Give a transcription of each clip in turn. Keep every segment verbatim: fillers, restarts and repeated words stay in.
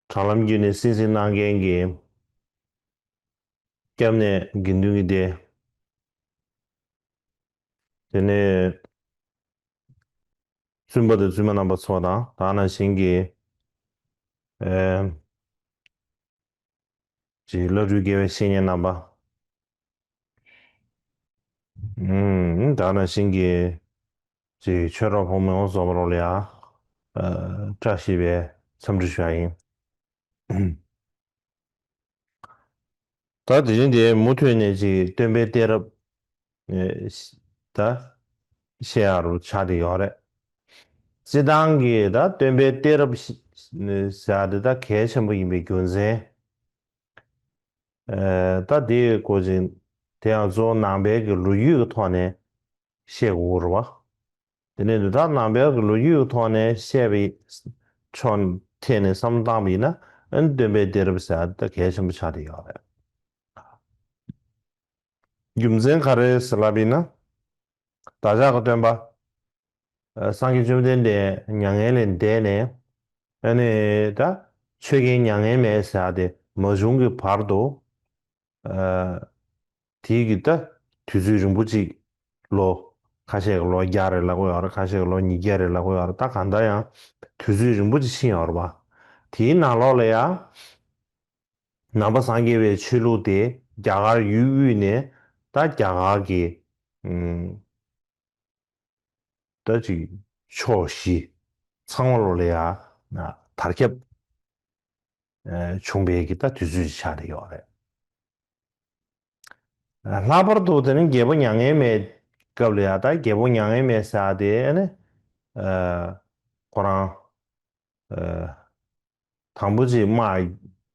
དྲ་ལམ་བརྒྱུད་ནས་གསན་གཟིགས་གནང་མཁན་གྱི་སྐྱབས་གནས་དགེ་འདུན་གྱི་སྡེ། དེ་ནས་བཙུན་པ་དང་བཙུན་མ་རྣམ་པ་ཚོ་དང་ད་ག་ནང་བཞིན་གྱི་ཨེ་ཅིག་བླ་སྤྲུལ་དགེ་བའི་བཤེས་གཉེན་རྣམ་པ། ཨུམ། ད་ག་ནང་བཞིན་གྱི་ཅིག་ཆོས་གྲོགས་ཕོ་མོ་ཡོངས་རྫོགས་པ་ལོ་ལ་ཡ་ཨ་བཀྲ་ཤིས་པའི་འཚམས་འདྲི་ཞུ་ཡ་ཡིན། ད་དེ་རིང་འདི་མུ་མཐུད་ནས་ཅིག་སྟོན་པའི་གཏད་རབས་ཨེ་ད་བཤད་ཡ་རུ་ཆགས་བསྡད་ཡོད་རེད། སྤྱིར་བཏང་གི་ད་སྟོན་པའི་གཏད་རབས་ཟེར་ཡ་དེ་ད་གལ་ཆེན་པོ་ཡིན་པའི་རྒྱུ་མཚན། ཨེ་ད་དེའི་སྐོར་ཅིག་དེ་ཡང་གཙོ་བོ་ནང་པའི་གི་ལོ་རྒྱུས་ཀྱི་ཐོག་ནས་བཤད་དགོས་རེད་བ། དེ་ནས་འདི་དག་ནང་པའི་གི་ལོ་རྒྱུས་ཀྱི་ཐོག་ནས་བཤད་པའི་ཕྱོགས་ཐད་ནས་བསམ་བློ་བཏང་བ་ཡིན་ན་ཨ་ནི་སྟོན་པའི་གཏད་རབས་ཟེར་ཡ་ད་གལ་ཆེན་པོ་ཆགས་བསྡད་ཡོད་རེད། རྒྱུ་མཚན་ག་རེ་ཟེར་ལབ་ཡིན་ན། བདག་ཅག་གི་སྟོན་པ། ཨ་སངས་རྒྱས་བཅོམ་ལྡན་འདས་མྱ་ངན་ལས་འདས་ནས་ཨ་ནི་ད་ཆོས་རྒྱལ་མྱ་ངན་མེད་ཟེར་ཡ་དེ་མ་བྱུང་གི་བར་དུ། ཨ་དེའི་གི་ད་དུས་ཚོད་རིང་པོ་ཅིག་ལོ་ཁ་ཤས་ཀྱི་ལོ་བརྒྱ་རེ་ལབ་ཀྱི་ཡོད་རེད། ཁ་ཤས་ཀྱི་ལོ་ཉིས་བརྒྱ་རེ་ལབ་ཀྱི་ཡོད་རེད། ད་གང་ལྟར་ཡང་དུས་ཚོད་རིང་པོ་ཅིག་ཕྱིན་ཡོད་རེད་པ། དེའི་ནང་ལོགས་ལ་ཡང་ནང་པ་སངས་རྒྱས་པའི་ཆོས་ལུགས་དེ་རྒྱ་གར་ཡུལ་དབུས་ནས་ད་རྒྱ་གར་གྱི་ཨུམ། ད་ཅིག་ཕྱོགས་བཞི་ཚང་མ་ལོ་ལ་ཡ་དར་ཁྱབ་ཨེ་བྱུང་བའི་གི་ད་དུས་ཚོད་ཅིག་ཆགས་བསྡད་ཡོད་རེད། ལྷག་པར་དུ་དེ་ནི་རྒྱལ་པོ་མྱ་ངན་མེད་སྐབས་ལ་ཡ་ད་རྒྱལ་པོ་མྱ་ངན་མེད་ཟེར་ཡ་དེ་ཨ་ནི་ཨེ་ཁོ་རང་ཨེ་དང་པོ་ཅིག་དམག་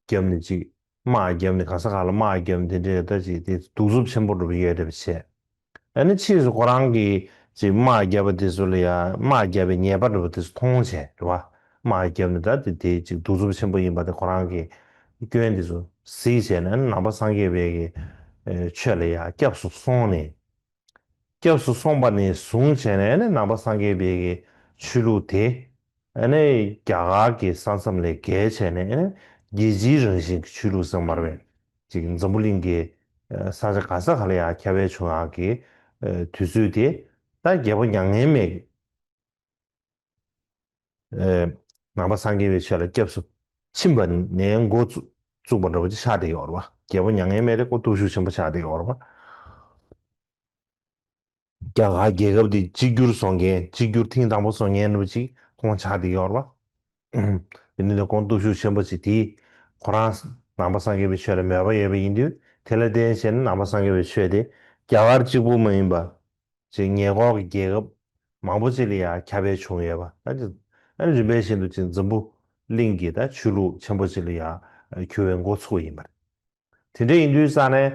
བརྒྱབ་ནས་ཅིག་དམག་བརྒྱབ་ནས་ག་ས་ག་ལ་དམག་བརྒྱབ་ནས་དེ་འདྲའི་ད་ཅིག་དེ་གདུག་རྩུབ་ཆེན་པོ་འགྲོ་གི་ཡོད་རེད་པ་བྱས། ཨ་ནི་ཕྱིས་སུ་ཁོ་རང་གིས་ཅིག་དམག་བརྒྱབ་པ་དེ་ཚོ་ལ་ཡང་དམག་བརྒྱབ་པའི་ཉེས་པ་འགྲོ་བ་དེ་ཚོ་མཐོང་བྱས་རེད་བ། དམག་བརྒྱབ་ནས་ད་དེ་དེ་ཅིག་གདུག་རྩུབ་ཆེན་པོ་ཡིན་པ་དེ་ཁོ་རང་གིས་སྐྱོན་དེ་ཚོ་གཟིགས་བྱས་ནས་ཨ་ནི་ནང་པ་སངས་རྒྱས་པའི་གི་ཨེ་ཆོས་ལ་ཡང་སྐྱབས་སུ་སོང་ནས། སྐྱབས་སུ་སོང་བ་ནས་བཟུང་བྱས་ནས་ནི་ནང་པ་སངས་རྒྱས་པའི་གི་ཆོས་ལུགས་དེ་ནི་རྒྱ་གར་གྱི་ས་མཚམས་ལས་བརྒལ་བྱས་ནས་ནི་རྒྱལ་སྤྱིའི་རང་བཞིན་གྱི་ཆོས་ལུགས་ཟེར་བ་རེད། ཅིག་འཛམ་བུ་གླིང་གི་ས་ཆ་ག་ས་ག་ལ་ཡང་ཁྱབ་སྤེལ་བྱུང་ཡག་གི་དུས་ཚོད་དེ་ད་རྒྱལ་པོ་མྱ་ངན་མེད་ནང་པ་སངས་རྒྱས་པའི་ཆོས་ལ་སྐྱབས་སུ་ཕྱིན་པ་ནས་འགོ་བཙུགས་པ་འདྲ་བོ་ཅིག་ཆགས་བསྡད་ཡོད་རེད་བ། རྒྱལ་པོ་མྱ་ངན་མེད་དེ་ཁོ་སྟོབས་ཤུགས་ཆེན་པོ་ཆགས་བསྡད་ཡོད་རེད་བ། རྒྱ་གར་རྒྱལ་ཁབ་དེ་གཅིག་གྱུར་བཟོ་མཁན་གཅིག་གྱུར་ཐེངས་དང་པོ་བཟོ་མཁན་འདྲ་བོ་ཅིག་ཁོང་ཆགས་བསྡད་ཡོད་རེད་བ། དེ་ནི་ཁོང་སྟོབས་ཤུགས་ཆེན་པོ་ཅིག་དེས་ཁོ་རང་ནང་པ་སངས་རྒྱས་པའི་ཆོས་ལ་མོས་པ་ཡོད་པ་ཡིན་དུས་དེ་ལ་བརྟེན་བྱས་ནས་ནང་པ་སངས་རྒྱས་པའི་ཆོས་དེ་རྒྱ་གར་གཅིག་པུ་མ་ཡིན་པ། ཅིག་ཉེ་འཁོར་གྱི་རྒྱལ་ཁབ་མང་པོ་ཅིག་ལ་ཡང་ཁྱབ་སྤེལ་བྱུང་ཡོད་པ། ཨ་ནི་རིམ་པས་བཞིན་དུ་ཅིག་འཛམ་བུ་གླིང་གི་ད་ཆོས་ལུགས་ཆེན་པོ་ཅིག་ལ་ཡང་གྱུར་བའི་འགོ་ཚུགས་པ་ཡིན་པ་རེད། དེ་འདྲ་ཡིན་དུས་ཙང་ནས་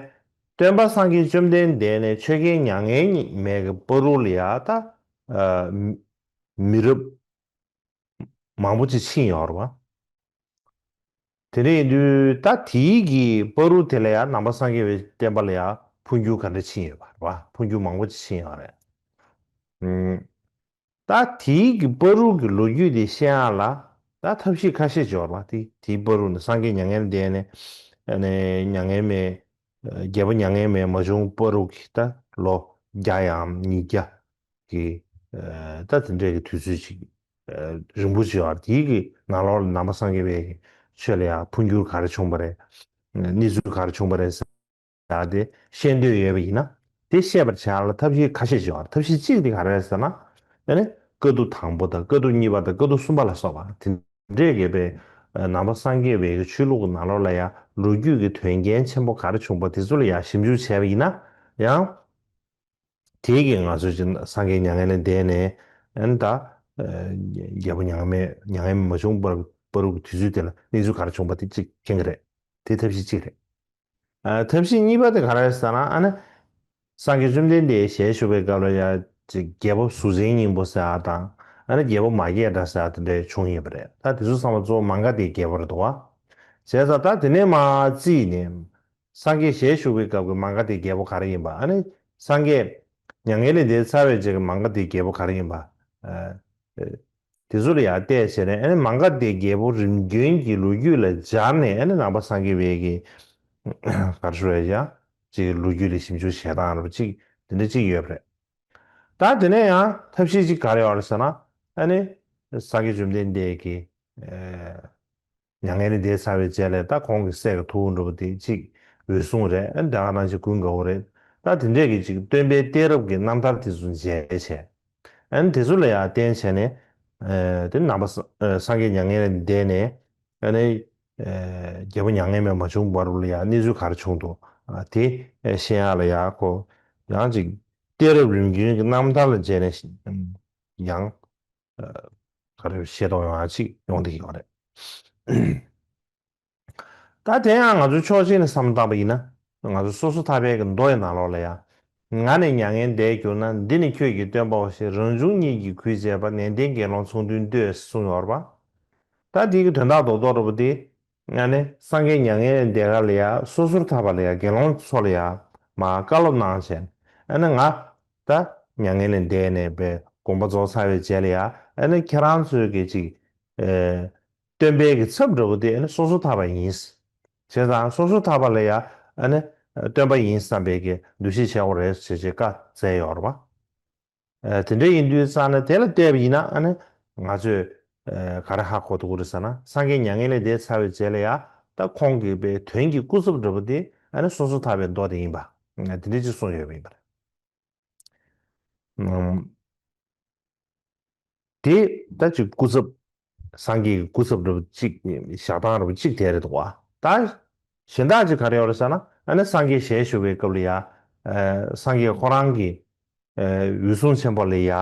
སྟོན་པ་སངས་རྒྱས་བཅོམ་ལྡན་འདས་ནས་ཆོས་རྒྱལ་མྱ་ངན་མེད་ཀྱི་བར་དུ་ལ་ཡང་ད་མི་རབས་མང་པོ་ཅིག་ཕྱིན་ཡོད་རེད་བ། དེ་འདྲ་ཡིན་དུས་ད་དེའི་གི་བར་དུ་དེ་ལ་ཡང་ནང་པ་སངས་རྒྱས་པའི་བསྟན་པ་ལ་ཡང་འཕོ་འགྱུར་ག་འདྲ་ཕྱིན་ཡོད་པ་རེད་བ། འཕོ་འགྱུར་མང་པོ་ཅིག་ཕྱིན་ཡོད་རེད། ཨུམ། ད་དེའི་གི་བར་དུ་གི་ལོ་རྒྱུས་དེ་ཤེས་ཡག་ལ་ད་ཐབས་ཤེས་ཁ་ཤས་ཅིག་ཡོད་རེད་བ། དེ་དེའི་བར་དུ་ནི་སངས་རྒྱས་མྱ་ངན་འདས་ནས་ཨ་ནི་མྱ་ངན་མེད་རྒྱལ་པོ་མྱ་ངན་མེད་མ་བྱུང་བར་དུ་གི་ད་ལོ་བརྒྱ་ཡང་ཉིས་བརྒྱ། གི་ཨ་ད་དེ་འདྲའི་གི་དུས་ཚོད་ཅིག་ཨ་རིང་པོ་ཅིག་ཡོད་རེད། དེའི་གི་ནང་ལོགས་ལ་ནང་པ་སངས་རྒྱས་པའི་གི་ཆོས་ལ་ཡང་འཕོ་འགྱུར་ག་རེ་བྱུང་བ་རེད། གནས་ཚུལ་ག་རེ་བྱུང་བ་རེད་ཟེར་ཡག་དེ་ཤེས་འདོད་ཡོད་པ་ཡིན་ན་དེ་ཤེས་པར་བྱ་ཡག་ལ་ཐབས་ཤེས་ཁ་ཤས་ཅིག་ཡོད་རེད། ཐབས་ཤེས་གཅིག་དེ་ག་རེ་རེད་ཟེར་ན་ཨ་ནི་བཀའ་བསྡུ་དང་པོ་དང་བཀའ་བསྡུ་གཉིས་པ་དང་བཀའ་བསྡུ་གསུམ་པ་ལ་སོགས་པ་དེ་འདྲའི་གི་པའི་ཨ་ནང་པ་སངས་རྒྱས་པའི་གི་ཆོས་ལུགས་ཀྱི་ནང་ལོགས་ལ་ཡང་ལོ་རྒྱུས་ཀྱི་དོན་རྐྱེན་ཆེན་པོ་ག་རེ་བྱུང་བ་དེ་ཚོ་ལ་ཡང་ཞིབ་འཇུག་བྱས་པ་ཡིན་ན་ཡང་། དེའི་གི་ང་ཚོ་ཅིག་སངས་རྒྱས་མྱ་ངན་ལས་འདས་ནས་ཨ་ནི་ད་ཨ་རྒྱལ་པོ་མྱ་ངན་མེད་མྱ་ངན་མེད་མ་བྱུང་བར་བར་དུ་གི་དུས་ཚོད་དེ་ལ་གནས་ཚུལ་ག་རེ་བྱུང་བ་དེ་གཅིག་མཁྱེན་གྱི་རེད། དེ་ཐབས་ཤེས་གཅིག་རེད། ཨ་ཐབས་ཤེས་གཉིས་པ་དེ་ག་རེ་རེད་ཟེར་ན་ཨ་ནི་སངས་རྒྱས་བཅོམ་ལྡན་འདས་ཞལ་བཞུགས་པའི་སྐབས་ལ་ཡ་ཅིག་རྒྱལ་པོ་གཟུགས་ཅན་སྙིང་པོ་ཟེར་བ་དང་ཨ་ནི་རྒྱལ་པོ་མ་སྐྱེས་དགྲ་ཟེར་བ་དེ་འདྲ་བྱུང་ཡོད་པ་རེད། ད་དེ་ཚོ་ཚང་མ་གཙོ་བོ་མ་ག་དྷའི་རྒྱལ་པོ་རེད་འདུག་བ། བྱས་ཙང་ད་དེ་ནས་མར་བརྩིས་ནས། སངས་རྒྱས་ཞལ་བཞུགས་པའི་སྐབས་ཀྱི་མ་ག་དྷའི་རྒྱལ་པོ་ག་རེ་ཡིན་པ། ཨ་ནི་སངས་རྒྱས་མྱ་ངན་ལས་འདས་ཚར་བའི་རྗེས་ཀྱི་མ་ག་དྷའི་རྒྱལ་པོ་ག་རེ་ཡིན་པ། ཨ་ དེ་ཚོ་ལ་ཡང་བལྟས་བྱས་ནས། ཨ་ནི་མ་ག་དྷའི་རྒྱལ་པོ་རིམ་བྱོན་གྱི་ལོ་རྒྱུས་ལ་སྦྱར་ནས། ཨ་ནི་ནང་པ་སངས་རྒྱས་པའི་གི་ག་རེ་ཞུ་དགོས་རེད་ཡ། ཅིག་ལོ་རྒྱུས་ལ་ཞིབ་འཇུག་བྱེད་སྟངས་རབ་ཅིག་དེ་འདྲ་ཅིག་ཡོད་པ་རེད། ད་དེ་ནས་ཡང་ཐབས་ཤེས་ཅིག་ག་རེ་ཡོད་རེད་ཟེར་ན། ཨ་ནི་སངས་རྒྱས་བཅོམ་ལྡན་འདས་ཀྱིས་ཨ་མྱ་ངན་ལས་འདས་ཚར་བའི་རྗེས་ལ། ད་ཁོང་གི་སྲས་ཀྱི་ཐུ་བོ་འདྲ་པོ་དེ་ཅིག་འོད་སྲུང་རེད། ཨ་ནི་དེ་ག་ནང་བཞིན་ཀུན་དགའ་བོ་རེད། ད་དེ་འདྲས་ཀྱི་ཅིག་སྟོན་པའི་གཏད་རབས་ཀྱི་རྣམ་ཐར་དེ་ཚོ་མཇལ་བྱས། ཨ་ནི་དེ་ཚོ་ལ་ཡང་བརྟེན་བྱས་ནས། ཨ་དེ་ནང་པ་ས་ཨ་སངས་རྒྱས་མྱ་ངན་ལས་འདས་ནས། ཨ་ནི་ཨ་རྒྱལ་པོ་མྱ་ངན་མེད་མ་བྱུང་བར་ལ་ཡང་གནས་ཚུལ་ག་རེ་བྱུང་འདུག་ཨ་དེ་ཨ་ཤེས་ཡག་ལ་ཡང་ཁོ་ཡང་ཅིག་གཏད་རབས་རིམ་བྱོན་གྱི་རྣམ་ཐར་ལ་མཇལ་ནས་ཡང་ཨ་ག་རེ་ཤེས་རྟོགས་ཡོང་ཡག་ཅིག་ཡོང་བསྡད་ཀྱི་ཡོད་རེད། ད་དེ་ཡང་ང་ཚོ་ཕྱོགས་གཅིག་ནས་བསམ་བློ་བཏང་པ་ཡིན་ན། ང་ཚོ་སོ་སོ་ཐར་པའི་གི་མདོ་ཡི་ནང་ལོགས་ལ་ཡང་། ང་ནི་མྱ་ངན་འདས་གྱུར་ན། འདི་ནི་ཁྱོད་ཀྱི་སྟོན་པའོ་ཞེས། རང་བྱུང་ཉིད་ཀྱིས་གུས་བྱས་པ། ནན་ཏན་དགེ་སློང་ཚོགས་འདུས་ལྟོས། གསུངས་ཡོད་རེད་པ། ད་དེ་གི་དོན་དག་རྡོག་རྡོག་འདྲ་པོ་དེ། ང་ནི་སངས་རྒྱས་མྱ་ངན་ལས་འདས་ག་ལ་ཡ་སོ་སོར་ཐར་པ་ལ་ཡ་དགེ་སློང་ཚོ་ལ་ཡ་མར་བཀའ་སློབ་གནང་བྱས། ཨ་ནི་ང་ད་མྱ་ངན་ལས་འདས་ནས་པའི་དགོངས་པ་རྫོགས་ཚར་བའི་རྗེས་ལ་ཡ། ཨ་ནི་ཁྱེད་རང་ཚོའི་གི་ཅིག་ཨེ་སྟོན་པའི་གི་ཚབ་འདྲ་པོ་དེ། ཨ་ནི་སོ་སོ་ཐར་པ་ཡིན། བྱས་ཙང་སོ་སོ་ཐར་པ་ལ་ཡ་ཨ་ནི་སྟོན་པ་ཡིན་བསམ་པའི་གི་འདུ་ཤེས་བྱེད་དགོས་རེད་ཟེར་བྱས་བཀའ་སྩལ་ཡོད་རེད་པ། ཨ་དེ་འདྲ་ཡིན་དུས་ཙང་ནས་དེ་ལ་བལྟས་པ་ཡིན་ན། ཨ་ནི་ང་ཚོས་ཨ་ག་རེ་ཧ་གོ་ཐུབ་ཀྱི་རེད་ཟེར་ན། སངས་རྒྱས་མྱ་ངན་ལས་འདས་ཚར་བའི་རྗེས་ལ་ཡ་ད་ཁོང་གི་པའི་དོན་གྱི་སྐུ་ཚབ་འདྲ་པོ་དེ། ཨ་ནི་སོ་སོ་ཐར་པའི་མདོ་དེ་ཡིན་པ། ཨ་དེ་འདྲ་ཅིག་གསུངས་ཡོད་པ་ཡིན་པ་རེད། ཨམ། དེ་ད་ཅིག་སྐུ་ཚབ། སངས་རྒྱས་ཀྱི་སྐུ་ཚབ་འདྲ་པོ་གཅིག་བཞག་སྟངས་འདྲ་པོ་གཅིག་དེ་རེད་འདུག་བ། ད་གཞན་དག་ཅིག་ག་རེ་ཡོད་རེད་ཟེར་ན། ཨ་ནི་སངས་རྒྱས་ཞལ་བཞུགས་པའི་སྐབས་ལ་ཡ། ཨ་སངས་རྒྱས་ཁོ་རང་གི་ཨ་འོད་སྲུང་ཆེན་པོ་ལ་ཡ། ཨ་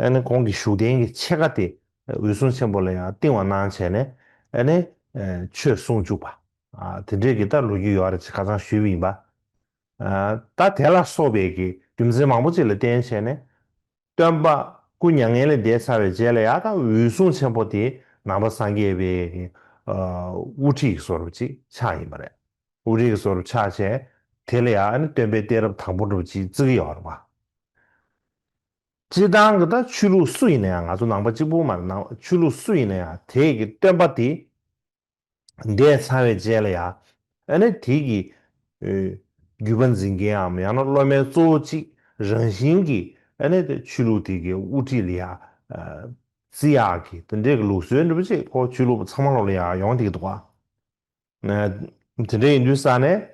ནི་ཁོང་གི་བཞུགས་གདན་གྱི་ཕྱེད་ཀ་དེ་འོད་སྲུང་ཆེན་པོ་ལ་ཡ་བཏིང་བ་གནང་བྱས་ནས། ཨ་ནི་ཨ་ཆོས་གསུང་བཅུག་པ། ཨ་དེ་འདྲས་ཀྱི་ད་ལོ་རྒྱུས་ཡོད་རེད། ཅིག་ཁ་སང་ཞུས་པ་ཡིན་པ། ཨ་ད་དེ་ལ་སོགས་པའི་གི་རྒྱུ་མཚན་མང་པོ་ཅིག་ལ་བརྟེན་བྱས་ནས། སྟོན་པ་སྐུ་མྱ་ངན་ལས་འདས་ཚར་བའི་རྗེས་ལ་ཡ། ད་འོད་སྲུང་ཆེན་པོ་དེ་ནང་པ་སངས་རྒྱས་པའི་ཨ་དབུ་ཁྲིད་བཟོ་འདྲ་ཅིག་ཆགས་ཡིན་པ་རེད། དབུ་ཁྲིད་བཟོ་འདྲ་ཆགས་བྱས། དེ་ལ་ཡ་ཨ་ནི་སྟོན་པའི་གཏད་རབས་དང་པོ་འདྲ་ཅིག་བརྩི་གི་ཡོད་རེད་པ། སྤྱིར་བཏང་གི་ད་ཆོས་ལུགས་སུ་ཡིན་ན་ཡང་། ང་ཚོ་ནང་པ་གཅིག་པུ་མ་རེད། ནང་ཆོས་ལུགས་སུ་ཡིན་ན་ཡང་དེ་གི་སྟོན་པ་དེ་འདས་ཚར་བའི་རྗེས་ལ་ཡ། ཨ་ནི་དེ་གི་ཨེ་བརྒྱུད་པ་འཛིན་མཁན་འམ་ཡང་ན་སློབ་མའི་གཙོ་བོ་གཅིག་རང་བཞིན་གྱིས་ཨ་ནི་དེ་ཆོས་ལུགས་དེ་གི་དབུ་ཁྲིད་ལ་ཡ་ཨ་བརྩི་ཡག་གི་དེ་འདྲའི་གི་ལུགས་སྲོལ་འདྲ་པོ་ཅིག་ཁོ་ཆོས་ལུགས་པ་ཚང་མ་ལོག་ལ་ཡ་ཡོང་བསྡད་ཀྱི་འདུག་ག། ཨ་དེ་འདྲ་ཡིན་དུས་ཙང་ནས།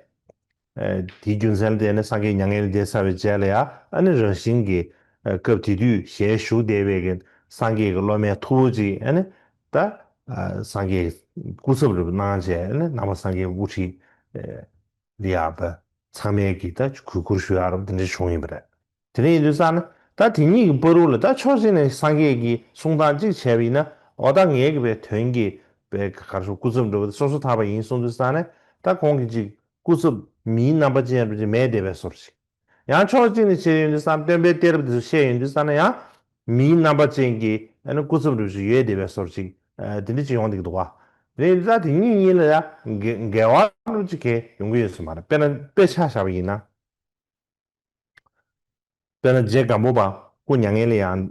ཨ་དེའི་རྒྱུ་མཚན་ལ་བརྟེན་ནས་སངས་རྒྱས་མྱ་ངན་ལས་འདས་ཚར་བའི་རྗེས་ལ་ཡ། ཨ་ནི་རང་བཞིན་གྱིས་ཨ་སྐབས་དེ་དུས་ཞལ་བཞུགས་བསྡད་པའི་གི་སངས་རྒྱས་ཀྱི་སློབ་མའི་ཐུ་བོ་ཅིག་ཨ་ནི་ད་ཨ་སངས་རྒྱས་སྐུ་ཚབ་རེད་པ་གནང་བྱས། ཨ་ནི་ནང་པ་སངས་རྒྱས་དབུ་ཁྲིད་ཨ་ལ་ཡ་པ་ཚང་མས་ཀྱི་ད་གུས་བཀུར་ཞུ་ཡག་རབ་དེ་འདྲ་བྱུང་ཡིན་པ་རེད། དེ་འདྲ་ཡིན་དུས་ཙང་ནས། ད་དེ་གཉིས་ཀྱི་བར་དུ་ལ་ད་ཕྱོགས་གཅིག་ནས་སངས་རྒྱས་ཀྱིས་གསུང་སྟངས་གཅིག་བྱས་པ་ཡིན་ན། འོ་ད་ངའི་གི་པའི་དོན་གྱི་པའི་ག་རེ་ཞུ། སྐུ་ཚབ་འདྲ་པོ་དེ་སོ་སོ་ཐར་པ་ཡིན་གསུངས་དུས་ཙང་ནས། ད་ཁོང་གི་ཅིག་སྐུ་ཚབ་མིའི་རྣམ་པ་ཅན་འདྲ་ཅིག་མེད་བསྡད་པའི་བཟོ་འདྲ་ཅིག། ཡང་ཕྱོགས་གཅིག་ནས་བྱས་ཡོང་དུས་ཙང་། སྟོན་པའི་གཏད་རབས་དེ་ཚོ་བཤད་ཡོང་དུས་ཙང་ནས། ཡང་མིའི་རྣམ་པ་ཅན་གྱི་ཨ་ནི་སྐུ་ཚབ་འདྲ་ཅིག་ཡོད་བསྡད་པའི་བཟོ་འདྲ་ཅིག། ཨ་དེ་འདྲ་ཅིག་ཡོང་བསྡད་ཀྱི་འདུག་ག། དེ་ཡིན་ཙང་དེ་གཉིས་གཉིས་ལ་ཡང་འགལ་འགལ་བ་འདྲ་ཅིག་གང་ཡོང་གི་ཡོད་ས་མ་རེད། དཔེར་ན་དཔེ་ཆ་བཞག་པ་ཡིན་ན། དཔེར་ན་རྗེ་སྒམ་པོ་པ་སྐུ་མྱ་ངན་ལས་ཡང་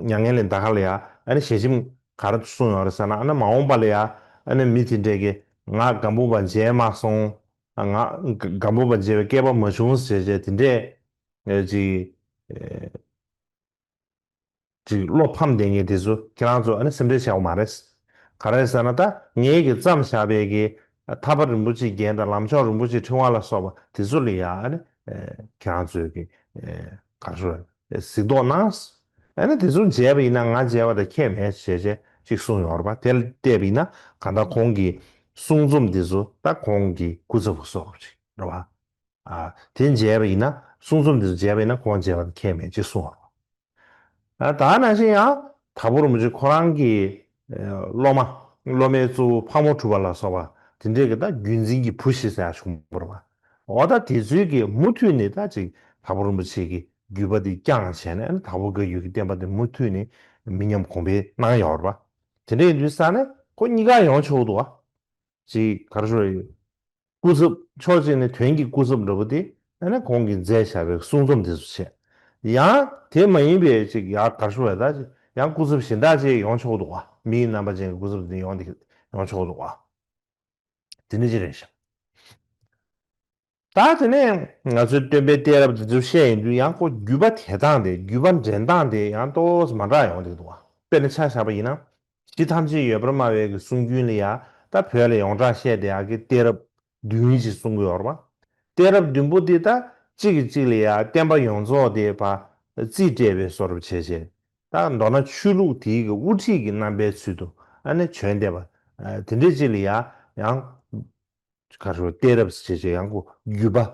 མྱ་ངན་ལས་འདའ་ཁ་ལ་ཡ། ཨ་ནི་ཞལ་ཆེམས་ག་རེ་གསུངས་ཡོད་རེད་ཟེར་ན། ཨ་ནི་མ་འོངས་པ་ལ་ཡ་ཨ་ནི་མི་དེ་འདྲས་ཀྱིས་ང་སྒམ་པོ་པ་མཇལ་མ་སོང་། ང་སྒམ་པོ་པ་མཇལ་བའི་སྐལ་པ་མ་བྱུང་ཟེར་བྱས་དེ་འདྲས་ཅིག་ཅིག་བློ་ཕམ་བསྡད་མཁན་དེ་ཚོ་ཁྱེད་རང་ཚོ་ཨ་ནི་སེམས་ཁྲལ་བྱ་དགོས་མ་རེད། ག་རེ་ཟེར་ན། ད་ངེད་ཀྱིས་བརྩམས་བཞག་པའི་གི་ཐར་པ་རིན་པོ་ཆེའི་རྒྱན་དང་ལམ་མཆོག་རིན་པོ་ཆེའི་ཕྲེང་བ་ལ་སོགས་པ་དེ་ཚོ་ལ་ཡ་ཨ་ནི་ཨེ་ཁྱེད་རང་ཚོས་ཀྱི་ཨེ་ག་རེ་ཟེར། ཨེ་གཟིགས་རྟོག་གནང་། ཨ་ནི་དེ་ཚོ་མཇལ་བ་ཡིན་ན་ང་མཇལ་བ་དང་ཁྱད་མེད་ཟེར་བྱས་ཅིག་གསུངས་ཡོད་རེད་པ། དེ་ལ་བལྟས་པ་ཡིན་ན་གང་ལྟར་ཁོང་གི་གསུང་རྩོམ་དེ་ཚོ་ད་ཁོང་གི་སྐུ་ཚབ་སོགས་ཅིག་རེད་པ། ཨ་དེ་མཇལ་བ་ཡིན་ན། གསུང་རྩོམ་དེ་ཚོ་མཇལ་བ་ཡིན་ན་ཁོང་མཇལ་བ་དང་ཁྱད་མེད་ཅེས་གསུངས་པ། ཨ་ད་ནང་བཞིན་ཡང་དྭགས་པོ་རིན་པོ་ཆེ་ཁོ་རང་གི་ཨ་སློབ་མ། སློབ་མའི་གཙོ་བོ་ཕག་མོ་གྲུ་པ་ལ་སོགས་པ་དེ་འདྲས་ཀྱི་ད་བརྒྱུད་འཛིན་གྱི་བུ་ཞིག་ཟེར་ཡག་བྱུང་བ་རེད་པ། འོ་ད་དེ་ཚོའི་གི་མུ་མཐུད་ནས་ད་ཅིག་དྭགས་པོ་རིན་པོ་ཆེ་གི་བརྒྱུད་པ་དེ་བསྐྱངས་བྱས་ནས། ཨ་ནི་དྭགས་པོ་བཀའ་བརྒྱུད་ཀྱི་བསྟན་པ་དེ་མུ་མཐུད་ནས་མི་ཉམས་གོང་འཕེལ་གནང་ཡོད་རེད་པ། དེ་འདྲ་ཡིན་དུས་ཙང་ནས་ཁོ་གཉིས་ཀ་ཡོང་ཆོག་འདུག་པ། ཅིག་ག་རེ་ཞུ་དགོས་རེད། སྐུ་ཚབ། ཕྱོགས་གཅིག་ནས་དོན་གྱི་སྐུ་ཚབ་འདྲ་པོ་དེ་ཨ་ནི་ཁོང་གིས་མཛད་བཞག་པའི་གསུང་རྩོམ་དེ་ཚོ་བྱས། ཡང་དེ་མ་ཡིན་པའི་ཅིག་ཡང་ག་རེ་ཞུ་དགོས་རེད། ད་ ཡང་སྐུ་ཚབ་གཞན་དག་ཅིག་ཡོང་ཆོག་འདུག་བ། མིའི་རྣམ་པ་ཅན་གྱི་སྐུ་ཚབ་དེ་ཡོང་དེ་ཡོང་ཆོག་འདུག་བ། དེ་འདྲ་ཅིག་རེད་ཤག་ད་དེ་ནས་ང་ཚོའི་སྟོན་པའི་གཏད་རབས་དེ་ཚོ་བཤད་ཡོང་དུས་ཡང་ཁོ་བརྒྱུད་པ་དེད་སྟངས་དེ་བརྒྱུད་པ་འདྲེན་སྟངས་དེ་ཡང་ཏོག་ཙམ་མ་འདྲ་ཡོང་བསྡད་འདུག་བ། དཔེར་ན་ཆ་བཞག་པ་ཡིན་ན། གཞི་ཐམས་ཅད་ཡོད་པར་སྨྲ་བའི་གི་གསུང་རྒྱུན་ལ་ཡང་ད་བོད་ལ་ཡོངས་གྲགས་བཤད་བསྡད་ཡག་གི་གཏད་རབས་བདུན་ཅིག་གསུང་གི་ཡོད་རེད་བ། གཏད་རབས་བདུན་པོ་འདི་ད་གཅིག་གིས་གཅིག་ལ་ཡང་བསྟན་པ་ཡོངས་རྫོགས་དེ་ཕར་རྩིས་སྤྲད་པའི་བཟོ་འདྲ་བྱས་བྱས། ད་མདོར་ན་ཆོས་ལུགས་དེའི་གི་དབུ་ཁྲིད་ཀྱི་རྣམ་པའི་ཚུལ་དུ་ཨ་ནི་བྱོན་བསྡད་པ། ཨ་དེ་འདྲའི་ཅིག་ལ་ཡང་ཡང་ག་རེ་ཟེར་གཏད་རབས་ཟེར་བྱས་བྱས་ཡང་ཁོ་བརྒྱུད་པ།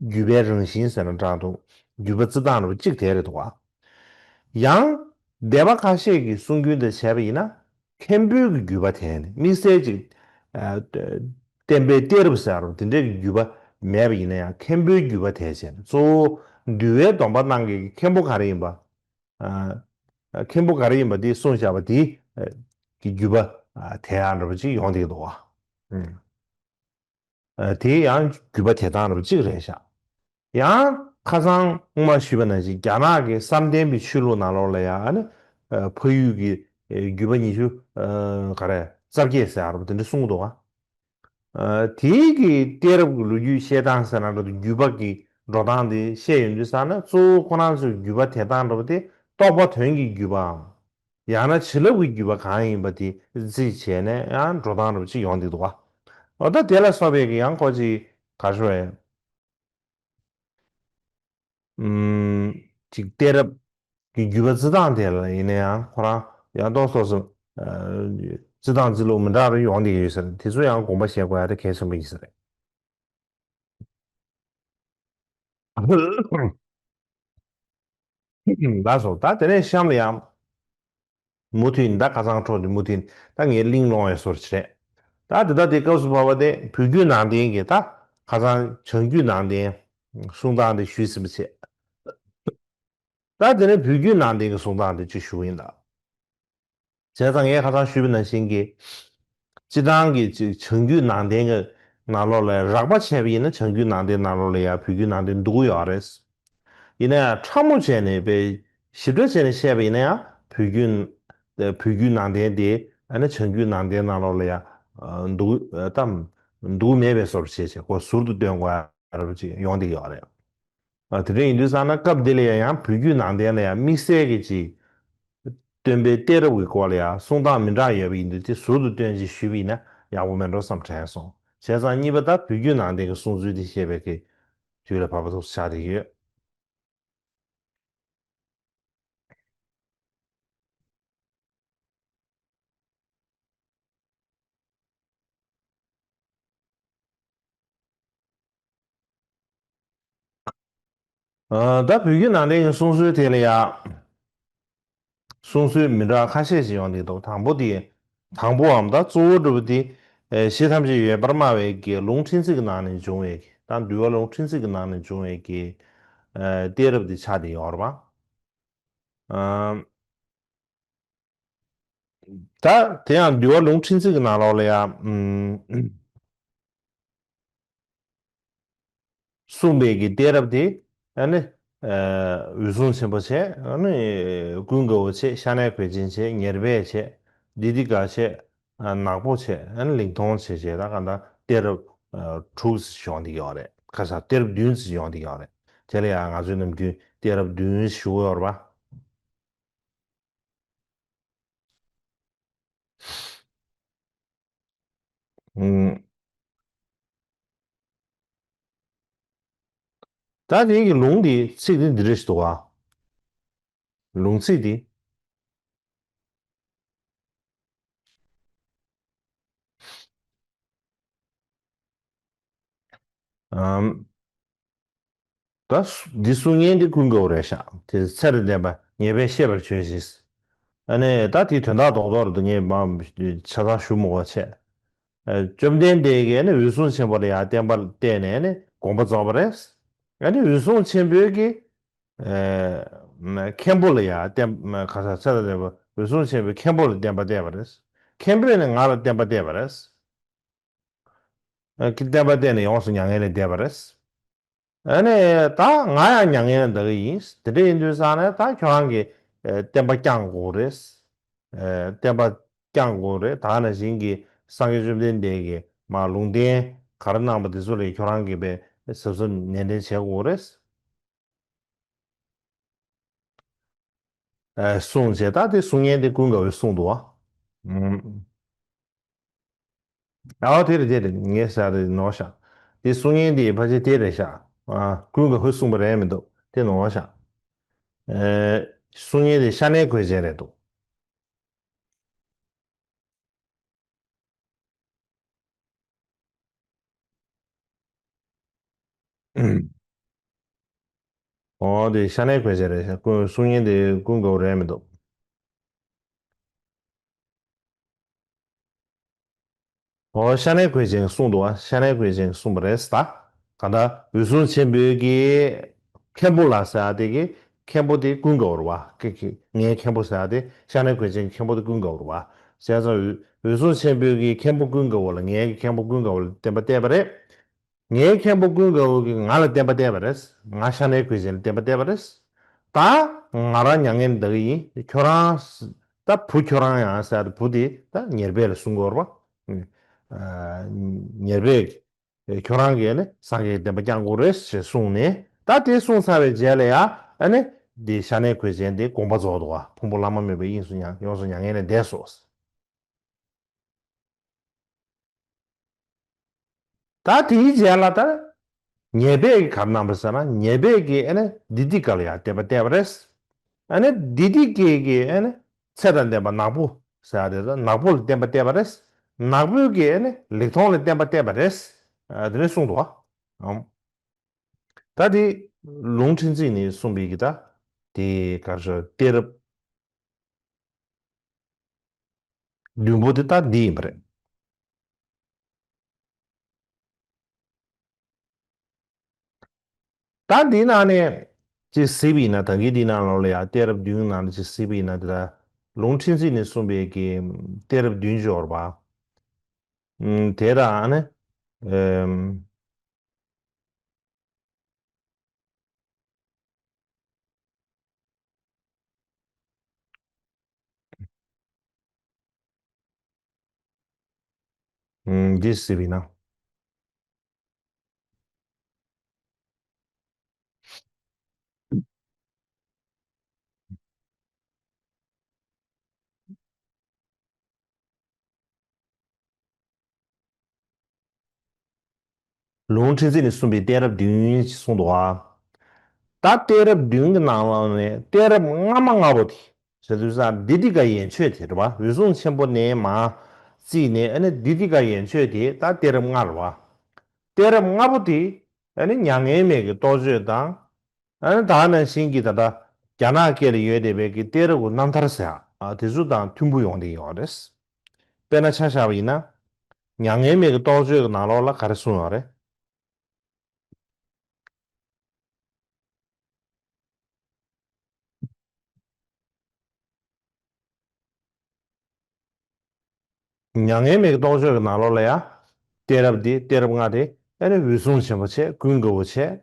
བརྒྱུད་པའི་རང་བཞིན་ཟེར་ན་འདྲ་འདུག་བརྒྱུད་པ་རྩི་སྟངས་འདྲ་བ་གཅིག་དེ་རེད་འདུག་བ། ཡང་སྡེ་པ་ཁ་ཤས་ཀྱི་གསུང་རྒྱུན་དང་བྱས་པ་ཡིན་ན། མཁན་པོའི་གི་བརྒྱུད་པ་དེ་ནི་དམིགས་བསལ་ཅིག་ཨ་བསྟན་པའི་གཏད་རབས་ཟེར་རོ་དེ་འདྲའི་གི་བརྒྱུད་པ་མེད་པ་ཡིན་ན་ཡང་མཁན་པོའི་བརྒྱུད་པ་དེ་བྱས་ནས་གཙོ་བོ་འདུལ་བའི་སྡོམ་པ་གནང་མཁན་གྱི་མཁན་པོ་ག་རེ་ཡིན་པ། ཨ་མཁན་པོ་ག་རེ་ཡིན་པ་དེ་གསུངས་བཞག་པ་དེ་གི་བརྒྱུད་པ་དེ་ཡང་འདྲ་པོ་ཅིག་ཡོང་བསྡད་ཀྱི་འདུག་བ། ཨ་དེ་ཡང་བརྒྱུད་པ་དེ་དང་འདྲ་པོ་གཅིག་རེད་ཤག་ཡང་ཁ་སང་སྔོན་མ་ཞུས་པ་ནང་བཞིན་རྒྱ་ནག་གི་བསམ་གཏན་པའི་ཆོས་ལུགས་ནང་ལོགས་ལ་ཡང་ཨ་ནི་ཕ་ཡུལ་གྱི་བརྒྱུད་པ་ཉི་ཤུ་ག་རེ་རྩ་བརྒྱད་ཟེར་ཡག་རེད་པ་དེ་འདྲ་གསུང་གི་འདུག་ག་དེའི་གི་གཏད་རབས་ཀྱི་ལོ་རྒྱུས་བཤད་སྟངས་ཟེར་ན་འདྲ་འདུག་བརྒྱུད་པ་གི་འགྲོ་སྟངས་དེ་བཤད་ཡོང་དུས་ཙང་ན་གཙོ་བོ་ཁོ་རང་ཚོའི་བརྒྱུད་པ་དེ་དང་འདྲ་པོ་དེ་རྟོགས་པ་དོན་གྱི་བརྒྱུད་པའམ། ཡང་ན་བྱིན་རླབས་ཀྱི་བརྒྱུད་པ་གང་ཡིན་པ་དེ་རྩིས་བྱས་ནས་ཡང་འགྲོ་སྟངས་འདྲ་པོ་ཅིག་ཡོང་བསྡད་འདུག་བ། འོ་ད་དེ་ལ་སོགས་པའི་གི་ཡང་ཁོ་ཅིག་ག་རེ་ཞུ་དགོས་ཡ། ཅིག་གཏད་རབས་ཀྱི་བརྒྱུད་པ་རྩི་སྟངས་དེ་ལ་ཡིན་ན་ཡང་ཁོ་རང་ཡང་ཏོག་ཙམ་རྩི་སྟངས་རྩི་ལུགས་མི་འདྲ་རུ་ཡོང་བསྡད་ཀྱི་ཡོད་ཟེར་དེ་ཚོ་ཡང་དགོངས་པ་བཞེས་དགོས་ཡ་དེ་གལ་ཆེན་པོ་ཡིན་ས་རེད། ལགས་སོ། ད་དེ་ནས་གཤམ་ལ་ཡང་མུ་མཐུད་ད་ཁ་སང་འཕྲོ་དེ་མུ་མཐུད་ད་ངས་གླེང་སློང་བའི་བཟོ་འདྲ་རེད། ད་དེ་ད་དེ་སྐབས་སུ་བབས་པ་དེ་བོད་བརྒྱུད་ནང་བསྟན་གྱི་ད་ཁ་སང་བྱང་རྒྱུད་ནང་བསྟན་གསུང་སྟངས་དེ་ཞུས་ཟིན་པ་བྱས། ད་དེ་ནས་བོད་བརྒྱུད་ནང་བསྟན་གྱི་གསུང་སྟངས་དེ་ཅིག་ཞུ་གི་ཡིན་ད། བྱས་ཙང་ངས་ཁ་སང་ཞུས་པ་ནང་བཞིན་གྱི། སྤྱིར་བཏང་གི་ཅིག་བྱང་རྒྱུད་ནང་བསྟན་གྱི་ནང་ལོགས་ལ་རགས་པ་བྱས་པ་ཡིན་ན་བྱང་རྒྱུད་ནང་བསྟན་ནང་ལོགས་ལ་ཡང་བོད་བརྒྱུད་ནང་བསྟན་འདུ་གི་ཡོད་རེད། ཡིན་ན་ཡང་ཕྲ་མོ་བྱས་ནས་དཔེ་ཞིབ་ཕྲ་བྱས་ནས་བཤད་པ་ཡིན་ན་ཡང་བོད་བརྒྱུད་བོད་བརྒྱུད་ནང་བསྟན་དེ་ཨ་ནི་བྱང་རྒྱུད་ནང་བསྟན་ནང་ལོགས་ལ་ཡང་འདུ་ད་འདུ་མེད་པའི་བཟོ་འདྲ་བྱས་བྱས་ཁོ་ཟུར་དུ་སྟོན་དགོས་ཡ་རབས་ཅིག་ཡོང་བསྡད་ཡོད་རེད། ཨ་དེ་འདྲ་ཡིན་དུས་ཙང་ན་སྐབས་འདི་ལ་ཡང་ཡང་བོད་བརྒྱུད་ནང་བསྟན་ལ་ཡང་དམིགས་བསལ་གྱི་ཅིག་སྟོན་པའི་གཏད་རབས་ཀྱི་སྐོར་ལ་ཡང་གསུང་སྟངས་མི་འདྲ་ཡོད་པ་ཡིན་དུས་དེ་ཟུར་དུ་སྟོན་ཅིག་ཞུས་པ་ཡིན་ན་ཡག་པོ་མེད་འགྲོ་བསམ་དྲན་སོང་། བྱས་ཙང་གཉིས་པ་ད་བོད་བརྒྱུད་ནང་བསྟན་གྱི་གསུང་ཚུལ་དེ་བཤད་པའི་གི་དུས་ལ་བབ་པ་ཐུག་ཆགས་བསྡད་ཡོད། ཨ་ད་བོད་བརྒྱུད་ནང་བསྟན་གྱི་གསུང་སྲོལ་དེ་ལ་ཡང་གསུང་སྲོལ་མི་འདྲ་ཁ་ཤས་ཤིག་ཡོང་གི་འདུག་དང་པོ་དེ་དང་པོའམ་ད་གཙོ་བོ་འདྲ་པོ་དེ་ཨེ་གཞི་ཐམས་ཅད་ཡོད་པར་སྨྲ་བའི་གི་ལུང་ཕྲན་ཚེགས་ཀྱི་ནང་ནས་འབྱུང་བའི་གི་ད་འདུལ་བ་ལུང་ཕྲན་ཚེགས་ཀྱི་ནང་ནས་འབྱུང་བའི་གི་ཨེ་གཏད་རབས་དེ་ཆགས་བསྡད་ཡོད་རེད་པ། ཨ། ད་དེ་ཡང་འདུལ་བ་ལུང་ཕྲན་ཚེགས་ཀྱི་ནང་ལོགས་ལ་ཡང་ཨུམ་གསུངས་པའི་གི་གཏད་རབས་དེ་ཨ་ནི་ཨ་འོད་སྲུང་ཆེན་པོ་བྱས། ཨ་ནི་ཀུན་དགའ་བོ་བྱས། ཤ་ནའི་གོས་ཅན་བྱས། ཉེར་སྦས་བྱས། དི་ཏི་ཀ་བྱས། ཨ་ནག་པོ་བྱས། ཨ་ནི་ལིང་ཐོང་བྱས་བྱས། ད་གང་ལྟར་གཏད་རབས་ཨ་དྲུག་ཙམ་ཡོང་བསྡད་ཡོད་རེད། ཁ་སང་གཏད་རབས་བདུན་ཙམ་ཡོང་བསྡད་ཡོད་རེད། དེ་ལ་ཡང་ང་ཚོས་ནམ་རྒྱུན་གཏད་རབས་བདུན་ཞུ་གི་ཡོད་རེད་པ། ཨུམ། ད་དེ་གི་ལུང་འདི་ཚིག་འདི་འདི་རེད་འདུག་ག་ལུང་ཚིག་འདི། ཨམ། ད་སུ་འདི་གསུང་མཁན་འདི་ཀུན་དགའ་བོ་རེད་ཤག་དེ་ཚེ་རིང་ལྡན་པ་ཉེར་སྦས་ཤེས་པར་བྱོས་ཤིག་ཨ་ནི་ད་དེའི་དོན་དག་རྡོག་རྡོག་རེད་འདུག་ངས་མ་ཆ་ཚང་ཞུ་མི་དགོས་བྱས། ཨ་བཅོམ་ལྡན་འདས་ཀྱིས་ནི་འོད་སྲུང་ཆེན་པོ་ལ་ཡང་བསྟན་པ་གཏད་ནས་ནི་དགོངས་པ་རྫོགས་པ་རེད། ཨ་ནི་འོད་སྲུང་ཆེན་པོའི་གི་ཨ་མཁན་པོ་ལ་ཡང་བསྟན་ག་ས་ཚེ་རིང་ལྡན་པ་འོད་སྲུང་ཆེན་པོས་མཁན་པོ་ལ་བསྟན་པ་གཏད་པ་རེད། མཁན་པོས་ནི་ང་ལ་བསྟན་པ་གཏད་པ་རེད། ཨ་ཀི་བསྟན་པ་གཏད་ནས་ཡོངས་སུ་མྱ་ངན་ལས་འདས་པ་རེད། ཨ་ནི་ད་ང་ཡང་མྱ་ངན་ལས་འདའ་གི་ཡིན། དེ་འདྲ་ཡིན་དུས་ཙང་ནས་ད་ཁྱོད་རང་གི་ ཨ་བསྟན་པ་བསྐྱངས་དགོས་རེད། ཨ་བསྟན་པ་བསྐྱངས་དགོས་རེད། ད་ནང་བཞིན་གྱི་སངས་རྒྱས་བཅོམ་ལྡན་འདས་ཀྱིས་མ་ལུང་བསྟན་ག་རེ་གནང་པ་དེ་ཚོ་ལ་ཁྱོད་རང་གིས་པའི་གཟབ་གཟབ་ནན་ཏན་བྱེད་དགོས་རེད། ཨ་གསུངས་བྱས། ད་དེ་གསུང་མཁན་དེ་ཀུན་དགའ་བོས་གསུངས་འདུག་བ། ཨུམ། ཨའོ་དེ་རེད་དེ་རེད། ངས་ཟེར་དེ་ནོར་ཤག་དེ་གསུང་མཁན་དེ་ཕལ་ཆེར་དེ་རེད་ཤག་ཨ་ཀུན་དགའ་བོས་གསུངས་པ་རེད་མི་འདུག་དེ་ནོར་ཤག་ཨེ་གསུང་མཁན་དེ་ཤ་ནའི་གོས་ཅན་རེད་འདུག་ཨོ་དེ་ཤ་ནའི་གོས་ཅན་རེད་ཤག་ཀུན་གསུང་མཁན་དེ་ཀུན་དགའ་བོ་རེད་མི་འདུག་ཨོ་ཤ་ནའི་གོས་ཅན་གསུངས་འདུག་བ། ཤ་ནའི་གོས་ཅན་གསུངས་པ་རེད་ད། གང་ལྟར་འོད་སྲུང་ཆེན་པོའི་གི་མཁན་པོ་ལ་ཟེར་ཡ་དེ་གི་མཁན་པོ་དེ་ཀུན་དགའ་བོ་རེད་བ། ཀི་ཀི་ངའི་མཁན་པོ་ཟེར་ཡ་དེ་ཤ་ནའི་གོས་ཅན་གྱི་མཁན་པོ་དེ་ཀུན་དགའ་བོ་རེད་བ། བྱས་ཙང་འོད་འོད་སྲུང་ཆེན་པོའི་གི་མཁན་པོ་ཀུན་དགའ་བོ་ལ་ངའི་གི་མཁན་པོ་ཀུན་དགའ་བོ་ལ་བསྟན་པ་གཏད་པ་རེད། ངའི་མཁན་པོ་ཀུན་དགའ་བོ་གིས་ང་ལ་བསྟན་པ་གཏད་པ་རེད། ང་ཤ་ནའི་གོས་ཅན་ལ་བསྟན་པ་གཏད་པ་རེད། ད་ང་རང་མྱ་ངན་འདའ་གི་ཡིན། ཁྱོད་རང་ད་བུ་ཁྱོད་རང་ཡང་ཟེར་ཡ་དེ་བུ་དེ་ད་ཉེར་སྦས་ལ་གསུང་གི་ཡོད་རེད་བ། ཨ་ཉེར་སྦས་ཁྱོད་རང་གིས་ནི་སངས་རྒྱས་ཀྱི་བསྟན་པ་བསྐྱང་དགོས་རེད་ཅེས་གསུངས་ནས། ད་དེ་གསུངས་ཚར་བའི་རྗེས་ལ་ཡ་ཨ་ནི་དེ་ཤ་ནའི་གོས་ཅན་དེ་དགོངས་པ་རྫོགས་འདུག་བ། ཕུང་པོ་ལྷ་མ་མེད་པའི་དབྱིངས་སུ་མྱ་ཡོངས་སུ་མྱ་ངན་ལས་འདས་སོ། ད་དེའི་རྗེས་ལ་ད་ཉེར་སྦས་ཀྱིས་ག་རེ་གནང་པ་ཟེར་ན། ཉེར་སྦས་ཀྱིས་ཨ་ནི་དི་ཏི་ཀ་ལ་ཡང་བསྟན་པ་གཏད་པ་རེད། ཨ་ནི་དི་ཏི་ཀའི་གི་ཨ་ནི་ཚེ་དང་ལྡན་པ་ནག་པོ་ཟེར་ཡ་དེ་ད་ནག་པོ་ལ་བསྟན་པ་གཏད་པ་རེད། ནག་པོའི་གི་ཨ་ནི་ལེགས་མཐོང་ལ་བསྟན་པ་གཏད་པ་རེད། ཨ་དེ་ནས་གསུངས་འདུག་བ། ཨམ། ད་དེ་ལུང་ཕྲན་ཚེགས་ནས་གསུངས་པའི་གི་ད་དེ་ག་རེ་ཟེར། གཏད་རབས་བདུན་པོ་དེ་ད་འདི་ཡིན་པ་རེད། ད་འདིའི་ནང་ནས་ཅིག་གཟིགས་པ་ཡིན་ན། ད་གིན་འདིའི་ནང་ལོགས་ལ་ཡང་གཏད་རབས་བདུན་ནང་ལ་ཅིག་གཟིགས་པ་ཡིན་ན། དེ་ལ་ལུང་ཕྲན་ཚེགས་ནས་གསུངས་པའི་གི་གཏད་རབས་བདུན་ཅིག་ཡོད་རེད་པ། ཨུམ། དེ་ལ་ཨ་ནི་ཨམ། ཨུམ། འདི་གཟིགས་པ་ཡིན་ན། ལུང་ཕྲན་ཚེགས་ནས་གསུངས་པའི་གཏད་རབས་བདུན་ཞེས་གསུངས་འདུག་ག་ད་གཏད་རབས་བདུན་གྱི་ནང་ལོགས་ནས་གཏད་རབས་སྔ་མ་ལྔ་པོ་དེ། ཟེར་དུས་ཙང་དི་ཏི་ཀ་ཡན་ཆོད་དེ་རེད་པ། འོད་སྲུང་ཆེན་པོ་ནས་མར་བརྩིས་ནས་ཨ་ནི་དི་ཏི་ཀ་ཡན་ཆོད་དེ་ད་གཏད་རབས་ལྔ་རེད་པ། གཏད་རབས་ལྔ་པོ་དེ་ཨ་ནི་མྱ་ངན་མེད་ཀྱི་རྟོགས་བརྗོད་དང་། ཨ་ནི་ད་ནང་བཞིན་གྱི་ད་ལྟ་རྒྱ་ནག་སྐད་ལ་ཡོད་བསྡད་པའི་གི་གཏད་རབས་ཀྱི་རྣམ་ཐར་ཟེར་ཡ། ཨ་དེ་ཚོ་དང་མཐུན་པོ་ཡོང་བསྡད་ཡོད་རེད། དཔེར་ན་ཆ་བཞག་པ་ཡིན་ན། མྱ་ངན་མེད་ཀྱི་རྟོགས་བརྗོད་ཀྱི་ནང་ལོགས་ལ་ག་རེ་གསུངས་ཡོད་རེད། མྱ་ངན་མེད་ཀྱི་རྟོགས་བརྗོད་ཀྱི་ནང་ལོགས་ལ་ཡ། གཏད་རབས་འདི་གཏད་རབས་ལྔ་དེ་ཨ་ནི་འོད་སྲུང་ཆེན་པོ་བྱས། ཀུན་དགའ་བོ་བྱས།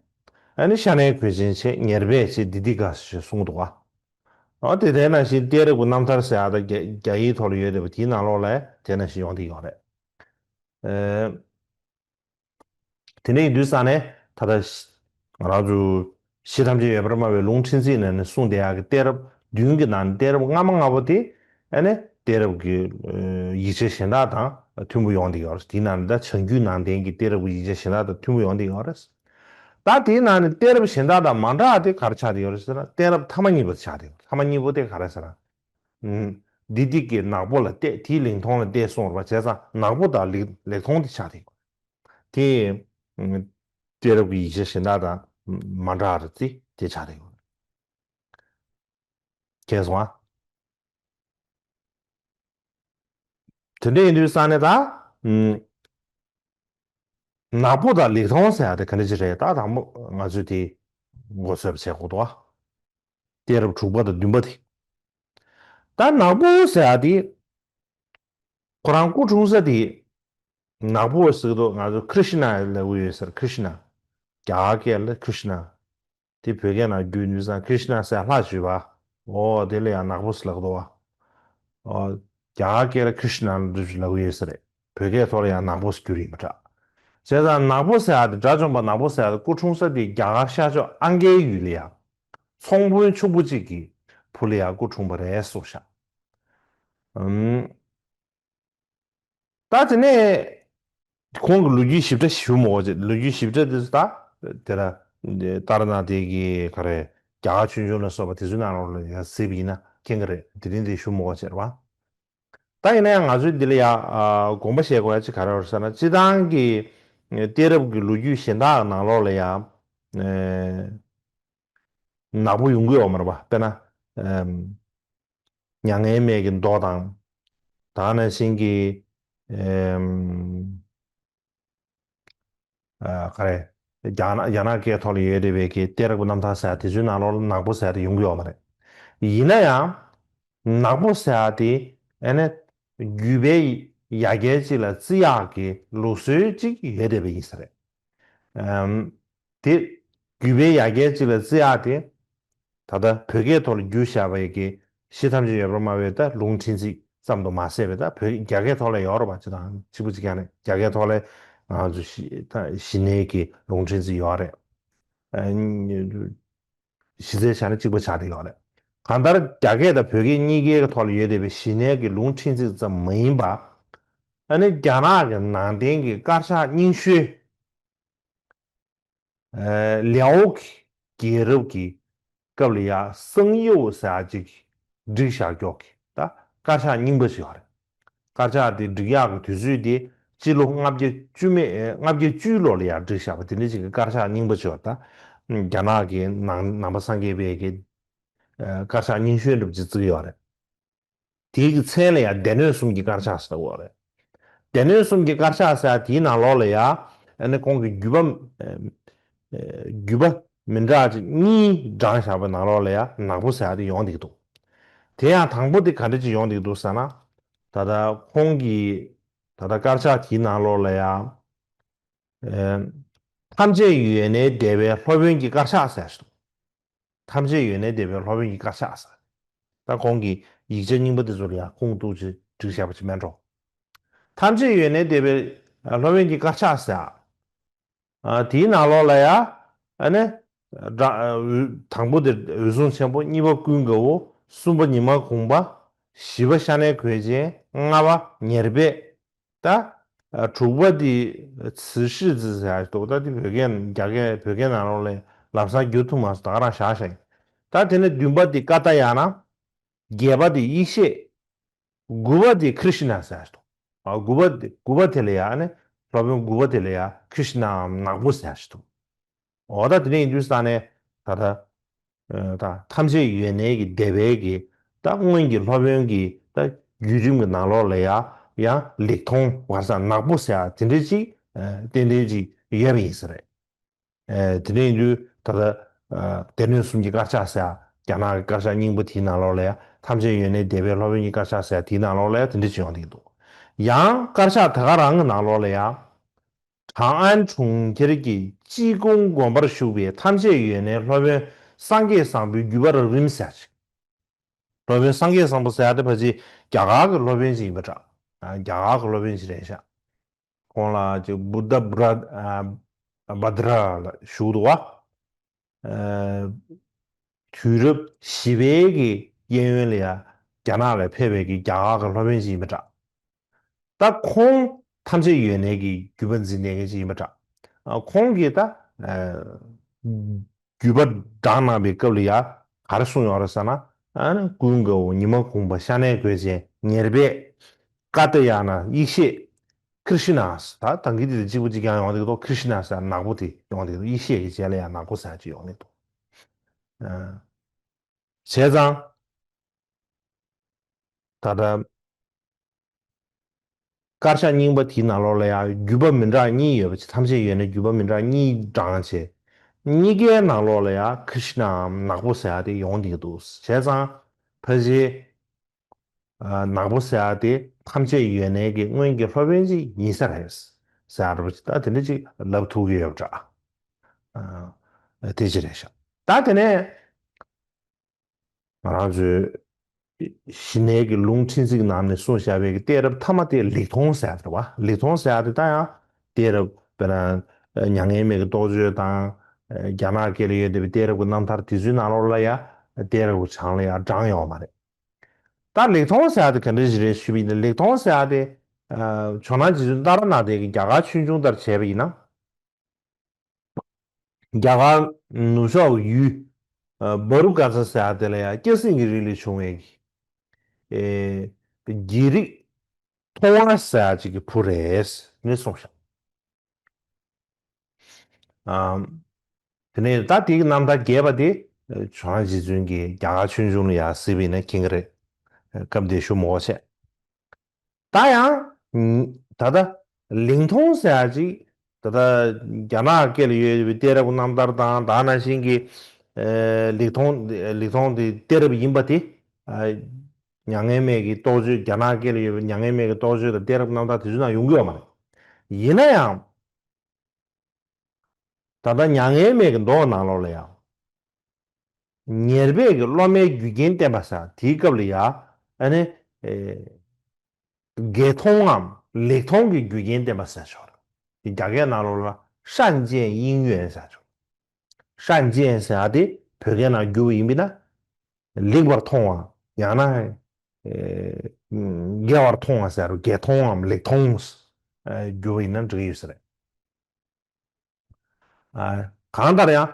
ཨ་ནི་ཤ་ནའི་གོས་ཅན་བྱས། ཉེར་སྦས་བྱས། དི་ཏི་ཀ་ཞེས་གསུངས་འདུག་ག་ཨ་དེ་དེ་ནང་བཞིན་གཏད་རབས་ཀྱི་རྣམ་ཐར་ཟེར་ཡ་ད་རྒྱ་རྒྱ་ཡིག་ཐོག་ལ་ཡོད་བསྡད་པ་དེའི་ནང་ལོགས་ལ་དེ་ནང་བཞིན་ཡོང་བསྡད་ཡོད་རེད། ཨེ། དེ་འདྲ་ཡིན་དུས་ཙང་ནས་ད་ལྟ་ང་རང་ཚོ་གཞི་ཐམས་ཅད་ཡོད་པར་སྨྲ་བའི་ལུང་ཕྲན་ཚེགས་ནས་ནི་གསུངས་བསྡད་ཡག་གི་གཏད་རབས་བདུན་གྱི་ནང་ནས་གཏད་རབས་སྔ་མ་ལྔ་པོ་དེ་ཨ་ནི་གཏད་རབས་ཀྱི་ཨ་ཡིག་ཆ་གཞན་དག་དང་མཐུན་པོ་ཡོང་བསྡད་ཡོད་རེད། དེའི་ནང་ནས་ད་བྱང་རྒྱུད་ནང་བསྟན་གྱི་གཏད་རབས་ཀྱི་ཡིག་ཆ་གཞན་དག་དང་མཐུན་པོ་ཡོང་བསྡད་ཡོད་རེད། ད་དེའི་ནང་ནས་གཏད་རབས་གཞན་དག་དང་མ་འདྲ་བ་དེ་ག་རེ་ཆགས་བསྡད་ཡོད་རེད་ཟེར་ན། གཏད་རབས་ཐ་མ་གཉིས་པ་དེ་ཆགས་བསྡད་ཡོད་རེད། ཐ་མ་གཉིས་པོ་དེ་ག་རེ་ཟེར་ན། ཨུམ། དི་ཏི་ཀས་ནག་པོ་ལ་གཏད། དེའི་ལེགས་མཐོང་ལ་གཏད་གསུངས་རེད་པ། བྱས་ཙང་ནག་པོ་དང་ལེགས་ལེགས་མཐོང་དེ་ཆགས་བསྡད་ཡོད་རེད། དེ་ཨུམ། གཏད་རབས་ཀྱི་ཡིག་ཆ་གཞན་དག་དང་མ་འདྲ་བ་རེད་དེ་དེ་ཆགས་བསྡད་ཡོད་རེད། མཁྱེན་སོང་ཨ། དེ་འདྲ་ཡིན་དུས་ཙང་ནས་ད། ཨུམ། ནག་པོ་དང་ལེགས་མཐོང་ཟེར་ཡ་དེ་ག་འདྲ་ཅིག་རེད། ད་དང་པོ་ང་ཚོས་དེ་མགོ་ཚོས་པ་བྱེད་དགོས་འདུག་ཨ། གཏད་རབས་དྲུག་པ་དང་བདུན་པ་དེ། ད་ནག་པོ་ཟེར་ཡ་དེ། ཁོ་རང་སྐུ་འཁྲུངས་ས་དེ། ནག་པོ་ཟེར་གི་འདུག་ང་ཚོ་ཀྲི་ཤི་ན་ལབ་ཀྱི་ཡོད་ཟེར། ཀྲི་ཤི་ན། རྒྱ་གར་སྐད་ལ་ཀྲི་ཤི་ན། དེ་བོད་སྐད་ནང་བསྒྱུར་དུས་ཙང་ཀྲི་ཤི་ན་ཟེར་ལྷ་བརྗོད་པ། འོ་དེ་ལ་ཡང་ནག་པོ་ཟེར་ལབ་འདུག་བ། འོ་རྒྱ་གར་སྐད་ལ་ཀྲིཤ་ན་ལབ་ཀྱི་ཡོད་ས་རེད། བོད་སྐད་ཐོག་ལ་ཡང་ནག་པོ་ཟེར་རྒྱུ་ཡིན་པ་འདྲ། བྱས་ཙང་ནག་པོ་ཟེར་ཡ་དེ་དགྲ་བཅོམ་པ་ནག་པོ་ཟེར་ཡ་དེ་སྐུ་འཁྲུངས་ས་དེ་རྒྱ་གར་ཤར་ཕྱོགས་ཨང་ཀའི་ཡུལ་ལ་ཡ། ཚོང་དཔོན་ཕྱུག་པོ་གཅིག་གི་བུ་ལ་ཡ་སྐུ་འཁྲུངས་པ་རེད་གསུངས་ཤག་ཨམ། ད་དེ་ནས་ཁོང་གི་ལོ་རྒྱུས་ཞིབ་ཕྲ་ཞུ་མི་དགོས་ཅེས། ལོ་རྒྱུས་ཞིབ་ཕྲ་དེ་ཚོ་ད་དེ་ལ་ཏཱ་ར་ནཱ་ཐའི་གི་ག་རེ་རྒྱ་གར་ཆོས་འབྱུང་ལ་སོགས་པ་དེ་ཚོའི་ནང་ལོགས་ལ་ཡང་གཟིགས་པ་ཡིན་ན་མཁྱེན་གི་རེད། དེ་རིང་དེ་ཞུ་མི་དགོས་ཅེས་རེད་བ། ད་ཡིན་ན་ཡང་ང་ཚོས་འདི་ལ་ཡང་ཨ་དགོངས་པ་བཞེས་དགོས་ཡ་ཅིག་ག་རེ་རེད་ཟེར་ན། སྤྱིར་བཏང་གི་གཏད་རབས་ཀྱི་ལོ་རྒྱུས་གཞན་དག་ནང་ལོགས་ལ་ཡང་ཨེ་ནག་པོ་ཡོང་གི་ཡོད་མ་རེད་པ། དཔེར་ན་ཨེམ། མྱ་ངན་མེད་ཀྱི་མདོ་དང་། ད་ག་ནང་བཞིན་གྱི་ཨེམ། ཨ་ག་རེ། རྒྱ་ནག་རྒྱ་ནག་སྐད་ཐོག་ལ་ཡོད་བསྡད་པའི་གི་གཏད་རབས་ཀྱི་རྣམ་ཐར་ཟེར་ཡ་དེ་ཚོའི་ནང་ལོགས་ལ་ནག་པོ་ཟེར་ཡ་དེ་ཡོང་གི་ཡོད་མ་རེད། ཡིན་ན་ཡང་ནག་པོ་ཟེར་ཡ་དེ་ཨ་ནི་རྒྱུད་པའི་ཡ་གྱལ་ཅིག་ལ་བརྩི་ཡག་གི་ལུགས་སྲོལ་ཅིག་ཡོད་བསྡད་པ་ཡིན་ས་རེད། ཨམ། དེ་རྒྱུད་པའི་ཡ་གྱལ་ཅིག་ལ་བརྩི་ཡག་དེ། ད་ལྟ་བོད་སྐད་ཐོག་ལ་བསྒྱུར་བཞག་པའི་གི་གཞི་ཐམས་ཅད་ཡོད་པར་སྨྲ་བའི་ད་ལུང་ཕྲན་ཚེག་ཙམ་དུ་མ་ཟད་པའི་ད་བོད་རྒྱ་སྐད་ཐོག་ལ་ཡོད་རེད་པ། ཅི་དང་གཅིག་པ་གཅིག་རྐྱང་རེད། རྒྱ་སྐད་ཐོག་ལ་ང་ཚོ་ཞི་ད་ཞི་གནས་ཀྱི་ལུང་ཕྲན་ཚེག་ཡོད་རེད། ཨ་གཞི་རྩའི་ཆ་ནས་གཅིག་པ་ཆགས་བསྡད་ཡོད་རེད། གང་ལྟར་རྒྱ་སྐད་དང་བོད་སྐད་གཉིས་ཀའི་ཐོག་ལ་ཡོད་བསྡད་པའི་ཞི་གནས་ཀྱི་ལུང་ཕྲན་ཚེག་ཙམ་མ་ཡིན་པ། ཨ་ནི་རྒྱ་ནག་གི་ནང་བསྟན་གྱི་དཀར་ཆག་རྙིང་ཤོས། ཨ་ལེའོ་གི་རྒྱལ་རབས་ཀྱི་སྐབས་ལ་ཡ་སང་ཡོ་ཟེར་ཡ་ཅིག་བསྒྲིགས་བཞག་ཀྱོག་གི་ད་དཀར་ཆག་རྙིང་པ་ཞིག་ཡོད་རེད། དཀར་ཆག་དེ་བསྒྲིགས་ཡག་གི་དུས་ཚོད་དེ་སྤྱི་ལོ་ལྔ་བརྒྱ་བཅུ་མེད་ལྔ་བརྒྱ་བཅུའི་ལོ་ལ་ཡ་བསྒྲིགས་བཞག་པ་དེ་འདྲ་ཅིག་གི་དཀར་ཆག་རྙིང་པ་ཞིག་ཡོད་རེད། ད་རྒྱ་ནག་གི་ནང་ནང་པ་སངས་རྒྱས་པའི་གི་ཨ་དཀར་ཆག་རྙིང་ཤོས་འདྲ་པོ་ཅིག་བརྩི་གི་ཡོད་རེད། དེའི་གི་མཚན་ལ་ཡང་སྡེ་སྣོད་གསུམ་གྱི་དཀར་ཆག་ཟེར་བ་རེད། སྡེ་སྣོད་གསུམ་གྱི་དཀར་ཆག་ཟེར་ཡ་དེའི་ནང་ལོགས་ལ་ཡ་ཨ་ནི་ཁོང་གི་བརྒྱུད་པ་ཨ་བརྒྱུད་པ་མི་འདྲ་ཅིག་གཉིས་བགྲངས་བཞག་པའི་ནང་ལོགས་ལ་ཡ་ནག་པོ་ཟེར་ཡ་དེ་ཡོང་བསྡད་ཀྱི་འདུག་དེ་ཡང་དང་པོ་དེ་ག་འདྲ་ཅིག་ཡོང་བསྡད་ཀྱི་འདུག་ཟེར་ན། ད་ལྟ་ཁོང་གི་ད་ལྟ་དཀར་ཆག་དེའི་ནང་ལོགས་ལ་ཡ་ཨ་ཐམས་ཅད་ཡོན་གནས་བདེ་བའི་སློབ་དཔོན་གྱི་དཀར་ཆག་ཟེར་ཞིག་འདུག་ཐམས་ཅད་ཡོན་གནས་བདེ་བའི་སློབ་དཔོན་གྱི་དཀར་ཆག་ཟེར། ད་ཁོང་གིས་ཡིག་ཆ་རྙིང་པ་དེ་ཚོ་ལ་ཡང་ཁུངས་གཏུགས་ཅིག་བསྒྲིགས་བཞག་པ་ཅིག་མེད་འགྲོ། ཐམས་ཅད་ཡོན་གནས་བདེ་བའི་སློབ་དཔོན་གྱི་དཀར་ཆག་ཟེར། ཨ་དེའི་ནང་ལོགས་ལ་ཡང་ཨ་ནི་དང་པོ་དེ་འོད་སྲུང་ཆེན་པོ། གཉིས་པ་ཀུན་དགའ་བོ། གསུམ་པ་ཉི་མ་གུང་པ། བཞི་པ་ཤ་ནའི་གོས་ཅན། ལྔ་པ་ཉེར་སྦས། ད་ཨ་དྲུག་པ་དེ་ཙི་ཧྲི་ཙི་ཟེར་ཡག་འདུག་ད་དེ་བོད་སྐད་རྒྱ་སྐད་བོད་སྐད་ནང་ལོགས་ལ་ལམ་སང་བསྒྱུར་ཐུབ་མ་སོང་། ད་ག་རང་བཞག་བཞག་ཡིན། ད་དེ་ནས་བདུན་པ་དེ་ཀ་ཏྱ་ཡ་ན། བརྒྱད་པ་དེ་ཡེ་ཤེས། དགུ་པ་དེ་ཀྲིཤ་ན་ཟེར་ཡག་འདུག་ཨ་དགུ་པ་དེ་དགུ་པ་དེ་ལ་ཡ་ཨ་ནི་སློབ་དཔོན་དགུ་པ་དེ་ལ་ཡ་ཀྲིཤ་ནའམ་ནག་པོ་ཟེར་ཡག་འདུག་འོ་ད་དེ་འདྲ་ཡིན་དུས་ས་ནས་ད་ལྟ་ཨ་ད་ཐམས་ཅད་ཡོན་གནས་ཀྱི་བདེ་བའི་གི་ད་སྔོན་གྱི་སློབ་དཔོན་གྱི་ད་བརྒྱུད་རིམ་གྱི་ནང་ལོགས་ལ་ཡ་ཡང་ལེགས་མཐོང་བར་ས་ནག་པོ་ཟེར་ཡག་དེ་འདྲ་ཅིག་ཨ་ཏན་ཏན་ཅིག་ཡོད་པ་ཡིན་ས་རེད། ཨ་དེ་འདྲ་ཡིན་དུས་ད་ལྟ་ཨ་སྡེ་སྣོད་གསུམ་གྱི་དཀར་ཆག་ཟེར་ཡག་རྒྱ་ནག་གི་དཀར་ཆག་རྙིང་པ་དེའི་ནང་ལོགས་ལ་ཡ་ཐམས་ཅད་ཡོན་གནས་བདེ་བའི་སློབ་དཔོན་གྱི་དཀར་ཆག་ཟེར་ཡག་དེའི་ནང་ལོགས་ལ་ཡ་དེ་འདྲ་ཅིག་ཡོང་བསྡད་ཀྱི་འདུག་ཡང་དཀར་ཆག་ད་ག་རང་གི་ནང་ལོགས་ལ་ཡ། 长安城 གྲོང་ཁྱེར་གྱི་ཅི་གུང་དགོན་པར་བཞུགས་པའི་ཐམས་ཅད་ཡོན་གནས་སློབ་དཔོན་སངས་རྒྱས་བཟང་པོའི་བརྒྱུད་པ་རབ་རིམ་ཟེར་ཅིག་སློབ་དཔོན་སངས་རྒྱས་བཟང་པོ་ཟེར་ཡག་དེ་ཕལ་ཆེར་རྒྱ་གར་གྱི་སློབ་དཔོན་ཅིག་ཡིན་པ་འདྲ། ཨ་རྒྱ་གར་གྱི་སློབ་དཔོན་ཅིག་རེད་ཤག་ཁོང་ལ་ཅིག་བུདྡྷ་བྷ་ར་ཨ་བྷ་དྲ་ལ་ཞུ་འདུག་བ། ཨ་དུས་རབས་བཞི་པའི་གི་གཡས་གཡོན་ལ་ཡ་རྒྱ་ནག་ལ་ཕེབས་པའི་གི་རྒྱ་གར་གྱི་སློབ་དཔོན་ཅིག་ཡིན་པ་འདྲ། ད་ཁོང་ཐམས་ཅད་ཡོན་གནས་ཀྱི་བརྒྱུད་པ་འཛིན་མཁན་ཅིག་ཡིན་པ་འདྲ། ཨ་ཁོང་གིས་ད་ཨ་བརྒྱུད་པ་བགྲངས་གནང་བའི་སྐབས་ལ་ཡ་ག་རེ་གསུངས་ཡོད་རེད་ཟེར་ན། ཨ་ནི་ཀུན་དགའ་བོ། ཉི་མ་གུང་པ། ཤ་ནའི་གོས་ཅན། ཉེར་སྦས། ཀ་ཏྱ་ཡ་ན། ཡེ་ཤེས། ཀྲིཤ་ན། ད་ད་གིན་དེ་གཅིག་པ་གཅིག་རྐྱང་ཡོང་བསྡད་ཀྱི་འདུག་ཀྲིཤ་ན་ཟེར་ནག་པོ་དེ་ཡོང་བསྡད་ཀྱི་འདུག་ཡེ་ཤེས་ཀྱི་རྗེས་ལ་ཡང་ནག་པོ་ཟེར་ཅིག་ཡོང་བསྡད་ཀྱི་འདུག་ཨ་བྱས་ཙང་། ད་ལྟ་དཀར་ཆག་རྙིང་པ་དེའི་ནང་ལོགས་ལ་ཡང་བརྒྱུད་པ་མི་འདྲ་གཉིས་ཡོད་པ་ཅིག་ཐམས་ཅད་ཡོད་ན་བརྒྱུད་པ་མི་འདྲ་གཉིས་བགྲངས་བྱས། གཉིས་ཀའི་ནང་ལོགས་ལ་ཡང་ཀྲིཤ་ནའམ་ནག་པོ་ཟེར་ཡ་དེ་ཡོང་བསྡད་ཀྱི་འདུག་བྱས་ཙང་ཕལ་ཆེར་ཨ་ནག་པོ་ཟེར་ཡ་དེ་ཐམས་ཅད་ཡོན་གནས་ཀྱི་སྔོན་གྱི་སློབ་དཔོན་ཅིག་ཡིན་ས་རེད་ཟེར་ཡ་འདྲ་པོ་ཅིག་ད་དེ་འདྲ་ཅིག་ལབ་ཐུབ་ཀྱི་ཡོད་པ་འདྲ། ཨ་དེ་ཅིག་རེད་ཤག་ད་དེ་ནས། ང་རང་ཚོའི་ཞི་གནས་ཀྱི་ལུང་ཕྲན་ཚེགས་ནང་ནས་གསུངས་བཞག་པའི་གི་གཏད་རབས་མཐའ་མ་དེ་ལེགས་མཐོང་ཟེར་ཡ་དེ་རེད་བ། ལེགས་མཐོང་ཟེར་ཡ་དེ་ད་ཡང་གཏད་རབས་དཔེར་ན་མྱ་ངན་མེད་ཀྱི་རྟོགས་བརྗོད་དང་། རྒྱ་ནག་སྐད་ལ་ཡོད་བསྡད་པའི་གཏད་རབས་ཀྱི་རྣམ་ཐར་དེ་ཚོའི་ནང་ལོགས་ལ་ཡང་གཏད་རབས་ཀྱི་གྲངས་ལ་ཡང་བགྲངས་ཡོད་མ་རེད། ད་ལེགས་མཐོང་ཟེར་ཡ་དེ་ག་འདྲ་ཞིག་རེད་ཞུས་པ་ཡིན་ན། ལེགས་མཐོང་ཟེར་ཡ་དེ་ཇོ་ནང་རྗེ་བཙུན་ཏཱ་ར་ནཱ་ཐའི་གི་རྒྱ་གར་ཆོས་འབྱུང་ལྟར་བྱས་པ་ཡིན་ན། རྒྱ་གར་ནུབ་ཕྱོགས་ཀྱི་ཡུལ་བྷ་རུ་ཀ་ཙ་ཟེར་ཡ་དེ་ལ་ཡང་སྐྱ་སེང་གི་རིགས་ལས་བྱུང་བའི་གི་ཨེ་རྒྱལ་རིགས་མཐོང་བ་ཟེར་ཡ་ཅིག་གི་བུ་རེད་ནས་གསུངས་ཤག་ཨམ། དེ་ནས་ད་དེའི་རྣམ་ཐར་རྒྱས་པ་དེ་ཇོ་ནང་རྗེ་བཙུན་གྱིས་རྒྱ་གར་ཆོས་འབྱུང་ལ་ཡང་གཟིགས་པ་ཡིན་ན་མཁྱེན་གྱི་རེད། སྐབས་དེ་ཞུ་མི་དགོས་བྱས། ད་ཡང་ད་ལྟ་ལེགས་མཐོང་ཟེར་ཡ་ཅིག་ད་ལྟ་རྒྱ་ནག་སྐད་ལ་ཡོད་པའི་གཏད་རབས་རྣམ་ཐར་དང་ད་ནང་བཞིན་གྱི་ལེགས་མཐོང་ལེགས་མཐོང་དེ་གཏད་རབས་ཡིན་པ་དེ། མྱ་ངན་མེད་ཀྱི་རྟོགས་བརྗོད། རྒྱ་ནག་སྐད་ལ་ཡོད་པའི་མྱ་ངན་མེད་ཀྱི་རྟོགས་བརྗོད་དང་གཏད་རབས་རྣམ་ཐར་དེ་ཚོའི་ནང་ཡོང་གི་ཡོད་མ་རེད། ཡིན་ན་ཡང་། ད་ལྟ་མྱ་ངན་མེད་ཀྱི་མདོ་ནང་ལོགས་ལ་ཡང་། ཉེར་སྦས་ཀྱི་སློབ་མའི་རྒྱུ་རྐྱེན་བསྟན་པ་ཟེར་དེའི་སྐབས་ལ་ཡང་ཨ་ནི། དགེ་མཐོང་ངམ་ལེགས་མཐོང་གི་རྒྱུ་རྐྱེན་བསྟན་པ་ཟེར་ཆོག་རེད། རྒྱ་སྐད་ནང་ལོགས་ལ་善见因缘ཟེར་ཆོག །善见ཟེར་ཡ་དེ་བོད་སྐད་ནང་བསྒྱུར་བ་ཡིན་པས་ན། ལེགས་པར་མཐོང་བ་ཡང་ན། དགེ་བར་མཐོང་བ་ཟེར་རུ་དགེ་མཐོང་ངམ་ལེགས་མཐོང་། བསྒྱུར་བ་ཡིན་ན་འགྲིག་གི་ཡོད་ས་རེད། གང་ལྟར་ཡང་།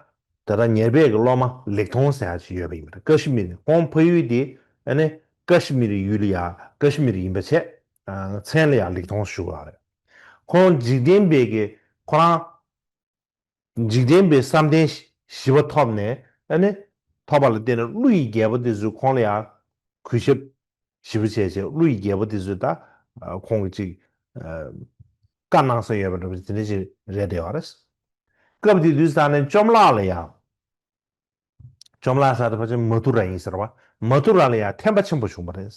ད་ལྟ་ཉེར་སྦས་ཀྱི་སློབ་མ་ལེགས་མཐོང་ཟེར་ཡ་ཞིག་ཡོད་པ་ཡིན་པ་རེད། ཀ་ཤི་མིར་ཁོང་ཕ་ཡུལ་དེ་ཨ་ནི་ཀ་ཤི་མིར་ཡུལ་ལ་ཡ་ཀ་ཤི་མིར་ཡིན་པ་བྱས། མཚན་ལ་ཡང་ལེགས་མཐོང་ཞུ་བ་རེད། ཁོང་འཇིག་རྟེན་པའི་གི་ཁོ་རང་འཇིག་རྟེན་པའི་བསམ་གཏན་ཞི་བ་ཐོབ་ནས་ཨ་ནི་ཐོབ་པ་ལ་བརྟེན་ནས་ཀླུ་ཡི་རྒྱལ་པོ་དེ་ཚོས་ཁོང་ལ་ཡང་གུས་ཞབས་ཞེ་པོ་བྱས་བྱས་ཀླུ་ཡི་རྒྱལ་པོ་དེ་ཚོས་ད་ཁོང་གི་ཅིག་བཀའ་གནང་ས་ཡོད་པ་འདྲ་པོ་དེ་འདྲ་ཅིག་རེད་བསྡད་པ་རེད། སྐབས་དེ་དུས་ས་ནས་བཅོམ་བརླག་ལ་ཡང་། བཅོམ་བརླག་ས་དེ་ཕལ་ཆེར་མ་ཐུ་ར་ཡིན་ཟེར་བ། མ་ཐུ་ར་ལ་ཡང་ཐན་པ་ཆེན་པོ་བྱུང་བ་རེད།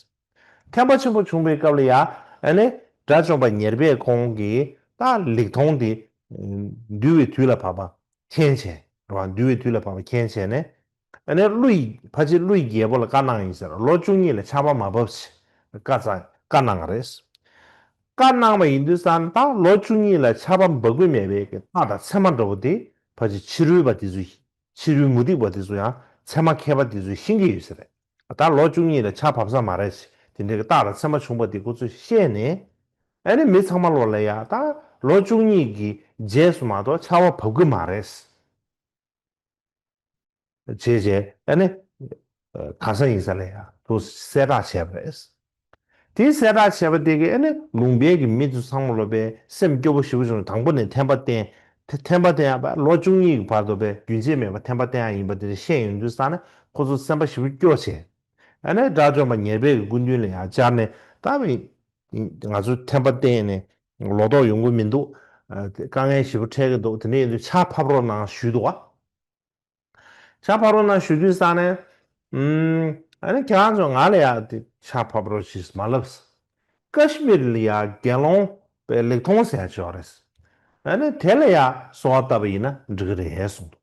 ཐན་པ་ཆེན་པོ་བྱུང་བའི་སྐབས་ལ་ཡང་ཨ་ནི་དགྲ་བཅོམ་པ་ཉེར་སྦས་ཁོང་གིས་ད་ལེགས་མཐོང་དེ་འདུལ་བའི་དུས་ལ་བབ་པ་མཁྱེན་བྱས་རེད་བ། འདུལ་བའི་དུས་ལ་བབ་པ་མཁྱེན་བྱས་ནས་ཨ་ནི་ཀླུ་ཡི་ཕལ་ཆེར་ཀླུ་ཡི་རྒྱལ་པོ་ལ་བཀའ་གནང་ཡིན་ཟེར། ལོ་བཅུ་གཉིས་ལ་ཆར་པ་མ་བབས་ཞེས་བཀའ་བཀའ་གནང་བ་རེད། བཀའ་གནང་བ་ཡིན་དུས་ཙང་ད་ལོ་བཅུ་གཉིས་ལ་ཆར་པ་འབབ་ཀྱི་མེད་པའི་གི་རྟགས་དང་མཚན་མ་འདྲ་པོ་དེ་ཕལ་ཆེར་ཕྱི་རོལ་པ་དེ་ཚོས་ཕྱི་རོལ་མུ་སྟེགས་པ་དེ་ཚོ་ཡང་ཚད་མ་མཁས་པ་དེ་ཚོས་ཤེས་ཀྱི་ཡོད་ས་རེད། ད་ལོ་བཅུ་གཉིས་ལ་ཆར་བབས་ས་མ་རེད་ཟེར་དེ་འདྲའི་གི་རྟགས་དང་མཚན་མ་བྱུང་བ་དེ་ཁོ་ཚོས་ཤེས་ནས། ཨ་ནི་མི་ཚང་མ་ལོ་ལ་ཡ་ད་ལོ་བཅུ་གཉིས་ཀྱི་རྗེས་སུ་མ་གཏོགས་ཆར་པ་བབས་ཀྱི་མ་རེད། བྱས་བྱས་ཨ་ནི། ག་ས་ཡིན་ས་ལ་ཡ་དུ་གསལ་བསྒྲགས་བྱས་པ་རེད། དེ་གསལ་བསྒྲགས་བྱས་པ་དེ་གིས་ཨ་ནི་ལུང་པའི་གི་མི་ཚོ་ཚང་མ་ལོ་པའི་སེམས་སྐྱོ་པོ་ཞེ་པོ་བྱུང་། དང་པོ་ནས་ཐན་པ་བསྟན། ཐན་པ་བསྟན་ཡ་པ་ལོ་བཅུ་གཉིས་ཀྱི་བར་དུ་པའི་རྒྱུན་ཆད་མེད་པར་ཐན་པ་བསྟན་ཡ་ཡིན་པ་དེ་ཤེས་ཡོང་དུས་ཙང་ནས་ཁོ་ཚོ་སེམས་པ་ཞེ་པོ་སྐྱོ་བྱས། ཨ་ནི་དགྲ་བཅོམ་པ་ཉེར་སྦས་ཀྱི་སྐུ་མདུན་ལ་ཡང་བཅར་ནས་ད་བས། ང་ཚོ་ཐན་པ་བསྟན་ནས་ལོ་ཏོག་ཡོང་གི་མི་འདུག་ཨ་དཀའ་ངལ་ཞེ་པོ་འཕྲད་ཀྱི་འདུག་དེ་འདྲ་ཡིན་དུས་ཆར་ཕབ་རོགས་གནང་ཞུས་འདུག་བ། ཆར་ཕབ་རོགས་གནང་ཞུ་དུས་ཙང་ནས། ཨ་ནི་ཁྱེད་རང་ཚོ་ང་ལ་ཡ་དེ་ཆར་ཕབ་རོགས་ཞེས་མ་ལབ། ཀ་ཤི་མིར་ལ་ཡ་དགེ་སློང་པའི་ལེགས་མཐོང་ཟེར་ཡ་ཅིག་ཡོད་རེད། ཨ་ནི་དེ་ལ་ཡ་གསོལ་བ་བཏབ་པ་ཡིན་ན་འགྲིག་གི་རེད་གསུངས་འདུག་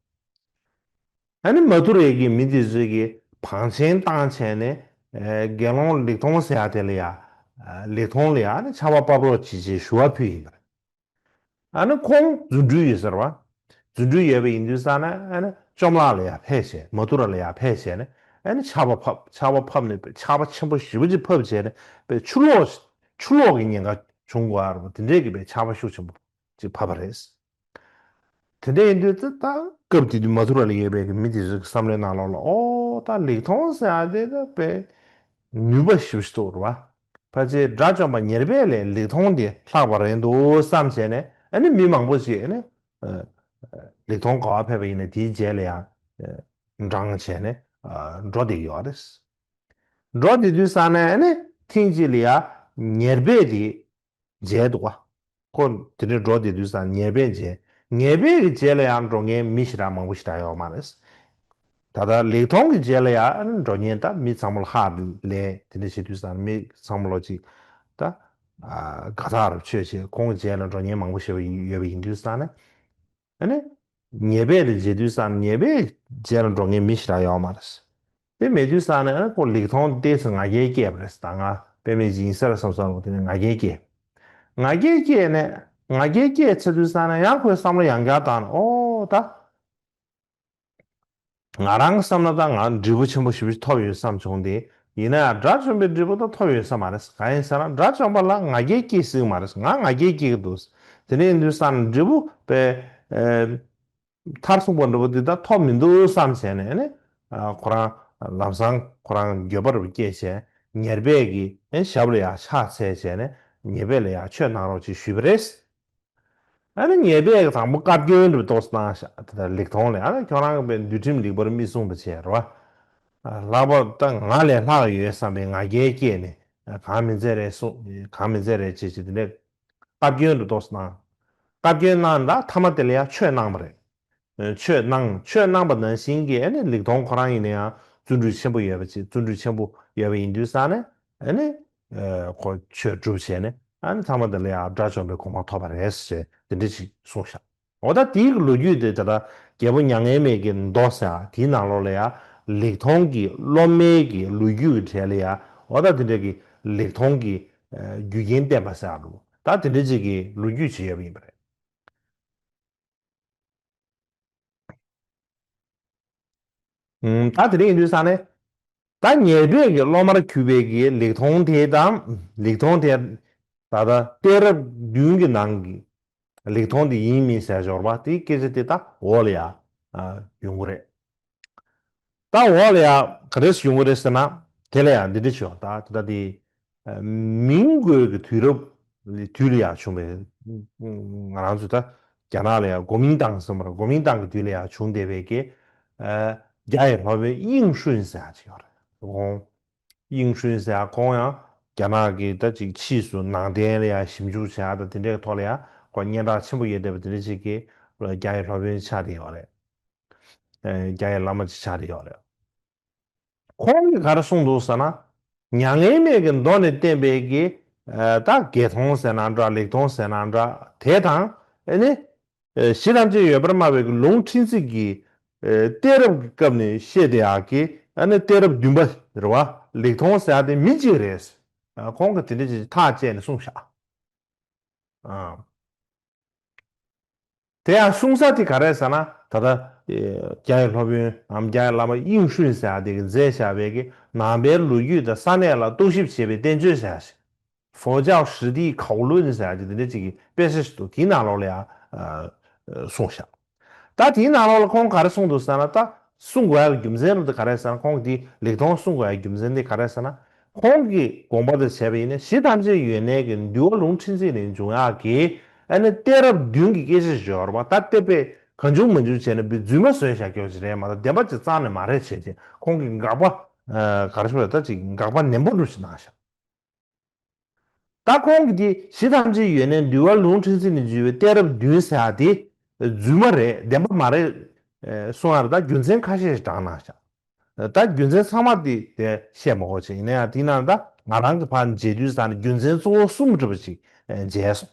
ཨ་ནི་མ་ཐུ་རའི་གི་མི་དེ་ཚོས་ཀྱི་བང་ཆེན་བཏང་བྱས་ནས། ཨ་དགེ་སློང་ལེགས་མཐོང་ཟེར་ཡ་དེ་ལ་ཡ། ཨ་ལེགས་མཐོང་ལ་ཡ་ཨ་ནི་ཆར་པ་ཕབ་རོགས་བྱེད་ཅེས་ཞུ་བ་ཕུལ་ཡིན་པ་རེད། ཨ་ནི་ཁོང་རྫུ་འཕྲུལ་ཡོད་ཟེར་བ། རྫུ་འཕྲུལ་ཡོད་པ་ཡིན་དུས་ཙང་ནས་ཨ་ནི་བཅོམ་བརླག་ལ་ཡར་ཕེབས་བྱས། མ་ཐུ་ར་ལ་ཡར་ཕེབས་བྱས་ནས་ཨ་ནི་ཆར་པ་ཕབ། ཆར་པ་ཕབ་ནས་པའི་ཆར་པ་ཆེན་པོ་ཞེ་པོ་ཅིག་ཕབ་བྱས་ནས་པའི་ཆུ་ལོག་ཆུ་ལོག་གི་ཉེན་ཁ་བྱུང་དགོས་ཨ་རུ་དེ་འདྲས་ཀྱི་པའི་ཆར་པ་ཤུགས་ཆེན་པོ་ཅིག་ཕབ་པ་རེད། དེ་འདྲ་ཡིན་དུས་ད་ད་སྐབས་དེ་དུས་མ་ཐུ་ར་ལ་ཡོད་པའི་གི་མི་དེ་ཚོའི་བསམ་བློའི་ནང་ལོགས་ལ་ཨོ་ད་ལེགས་མཐོང་ཟེར་ཡ་དེ་ད་པའི་ནུས་པ་ཞེ་པོ་ཅིག་འདུག་རེད་བ། ཕལ་ཆེར་དགྲ་བཅོམ་པ་ཉེར་སྦས་ལས་ལེགས་མཐོང་དེ་ལྷག་པ་རེད་འདུག་བསམ་བྱས་ནས་ཨ་ནི་མི་མང་པོ་ཞིག་ཨ་ནི། ལེགས་མཐོང་ག་པར་ཕེབས་པ་ཡིན་ན་དེའི་རྗེས་ལ་ཡང་འབྲང་བྱས་ནས་འགྲོ་བསྡད་ཡོད་རེད། འགྲོ་བསྡད་དུས་ཙང་ནས་ཨ་ནི་ཐེངས་གཅིག་ལ་ཡང་ཉེར་སྦས་དེ་མཇལ་འདུག་བ། ཁོ་དེ་ནས་འགྲོ་བསྡད་དུས་ཙང་ཉེར་སྦས་མཇལ། ཉེར་སྦས་ཀྱི་རྗེས་ལ་ཡང་འགྲོ་མཁན་མི་ཞེ་དྲག་མང་པོ་ཞེ་དྲག་ཡོད་མ་རེད། ད་ལྟ་ལེགས་མཐོང་གི་རྗེས་ལ་ཡང་འགྲོ་མཁན་ད་མི་ཚང་མ་ལ་ཧ་ལས་དེ་འདྲ་བྱེད་དུས་ཙང་མི་ཚང་མ་ལོ་ཅིག་ད་དགའ་ཐག་རབ་ཆོད་བྱས། ཁོང་གི་རྗེས་ལ་འགྲོ་མཁན་མང་པོ་ཞེ་པོ་ཡོད་པ་ཡིན་དུས་ཙང་ནས་ཨ་ནི་ཉེར་སྦས་དེ་མཇལ་དུས་ཙང་ཉེར་སྦས་རྗེས་ལ་འགྲོ་མཁན་མི་ཞེ་དྲག་ཡོད་མ་རེད། དེ་མེད་དུས་ཙང་ནས་ཨ་ཁོ་ལེགས་མཐོང་དེ་ཚོ་ང་རྒྱལ་སྐྱེས་པ་རེད། ད་ང་དཔེ་མེད་ཅིག་ཡིན་ས་རེད་བསམ་བསམ་བློ་དེ་ནས་ང་རྒྱལ་སྐྱེས། ང་རྒྱལ་སྐྱེས་ནས་ང་རྒྱལ་སྐྱེས་ཚར་དུས་ཙང་ནས་ཡང་ཁོའི་བསམ་བློ་ཡང་བསྐྱར་བཏང་ནས་ཨོ་ད། ང་རང་བསམ་ན་ད་ང་འབྲས་བུ་ཆེན་པོ་ཞེ་པོ་ཅིག་ཐོབ་ཡོད་བསམ་བྱུང་སྟེ། ཡིན་ན་ཡང་དགྲ་བཅོམ་པའི་འབྲས་བུ་ད་ཐོབ་ཡོད་ས་མ་རེད། གང་ཡིན་ཟེར་ན་དགྲ་བཅོམ་པ་ལ་ང་རྒྱལ་སྐྱེ་སྲིད་མ་རེད། ང་ང་རྒྱལ་སྐྱེ་གི་འདུག་དེ་ནས་ཡིན་དུས་ཙང་འབྲས་བུ་པའི་མཐར་ཐུག་པ་འདྲ་པོ་འདི་ད་ཐོབ་མི་འདུག་བསམ་བྱས་ནས་ནི། ཁོ་རང་ལམ་སང་ཁོ་རང་འགྱོད་པ་རུ་སྐྱེས་བྱས། ཉེར་སྦས་ཀྱི་ཞབས་ལ་ཡང་ཕྱག་འཚལ་བྱས་ནས་ཉེར་སྦས་ལ་ཡང་ཆོས་གནང་རོགས་ཅེས་ཞུས་པ་རེད། ཨ་ནི་ཉེར་སྦས་ཀྱི་དང་པོ་བཀའ་བཀྱོན་འདྲ་པོ་ཏོག་ཙམ་གནང་ཤག་དེ་ལྟར་ལེགས་མཐོང་ལ་ཨ་ནི་ཁྱོད་རང་གི་པའི་འདུལ་ཁྲིམས་ལེགས་པར་མི་སྲུང་བ་བྱས་རེད་བ། ལྷག་པར་ད་ང་ལས་ལྷག་ཡོད་བསམ་པའི་ང་རྒྱལ་སྐྱེས་ནས་གང་མི་མཛད་རེད་གསུང་གང་མི་མཛད་རེད་ཅེས་ཅེས་དེ་འདྲའི་བཀའ་བཀྱོན་འདྲ་པོ་ཏོག་ཙམ་གནང་། བཀའ་བཀྱོན་གནང་ད་མཐའ་མ་དེ་ལ་ཡང་ཆོས་གནང་བ་རེད། ཆོས་གནང་ཆོས་གནང་པ་ནང་བཞིན་གྱི་ཨ་ནི་ལེགས་མཐོང་ཁོ་རང་ཡིན་ན་ཡང་བརྩོན་འགྲུས་ཆེན་པོ་ཡོད་པ་ཅིག་བརྩོན་འགྲུས་ཆེན་པོ་ཡོད་པ་ཡིན་དུས་ཙང་ནས་ཨ་ནི་ཁོ་ཆོས་སྒྲུབ་བྱས་ནས་ཨ་ནི་ཚང་མ་འདི་ལ་ཡང་དགྲ་བཅོམ་པའི་གོ་འཕང་ཐོབ་པ་རེད་ཟེར་དེ་འདྲ་ཅིག་གསུངས་ཤག་འོ་ད་དེའི་གི་ལོ་རྒྱུས་དེ་ད་ལྟ་རྒྱལ་པོ་མྱ་ངན་མེད་ཀྱི་མདོ་ཟེར་དེའི་ནང་ལོགས་ལ་ཡང་ལེགས་མཐོང་གི་སློབ་མའི་གི་ལོ་རྒྱུས་ཀྱི་གྲས་ལ་ཡང་འོ་ད་དེ་འདྲ་གི་ལེགས་མཐོང་གི་རྒྱུ་རྐྱེན་བསྟན་པ་ཟེར་ཡག་འདུག་ད་དེ་འདྲ་ཅིག་གི་ལོ་རྒྱུས་ཅིག་ཡོད་པ་ཡིན་པ་རེད། ད་དེ་རིང་ཡིན་དུས་ས་ནས་ད་ཉེར་སྦས་ཀྱི་སློབ་མར་གྱུར་པའི་གི་ལེགས་མཐོང་དེ་དང་ལེགས་མཐོང་དེ་ད་ལྟ་གཏད་རབས་བདུན་གྱི་ནང་གི་ལེགས་མཐོང་དེ་ཡིན་མིན་ཟེར་འབྱོར་བ་དེའི་སྐད་ཆ་དེ་ད་འོག་ལ་ཡ་ཡོང་གི་རེད། ད་འོག་ལ་ཡ་ག་རེ་ཡོང་གི་རེད་ཟེར་ན་དེ་ལ་ཡ་འདི་འདྲ་བྱོས་ད་ད་ལྟ་དེ། མིང་དགོས་ཀྱི་དུས་རབས་དུས་ལ་ཡང་བྱུང་བའི་ང་རང་ཚོ་ད་རྒྱ་ནག་ལ་ཡང་གོ་མིང་ཏང་ཟེར་བ་གོ་མིང་ཏང་གི་དུས་ལ་ཡང་བྱུང་བསྡད་པའི་གི་རྒྱ་ཡི་སློབ་དཔོན་དབྱིང་ཧྲུན་ཟེར་ཡག་ཅིག་ཡོད་རེད། ཁོང་དབྱིང་ཧྲུན་ཟེར་ཡག་ཁོང་ཡང་རྒྱ་ནག་གི་ད་ཅིག་ཕྱིས་སུ་ནང་བསྟན་ལ་ཡང་ཞིབ་འཇུག་བྱེད་ཡག་དང་དེ་འདྲའི་ཐོག་ལ་ཡང་ཁོ་སྙན་གྲགས་ཆེན་པོ་ཡོད་བསྡད་པ་དེ་འདྲ་ཅིག་གི་རྒྱ་ཡི་སློབ་དཔོན་ཆགས་བསྡད་ཡོད་རེད། རྒྱ་ཡི་བླ་མ་ཅིག་ཆགས་བསྡད་ཡོད་རེད། ཁོང་གིས་ག་རེ་གསུངས་འདུག་ཟེར་ན། མྱ་ངན་མེད་ཀྱི་མདོ་ནས་བསྟན་པའི་གི་ད་དགེ་མཐོང་ཟེར་ན་འདྲ་ལེགས་མཐོང་ཟེར་ན་འདྲ་དེ་དང་ཨ་ནི་གཞི་ཐམས་ཅད་ཡོད་པར་སྨྲ་བའི་གི་ལུང་ཕྲན་ཚེགས་ཀྱི་གཏད་རབས་ཀྱི་སྐབས་ནས་བཤད་བསྡད་ཡག་གི་ཨ་ནི་གཏད་རབས་བདུན་པ་རེད་བ། ལེགས་མཐོང་ཟེར་ཡག་དེ་མི་གཅིག་རེད། ཁོང་གིས་དེ་འདྲ་ཅིག་ཐག་བཅད་ནས་གསུངས་ཤག་དེ་ཡང་གསུང་ས་དེ་ག་རེ་ཟེར་ན་ད་ལྟ་རྒྱ་ཡི་སློབ་དཔོན་ནམ་རྒྱ་ཡི་བླ་མ་དབྱིངས་ཧྲུན་ཟེར་ཡ་དེ་གིས་མཛད་བཞག་པའི་གི་ནང་པའི་ལོ་རྒྱུས་དང་ས་གནས་ལ་རྟོག་ཞིབ་བྱེད་པའི་བསྟན་བཅོས་ཟེར་ཡ་ཞིག佛教史地考论ཟེར་ཡ་ཅིག་དེ་འདྲ་ཅིག་གི་དཔེ་ཆ་ཞིག་འདུག་དེའི་ནང་ལོགས་ལ་ཡང་གསུངས་བཞག་ད་དེའི་ནང་ལོགས་ལ་ཁོང་ག་རེ་གསུངས་འདུག་ཟེར་ན་ད་གསུང་དགོས་ཡ་གི་རྒྱུ་མཚན་རུ་དེ་ག་རེ་ཟེར་ན་ཁོང་གིས་དེ་ལེགས་མཐོང་གསུང་དགོས་ཡ་གི་རྒྱུ་མཚན་དེ་ག་རེ་ཟེར་ན། ཁོང་གི་དགོངས་པ་དེ་བྱས་པ་ཡིན་ན་གཞི་ཐམས་ཅད་ཡོད་གནས་ཀྱི་འདུལ་བ་ལུང་ཕྲན་ཚེགས་ནས་འབྱུང་ཡག་གི་ཨ་ནི་གཏད་རབས་བདུན་གྱི་སྐད་ཆ་ཞིག་ཡོད་རེད་པ། ད་གཏད་པས་གང་བྱུང་མང་བྱུང་བྱས་ན་བི་རྫུན་མ་བཟོས་བཞག་རྒྱུ་ཞིག་རེད་མ་གཏོགས་བདེན་པ་ཅིག་རྩ་ནས་མ་རེད་བྱས་རྗེས་ཁོང་གིས་དགག་པ་ག་རེ་ཞུ་དགོས་རེད་ད་ཅིག་དགག་པ་ནན་པོ་འདྲ་ཞིག་གནང་ཤག་ད་ཁོང་གིས་དེ་གཞི་ཐམས་ཅད་ཡོད་གནས་འདུལ་བ་ལུང་ཕྲན་ཚེགས་ནས་འབྱུང་བའི་གཏད་རབས་བདུན་ཟེར་ཡག་དེ་རྫུན་མ་རེད་བདེན་པ་མ་རེད་གསུང་ཡག་རེད་ད་རྒྱུ་མཚན་ཁ་ཤས་ཤིག་དྲངས་གནང་ཤག་ད་རྒྱུ་མཚན་ཚང་མ་དེ་དེ་བཤད་མ་དགོས་ཆེ་ཡིན་ན་ཡང་དེ་ནང་ད་ང་རང་གི་ཕར་མཇལ་དུས་ཙང་ནས་རྒྱུ་མཚན་གཙོ་བོ་གསུམ་འདྲ་པོ་ཅིག་མཇལ་སོང་།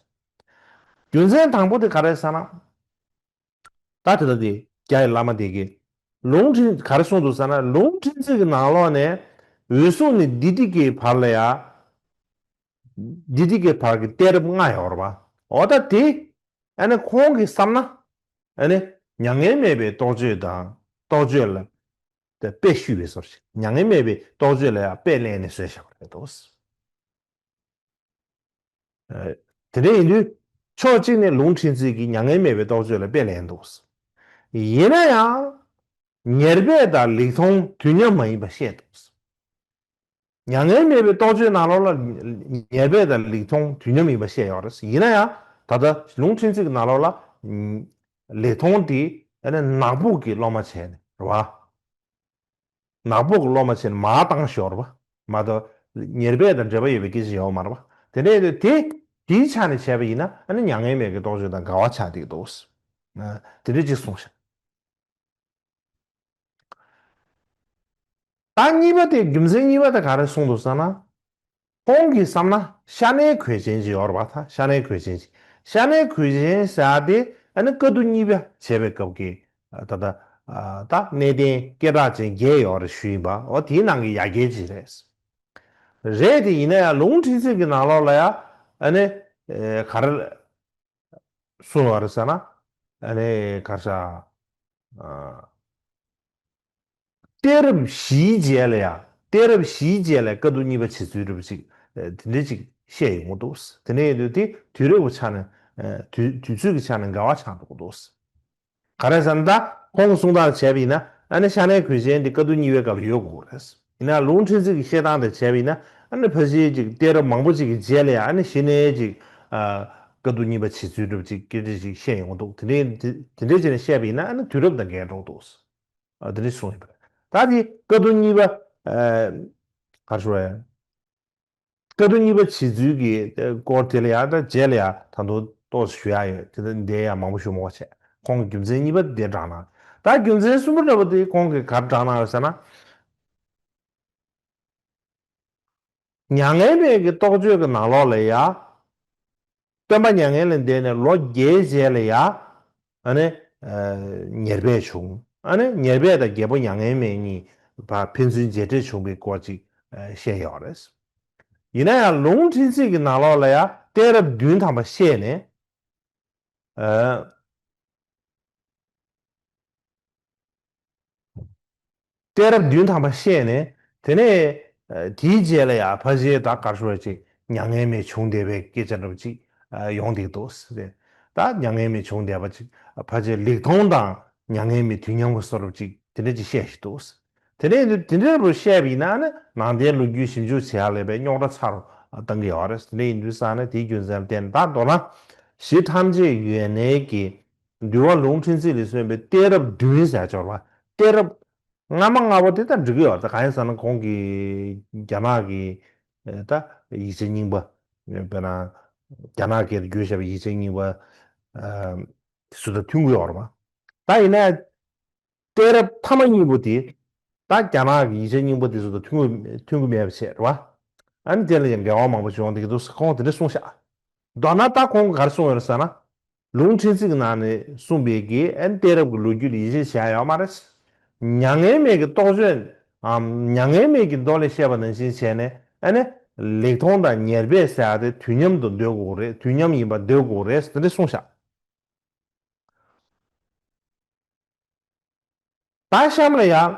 རྒྱུ་མཚན་དང་པོ་དེ་ག་རེ་ཟེར་ན། ད་དེ་ལྟ་དེ་རྒྱ་ཡི་བླ་མ་དེ་གིས་ལུང་ཕྲན་ག་རེ་གསུངས་འདུག་ཟེར་ན་ལུང་ཕྲན་ཚེགས་ཀྱི་ནང་ལོགས་ནས་འོད་སྲུང་ནས་བདུད་སྡིག་གི་བར་ལ་ཡ། བདུད་སྡིག་གི་བར་གྱི་གཏད་རབས་ལྔ་ཡོད་རེད་པ། འོ་ད་དེ་ཨ་ནི་ཁོང་གིས་བསམ་ན་ཨ་ནི་མྱ་ངན་མེད་པའི་རྟོགས་བརྗོད་དང་རྟོགས་བརྗོད་ལ་དེ་དཔེ་བཤུས་པའི་བཟོ་ཞིག་མྱ་ངན་མེད་པའི་རྟོགས་བརྗོད་ལ་ཡང་དཔེ་ལེན་ནས་བཟོས་བཞག་པ་རེད་འདུག་དེ་འདྲ་ཡིན་དུས་ཕྱོགས་གཅིག་ནས་ལུང་ཕྲན་ཚེགས་ཀྱིས་མྱ་ངན་མེད་པའི་རྟོགས་བརྗོད་ལ་དཔེ་ལེན་འདུག་ཡིན་ན་ཡང་ཉེར་སྦས་དང་ལེགས་མཐོང་དུས་མཉམ་མ་ཡིན་པ་བཤད་འདུག་མྱ་ངན་མེད་པའི་རྟོགས་བརྗོད་ནང་ལོགས་ལ་ཉེར་སྦས་དང་ལེགས་མཐོང་དུས་མཉམ་ཡིན་པ་བཤད་ཡོད་རེད། ཡིན་ན་ཡང་ད་ལྟ་ལུང་ཕྲན་ཚེགས་ཀྱི་ནང་ལོགས་ལ་ལེགས་མཐོང་དེ་ནག་པོ་གི་སློབ་མ་བྱས་ནས་རེད་བ། ནག་པོ་གི་སློབ་མ་བྱས་ནས་མར་བཏང་ཤོར་བ་མ་གཏོགས་ཉེར་སྦས་དང་འབྲེལ་བ་ཡོད་པའི་སྐད་ཆ་ཡོད་མ་རེད་བ། དེ་འདྲ་ཡིན་དུས་དེ་དེའི་ཆ་ནས་བྱས་པ་ཡིན་ན་ཨ་ནི་མྱ་ངན་མེད་ཀྱི་རྟོགས་བརྗོད་དང་འགལ་བ་ཆགས་བསྡད་འདུག་དེ་འདྲ་ཅིག་གསུངས་ཤག་ད་གཉིས་པ་དེ་རྒྱུ་མཚན་གཉིས་པ་དེ་ག་རེ་གསུངས་འདུག་ཟེར་ན། ཁོང་གིས་བསམ་ན་ཤ་ནའི་གོས་ཅན་ཅིག་ཡོད་རེད་པ། ད་ཤ་ནའི་གོས་ཅན་ཅིག་ཤ་ནའི་གོས་ཅན་ཟེར་ཡག་དེ་ཨ་ནི་བཀའ་བསྡུ་གཉིས་པ་བྱས་པའི་སྐབས་ཀྱི་ད་ལྟ་ ད་གནས་བརྟན་སྐད་གྲགས་ཅན་བརྒྱད་ཡོད་རེད་ཞུས་ཡིན་པ། འོ་དེའི་ནང་གི་ཡ་གྱལ་ཅིག་རེད། རེད་དེ་ཡིན་ན་ཡང་ལུང་ཁྲིད་ཚིག་གི་ནང་ལོགས་ལ་ཡང་ཨ་ནི་ག་རེ་གསུངས་ཡོད་རེད་ཟེར་ན། ཨ་ནི་ག་རེ་ཟེར། གཏད་རབས་བཞིའི་རྗེས་ལ་ཡང་གཏད་རབས་བཞིའི་རྗེས་ལ་བཀའ་བསྡུ་གཉིས་པ་བྱེད་ཚུལ་འདྲ་པོ་ཅིག་དེ་འདྲ་ཅིག་བཤད་ཡོང་གི་འདུག་དེ་འདྲ་ཡིན་དུས་དེ་དུས་རབས་ཀྱི་ཆ་ནས་དུས་དུས་ཚོད་ཀྱི་ཆ་ནས་འགལ་བ་ཆགས་འགྲོ་གི་འདུག་ག་རེ་ཟེར་ན། ད་ཁོང་གི་གསུང་སྟངས་བྱས་པ་ཡིན་ན་ཨ་ནི་ཤ་ནའི་གོས་ཆེན་དེ་བཀའ་བསྡུ་གཉིས་པའི་སྐབས་ལ་ཡོད་དགོས་རེད། ཡིན་ན་ལུང་ཁྲིད་ཚིག་གི་བཤད་སྟངས་དེ་བྱས་པ་ཡིན་ན་ཨ་ནི་ཕལ་ཆེར་ཅིག་གཏད་རབས་མང་པོ་ཅིག་གི་རྗེས་ལ་ཡང་ཨ་ནི་གཞི་ནས་ཅིག་བཀའ་བསྡུ་གཉིས་པ་བྱེད་ཚུལ་འདྲ་པོ་ཅིག་སྐད་ཆ་ཅིག་བཤད་ཡོང་གི་འདུག་དེ་འདྲའི་དེ་དེ་འདྲའི་བྱས་ནས་བཤད་པ་ཡིན་ན་ཨ་ནི་དུས་རབས་དང་འགལ་འགྲོ་གི་འདུག་དེ་འདྲ་གསུངས་ཡོད་པ་རེད། ད་དེ་བཀའ་བསྡུ་གཉིས་པ་ག་རེ་ཞུ་བ་ཡིན། བཀའ་བསྡུ་གཉིས་པ་བྱེད་ཚུལ་གྱི་སྐོར་དེ་ལ་ཡང་ད་རྗེས་ལ་ཡང་ད་དུང་ཏོག་ཙམ་ཞུ་ཡག་ཡོད། དེ་ལ་འདིར་ཡང་མང་པོ་ཞུ་མི་དགོས་བྱས། ཁོང་གི་རྒྱུ་མཚན་གཉིས་པ་འདིར་དྲངས་ན། ད་རྒྱུ་མཚན་གསུམ་པ་འདྲ་པོ་དེ་ཁོང་གིས་ག་རེ་དྲངས་གནང་ཡོད་ཟེར་ན། མྱ་ངན་མེད་ཀྱི་རྟོགས་བརྗོད་ཀྱི་ནང་ལོགས་ལ་ཡང་། སྟོན་པ་མྱ་ངན་ལས་འདས་ནས་ལོ་བརྒྱད་རྗེས་ལ་ཡང་། ཨ་ནི། ཉེར་སྦས་བྱུང་། ཨ་ནི་ཉེར་སྦས་དང་རྒྱལ་པོ་མྱ་ངན་མེད་གཉིས་ཕན་ཚུན་མཇལ་འཕྲད་བྱུང་བའི་སྐོར་ཅིག་བཤད་ཡོད་རེད། ཡིན་ན་ཡང་ལུང་ཁྲིད་ཚིག་གི་ནང་ལོགས་ལ་ཡང་གཏད་རབས་བདུན་ཐམ་པ་བཤད་ནས། གཏད་རབས་བདུན་ཐམ་པ་བཤད་ནས་དེ་ནས་དེའི་རྗེས་ལ་ཡང་ཕལ་ཆེར་ད་ག་རེ་ཞུ་བ་ཅིག་མྱ་ངན་མེད་བྱུང་བསྡད་པའི་སྐད་ཆ་འདྲ་པོ་ཅིག་ཡོང་བསྡད་འདུག་ཟེར། ད་མྱ་ངན་མེད་བྱུང་བསྡད་པ་ཅིག་ཕལ་ཆེར་ལེགས་མཐོང་དང་མྱ་ངན་མེད་དུས་མཉམ་གྱི་བཟོ་འདྲ་པོ་ཅིག་དེ་འདྲ་ཅིག་བཤད་བཞིན་འདུག་དེ་ནས་དེ་འདྲ་རུ་བཤད་པ་ཡིན་ན་ནི་ནང་བསྟན་ལོ་རྒྱུས་ཞིབ་འཇུག་བྱེད་ཡག་ལས་པའི་རྙོག་དྲ་ཚ་རུ་བཏང་གི་ཡོད་རེད། དེ་འདྲ་ཡིན་དུས་ཙང་ནས་དེའི་རྒྱུ་མཚན་ལ་བརྟེན་ནས་ད་མདོར་ན་གཞི་ཐམས་ཅད་ཡོད་གནས་ཀྱི་འདུལ་བ་ལུང་ཁྲིད་ཚིག་ལས་གསུངས་པའི་གཏད་རབས་བདུན་ཟེར་ཡག་ཅིག་ཡོད་རེད་པ། གཏད་རབས་སྔ་མ་ལྔ་པོ་དེ་ད་འགྲིག་གི་ཡོད་རེད། གང་ཡིན་ཟེར་ན་ཁོང་གིས་རྒྱ་ནག་གི་ད་ཡིག་ཆ་རྙིང་པ། དཔེར་ན་རྒྱ་ནག་སྐད་དུ་བསྒྱུར་བཞག་པའི་ཡིག་ཆ་རྙིང་པ་དེ་ཚོ་དང་མཐུན་གྱི་ཡོད་རེད་པ། ད་ཡིན་ན་གཏད་རབས་ཐ་མ་གཉིས་པོ་དེ་ད་རྒྱ་ནག་གི་ཡིག་ཆ་རྙིང་པ་དེ་ཚོ་དང་མཐུན་གྱི་མཐུན་གྱི་མེད་པ་བྱས་རེད་པ། ཨ་ནི་དེ་ལ་ཡང་འགལ་བ་མང་པོ་བྱུང་བསྡད་ཀྱི་འདུག་ཁོང་དེ་འདྲ་གསུངས་ཤག་མདོར་ན་ད་ཁོང་གིས་ག་རེ་གསུངས་ཡོད་རེད་ཟེར་ན། ལུང་ཁྲིད་ཚིག་གི་ནང་ནས་གསུངས་པའི་གི་ཨ་ནི་གཏད་རབས་ཀྱི་ལོ་རྒྱུས་ལ་ཡིད་ཆེས་བྱས་ཡོད་མ་རེད། མྱ་ངན་མེད་ཀྱི་རྟོགས་བརྗོད་ཨམ་མྱ་ངན་མེད་ཀྱི་མདོ་ལས་བཤད་པ་ནང་བཞིན་བྱས་ནས་ཨ་ནི་ལེགས་མཐོང་དང་ཉེར་སྦས་ཟེར་ཡག་དེ་དུས་མཉམ་དུ་འདོད་དགོས་རེད། དུས་མཉམ་ཡིན་པ་འདོད་དགོས་རེད་དེ་འདྲ་གསུངས་ཤག་ད་གཤམ་ལ་ཡང་།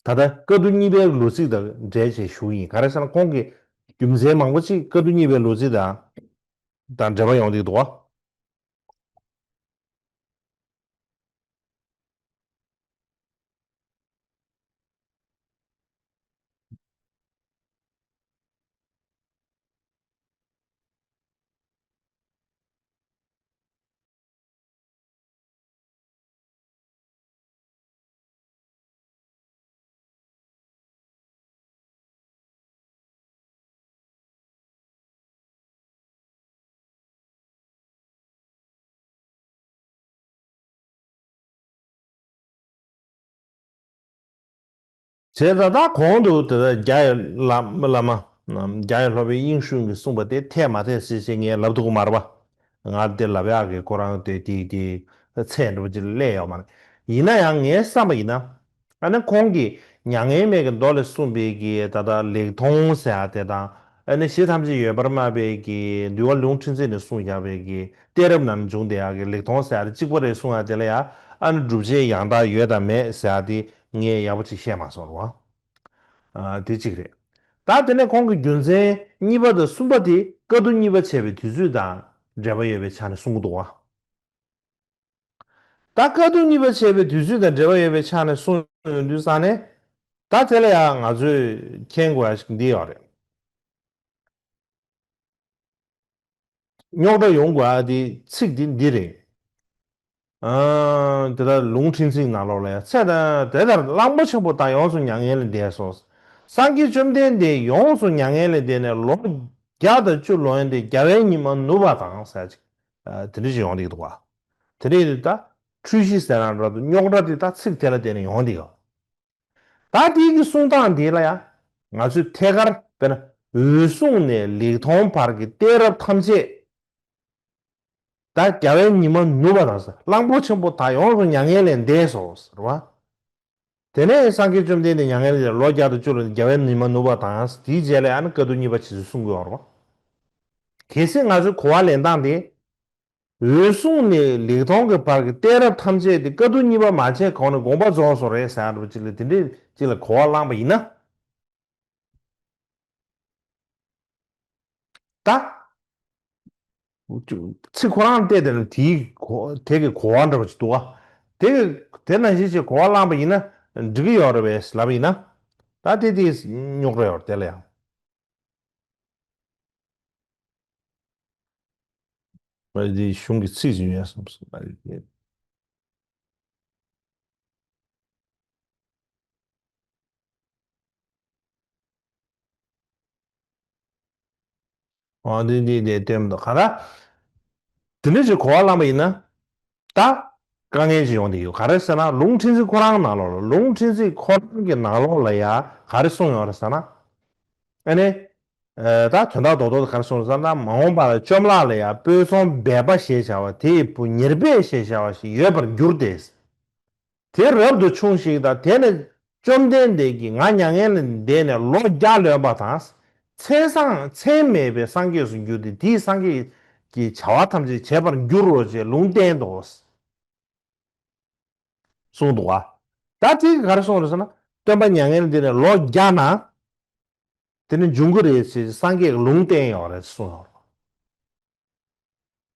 ད་ལྟ་བཀའ་བསྡུ་གཉིས་པའི་ལོ་ཚིགས་དང་འབྲེལ་བྱས་ཞུ་གི་ཡིན། ག་རེ་ཟེར་ན་ཁོང་གི་རྒྱུ་མཚན་མང་པོ་ཅིག་བཀའ་བསྡུ་གཉིས་པའི་ལོ་ཚིགས་དང་དང་འབྲེལ་བ་ཡོང་གི་འདུག་བྱས་ཙང་ད་གོང་དུ་དེ་ལྟར་རྒྱ་ཡི་བླ་བླ་མ་རྒྱ་ཡི་སློབ་དཔོན་དབྱིངས་ཤུན་གྱིས་གསུངས་པ་དེ་འཐད་མ་འཐད་ཟེར་ཞེས་ངས་ལབ་ཐུབ་ཀྱི་མ་རེད་པ། ང་དེ་ལབ་ཡག་གི་ཁོ་རང་དེ་དེ་དེ་ཚད་འདྲ་པོ་ཅིག་སླེབས་ཡོད་མ་རེད། ཡིན་ན་ཡང་ངའི་བསམ་པ་ཡིན་ན། ཨ་ནི་ཁོང་གིས་མྱ་ངན་མེད་ཀྱི་མདོ་ལས་གསུངས་པའི་གི་ད་ལྟ་ལེགས་མཐོང་ཟེར་ཡག་དེ་དང་། ཨ་ནི་གཞི་ཐམས་ཅད་ཡོད་པར་སྨྲ་བའི་གི་འདུལ་བ་ལུང་ཁྲིད་ཚིག་ནས་གསུངས་བཞག་པའི་གི་གཏད་རབས་ནང་བྱུང་བསྡད་ཡག་གི་ལེགས་མཐོང་ཟེར་ཡག་དེ་གཅིག་པ་རེད་གསུངས་ཡག་དེ་ལ་ཡང་ཨ་ནི་སྒྲུབ་བྱེད་ཡང་དག་ཡོད་དང་མེད་ཟེར་ཡག་དེ་ངས་ཡག་པོ་ཅིག་བཤད་མ་སོང་ར་བ། ཨ་དེ་གཅིག་རེད། ད་དེ་ནས་ཁོང་གི་རྒྱུ་མཚན་གཉིས་པ་དང་གསུམ་པ་དེ་བཀའ་བསྡུ་གཉིས་པ་བྱས་པའི་དུས་ཚོད་དང་འབྲེལ་བ་ཡོད་པའི་ཆ་ནས་གསུང་གི་འདུག་བ། ད་བཀའ་བསྡུ་གཉིས་པ་བྱས་པའི་དུས་ཚོད་དང་འབྲེལ་བ་ཡོད་པའི་ཆ་ནས་གསུངས་ཡོང་དུས་ཙང་ནས། ད་དེ་ལ་ཡང་ང་ཚོས་མཁྱེན་དགོས་ཡ་ཞིག་འདི་ཡོད་རེད། རྙོག་དྲ་ཡོང་དགོས་ཡ་དེ་ཚིག་དེ་འདི་རེད། ཨ་དེ་ལྟར་ལུང་ཁྲིད་ཚིག་ནང་ལོགས་ལ་ཡང་ཚེ་དང་དེ་ལྟར་གླང་པོ་ཆེན་པོ་དག་ཡོངས་སུ་མྱ་ངན་ལས་འདས་སོ། སངས་རྒྱས་བཅོམ་ལྡན་འདས་ཡོངས་སུ་མྱ་ངན་ལས་འདས་ནས་ལོ་བརྒྱ་དང་བཅུ་ལོན་ཏེ་རྒྱལ་བའི་ཉི་མ་ནུབ་པ་དང་ཟེར་ཅིག་ཨ་དེ་འདྲ་ཞིག་ཡོང་གི་འདུག་བ། དེ་འདྲ་ཡིན་དུས་ད་འཁྲུལ་གཞི་ཟེར་ན་འདྲ་འདུག་རྙོག་དྲ་དེ་ད་ཚིག་དེ་ལ་བརྟེན་ནས་ཡོང་གི་འདུག་ད་དེའི་གི་གསུང་སྟངས་འདི་ལ་ཡང་ང་ཚོས་ཐད་ཀར་དཔེར་ན་འོད་སྲུང་ནས་ལེགས་མཐོང་བར་གྱི་གཏད་རབས་ཐམས་ཅད་ ད་རྒྱལ་བའི་ཉི་མ་ནུབ་པ་དང་། གླང་པོ་ཆེན་པོ་ད་ཡོངས་སུ་མྱ་ངན་ལས་འདས་སོ་ཟེར་བ། དེ་ནས་སངས་རྒྱས་བཅོམ་ལྡན་འདས་མྱ་ངན་ལས་ལོ་བརྒྱ་དང་བཅུ་ལ་རྒྱལ་བའི་ཉི་མ་ནུབ་པ་དང་། དེའི་རྗེས་ལ་ཡང་ན་དཀའ་ཐུབ་གཉིས་པ་བྱེད་ཚུལ་གསུང་གི་ཡོད་རེད་བ། གལ་སྲིད་ང་ཚོའི་གོ་བ་ལེན་སྟངས་དེ། འོད་སྲུང་ནས་ལེགས་མཐོང་གི་བར་གྱི་གཏད་རབས་ཐམས་ཅད་དེ་དཀའ་ཐུབ་གཉིས་པ་མ་བྱས་གོང་ནས་དགོངས་པ་རྫོགས་སོང་རེད་ཟེར་བ་ཅིག་ལ། དེ་འདྲའི་ཅིག་ལ་གོ་བ་བླངས་པ་ཡིན་ན། ད། ཚིག་ཁོ་རང་བལྟས་དེ་ནི་དེའི་གོ་དེ་གི་གོ་བ་འདྲ་བ་ཅིག་འདུག་ག་དེ་གི་དེ་ནང་བཞིན་ཅིག་གོ་བ་བླངས་པ་ཡིན་ན་འགྲིག་གི་ཡོད་རེད་པས་ལབ་ཡིན་ན། ད་དེ་དེ་རྙོག་དྲ་ཡོད་རེད་དེ་ལ་ཡང་། ཨ་དེ་གཞུང་གི་ཚིག་ཅིག་ཡོད་བསམ་སོང་། ཨ་དེ། འོ་འདི་འདི་འདི་སྟོན་མི་འདུག་ག་ར། དེ་འདྲ་ཞིག་གོ་བ་བླངས་པ་ཡིན་ན། ད། དཀའ་ངལ་ཞིག་ཡོང་གི་ཡོད། ག་རེ་ཟེར་ན་ལུང་ཕྲན་ཚེགས་ཁོ་རང་ནང་ལོགས་ལ། ལུང་ཕྲན་ཚེགས་ཁོ་རང་གི་ནང་ལོགས་ལ་ཡ་ག་རེ་གསུངས་ཡོད་རེད་ཟེར་ན། ཨ་ནི། ཨ་ད་དོན་དག་རྡོག་རྡོག་ག་རེ་གསུངས་ཟེར་ན། མ་འོངས་པ་ལ་བཅོམ་བརླག་ལ་ཡང་དཔོད་རྩོམ་སྦས་པ་ཞེས་བྱ་བ་དེ་ཡི་བུ་ཉེར་སྦས་ཞེས་བྱ་བ་ཞིག་ཡོད་པར་འགྱུར་ཏེ། དེ་རབ་ཏུ་ཕྱུང་ཞིག་དང་། དེ་ནི་བཅོམ་ལྡན་འདས་ཀྱིས་ང་མྱ་ངན་ལས་འདས་ནས་ལོ་བརྒྱ་ལོན་པ་དང་། མཚན་བཟང་མཚན་མེད་པའི་སངས་རྒྱས་སུ་འགྱུར་ཏེ། དེའི་སངས་རྒྱས་ཀྱི་བྱ་བ་ཐམས་ཅད་བྱེད་པར་འགྱུར་རོ་ཞེས་ལུང་བསྟན་ཏོ། གསུངས་འདུག་བ། ད་དེ་ག་རེ་གསུངས་རེད་ཟེར་ན། སྟོན་པ་མྱ་ངན་ལས་འདས་ནས་ལོ་བརྒྱ་ན། དེ་ནི་འབྱུང་གི་རེད་ཅེས་སངས་རྒྱས་ཀྱིས་ལུང་བསྟན་ཡོད་རེད་གསུངས་ཡོད་རེད།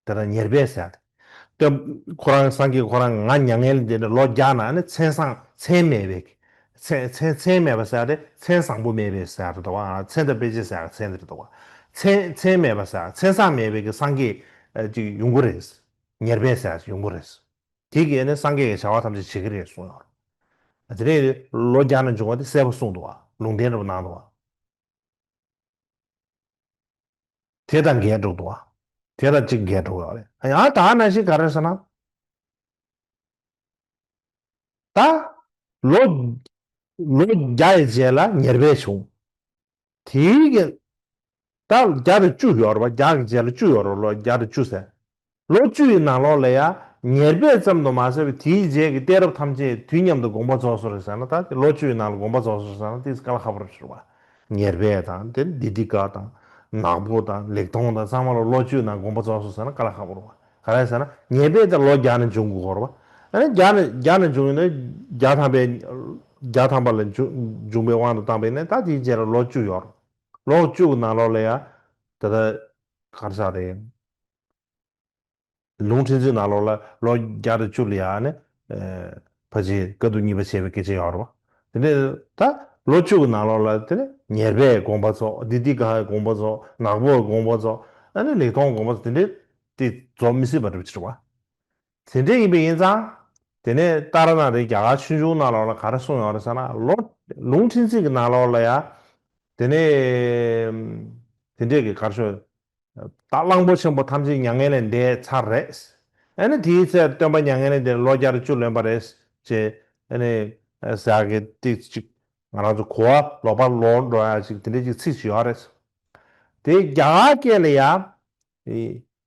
དེ་ལ་ཉེར་སྦས་ཟེར་ཏེ། སྟོན་ཁོ་རང་སངས་རྒྱས་ཁོ་རང་ང་མྱ་ངན་ལས་འདས་ནས་ལོ་བརྒྱ་ན་ནི་མཚན་བཟང་མཚན་མེད་པའི། མཚན་མཚན་མཚན་མེད་པ་ཟེར་ཏེ་མཚན་བཟང་པོ་མེད་པའི་ཟེར་རེད་དོ། མཚན་དང་དཔེ་བྱད་ཟེར་མཚན་དེ་རེད་དོ། མཚན་མཚན་མེད་པ་ཟེར། མཚན་བཟང་མེད་པའི་གི་སངས་རྒྱས་ཅིག་ཡོང་གི་རེད། ཉེར་སྦས་ཟེར་ཡོང་གི་རེད། དེ་གིས་ནི་སངས་རྒྱས་ཀྱི་བྱ་བ་ཐམས་ཅད་བྱེད་ཀྱི་རེད་གསུངས་ཡོད། དེ་ནས་ལོ་བརྒྱ་ན་འབྱུང་བ་དེ་གསལ་པོ་གསུངས་འདུག་བ། ལུང་བསྟན་རབ་གནང་འདུག་བ། དེ་དང་འགལ་འགྲོ་འདུག་བ། དེ་དང་གཅིག་འགལ་འགྲོ་ཡོད་རེད། ཡང་ད་ནང་བཞིན་ག་རེ་ཟེར་ན། ད། ལོ། ལོ་བརྒྱ་ཡི་རྗེས་ལ་ཉེར་སྦས་བྱུང་། དེའི་གི། ད་བརྒྱ་དང་བཅུ་ཡོད་རེད་བ། བརྒྱ་གི་རྗེས་ལ་བཅུ་ཡོད་རེད། ལོ་བརྒྱ་དང་བཅུ་ཟེར། ལོ་བཅུ་ཡི་ནང་ལོགས་ལ་ཡང་ཉེར་སྦས་ཙམ་དུ་མ་ཟད་པའི་དེའི་རྗེས་ཀྱི་གཏད་རབས་ཐམས་ཅད་དུས་མཉམ་དུ་དགོངས་པ་རྫོགས་སོང་རེད་ཟེར་ན། ད་ལོ་བཅུ་ཡི་ནང་ལ་དགོངས་པ་རྫོགས་སོང་ཟེར་ན་དེ་དཀའ་ལས་ཁག་པོ་རེད་ཟེར་བ། ཉེར་སྦས་དང་དེ་ནི་དི་ཏི་ཀ་དང་། ནག་པོ་དང་ལེགས་མཐོང་དང་ཚང་མ་ལ་ལོ་བཅུ་ནང་དགོངས་པ་རྫོགས་སོང་ཟེར་ན་དཀའ་ལས་ཁག་པོ་རེད་བ། ག་རེ་ཟེར་ན་ཉེར་སྦས་དེ་ལོ་བརྒྱ་ནས་འབྱུང་དགོས་རེད་བ། ཨ་ནི་བརྒྱ་ནས་བརྒྱ་ནས་འབྱུང་ཡིན་ན་བརྒྱ་ཐམ་པའི། བརྒྱ་ཐམ་པ་ལ་འབྱུང་འབྱུང་བའི་དབང་དུ་བཏང་བ་ཡིན་ན་ད་དེའི་རྗེས་ལ་ལོ་བཅུ་ཡོད་རེད། ལོ་བཅུ་གི་ནང་ལོགས་ལ་ཡ། ད་ལྟ་ག་རེ་ཟེར་རེད། ལུང་ཕྲན་ཚེགས་ནང་ལོགས་ལ་ལོ་བརྒྱ་དང་བཅུ་ལ་ཡ་ནི། ཨ་ཕལ་ཆེར་དཀའ་ཐུབ་གཉིས་པ་བྱས་པའི་སྐད་ཆ་ཡོད་རེད་བ། དེ་ནས་ད་ལོ་བཅུ་གི་ནང་ལོགས་ལ་དེ་ནས་ཉེར་སྦས་དགོངས་པ་རྫོགས། དི་ཏི་ཀ་དགོངས་པ་རྫོགས། ནག་པོའི་དགོངས་པ་རྫོགས། ཨ་ནི་ལེགས་མཐོང་དགོངས་པ་རྫོགས། དེ་འདྲས་དེ་རྫོགས་མི་སྲིད་པ་འདྲ་པོ་ཅིག་རེད་བ། དེ་འདྲས་ཡིན་པ་ཡིན་ཙང་། དེ་ནས་ཏཱ་ར་ནཱ་ཐའི་རྒྱ་གར་ཆོས་འབྱུང་ནང་ལོགས་ལ་ག་རེ་གསུངས་ཡོད་རེད་ཟེར་ན། ལོ་ལུང་ཕྲན་ཚེགས་ཀྱི་ནང་ལོགས་ལ་ཡ། དེ་ནས་དེ་འདྲས་ཀྱི་ག་རེ་ཞུ། ད་གླང་པོ་ཆེན་པོ་ཐམས་ཅད་མྱ་ངན་ལས་འདས་ཚར་རེད། ཨ་ནི་དེའི་ཚེ་སྟོན་པ་མྱ་ངན་ལས་འདས་ལོ་བརྒྱ་དང་བཅུ་ལོན་པ་རེད་ཅེས། ཨ་ནི་ཟེར་གི་ཏིག་ཅིག་ང་རང་ཚོ་གོ་བ་ལོག་པར་ལོག་འགྲོ་ཡ་ཅིག་དེ་འདྲས་ཅིག་ཚིག་ཅིག་ཡོད་རེད། དེ་རྒྱ་གར་སྐད་ལ་ཡ།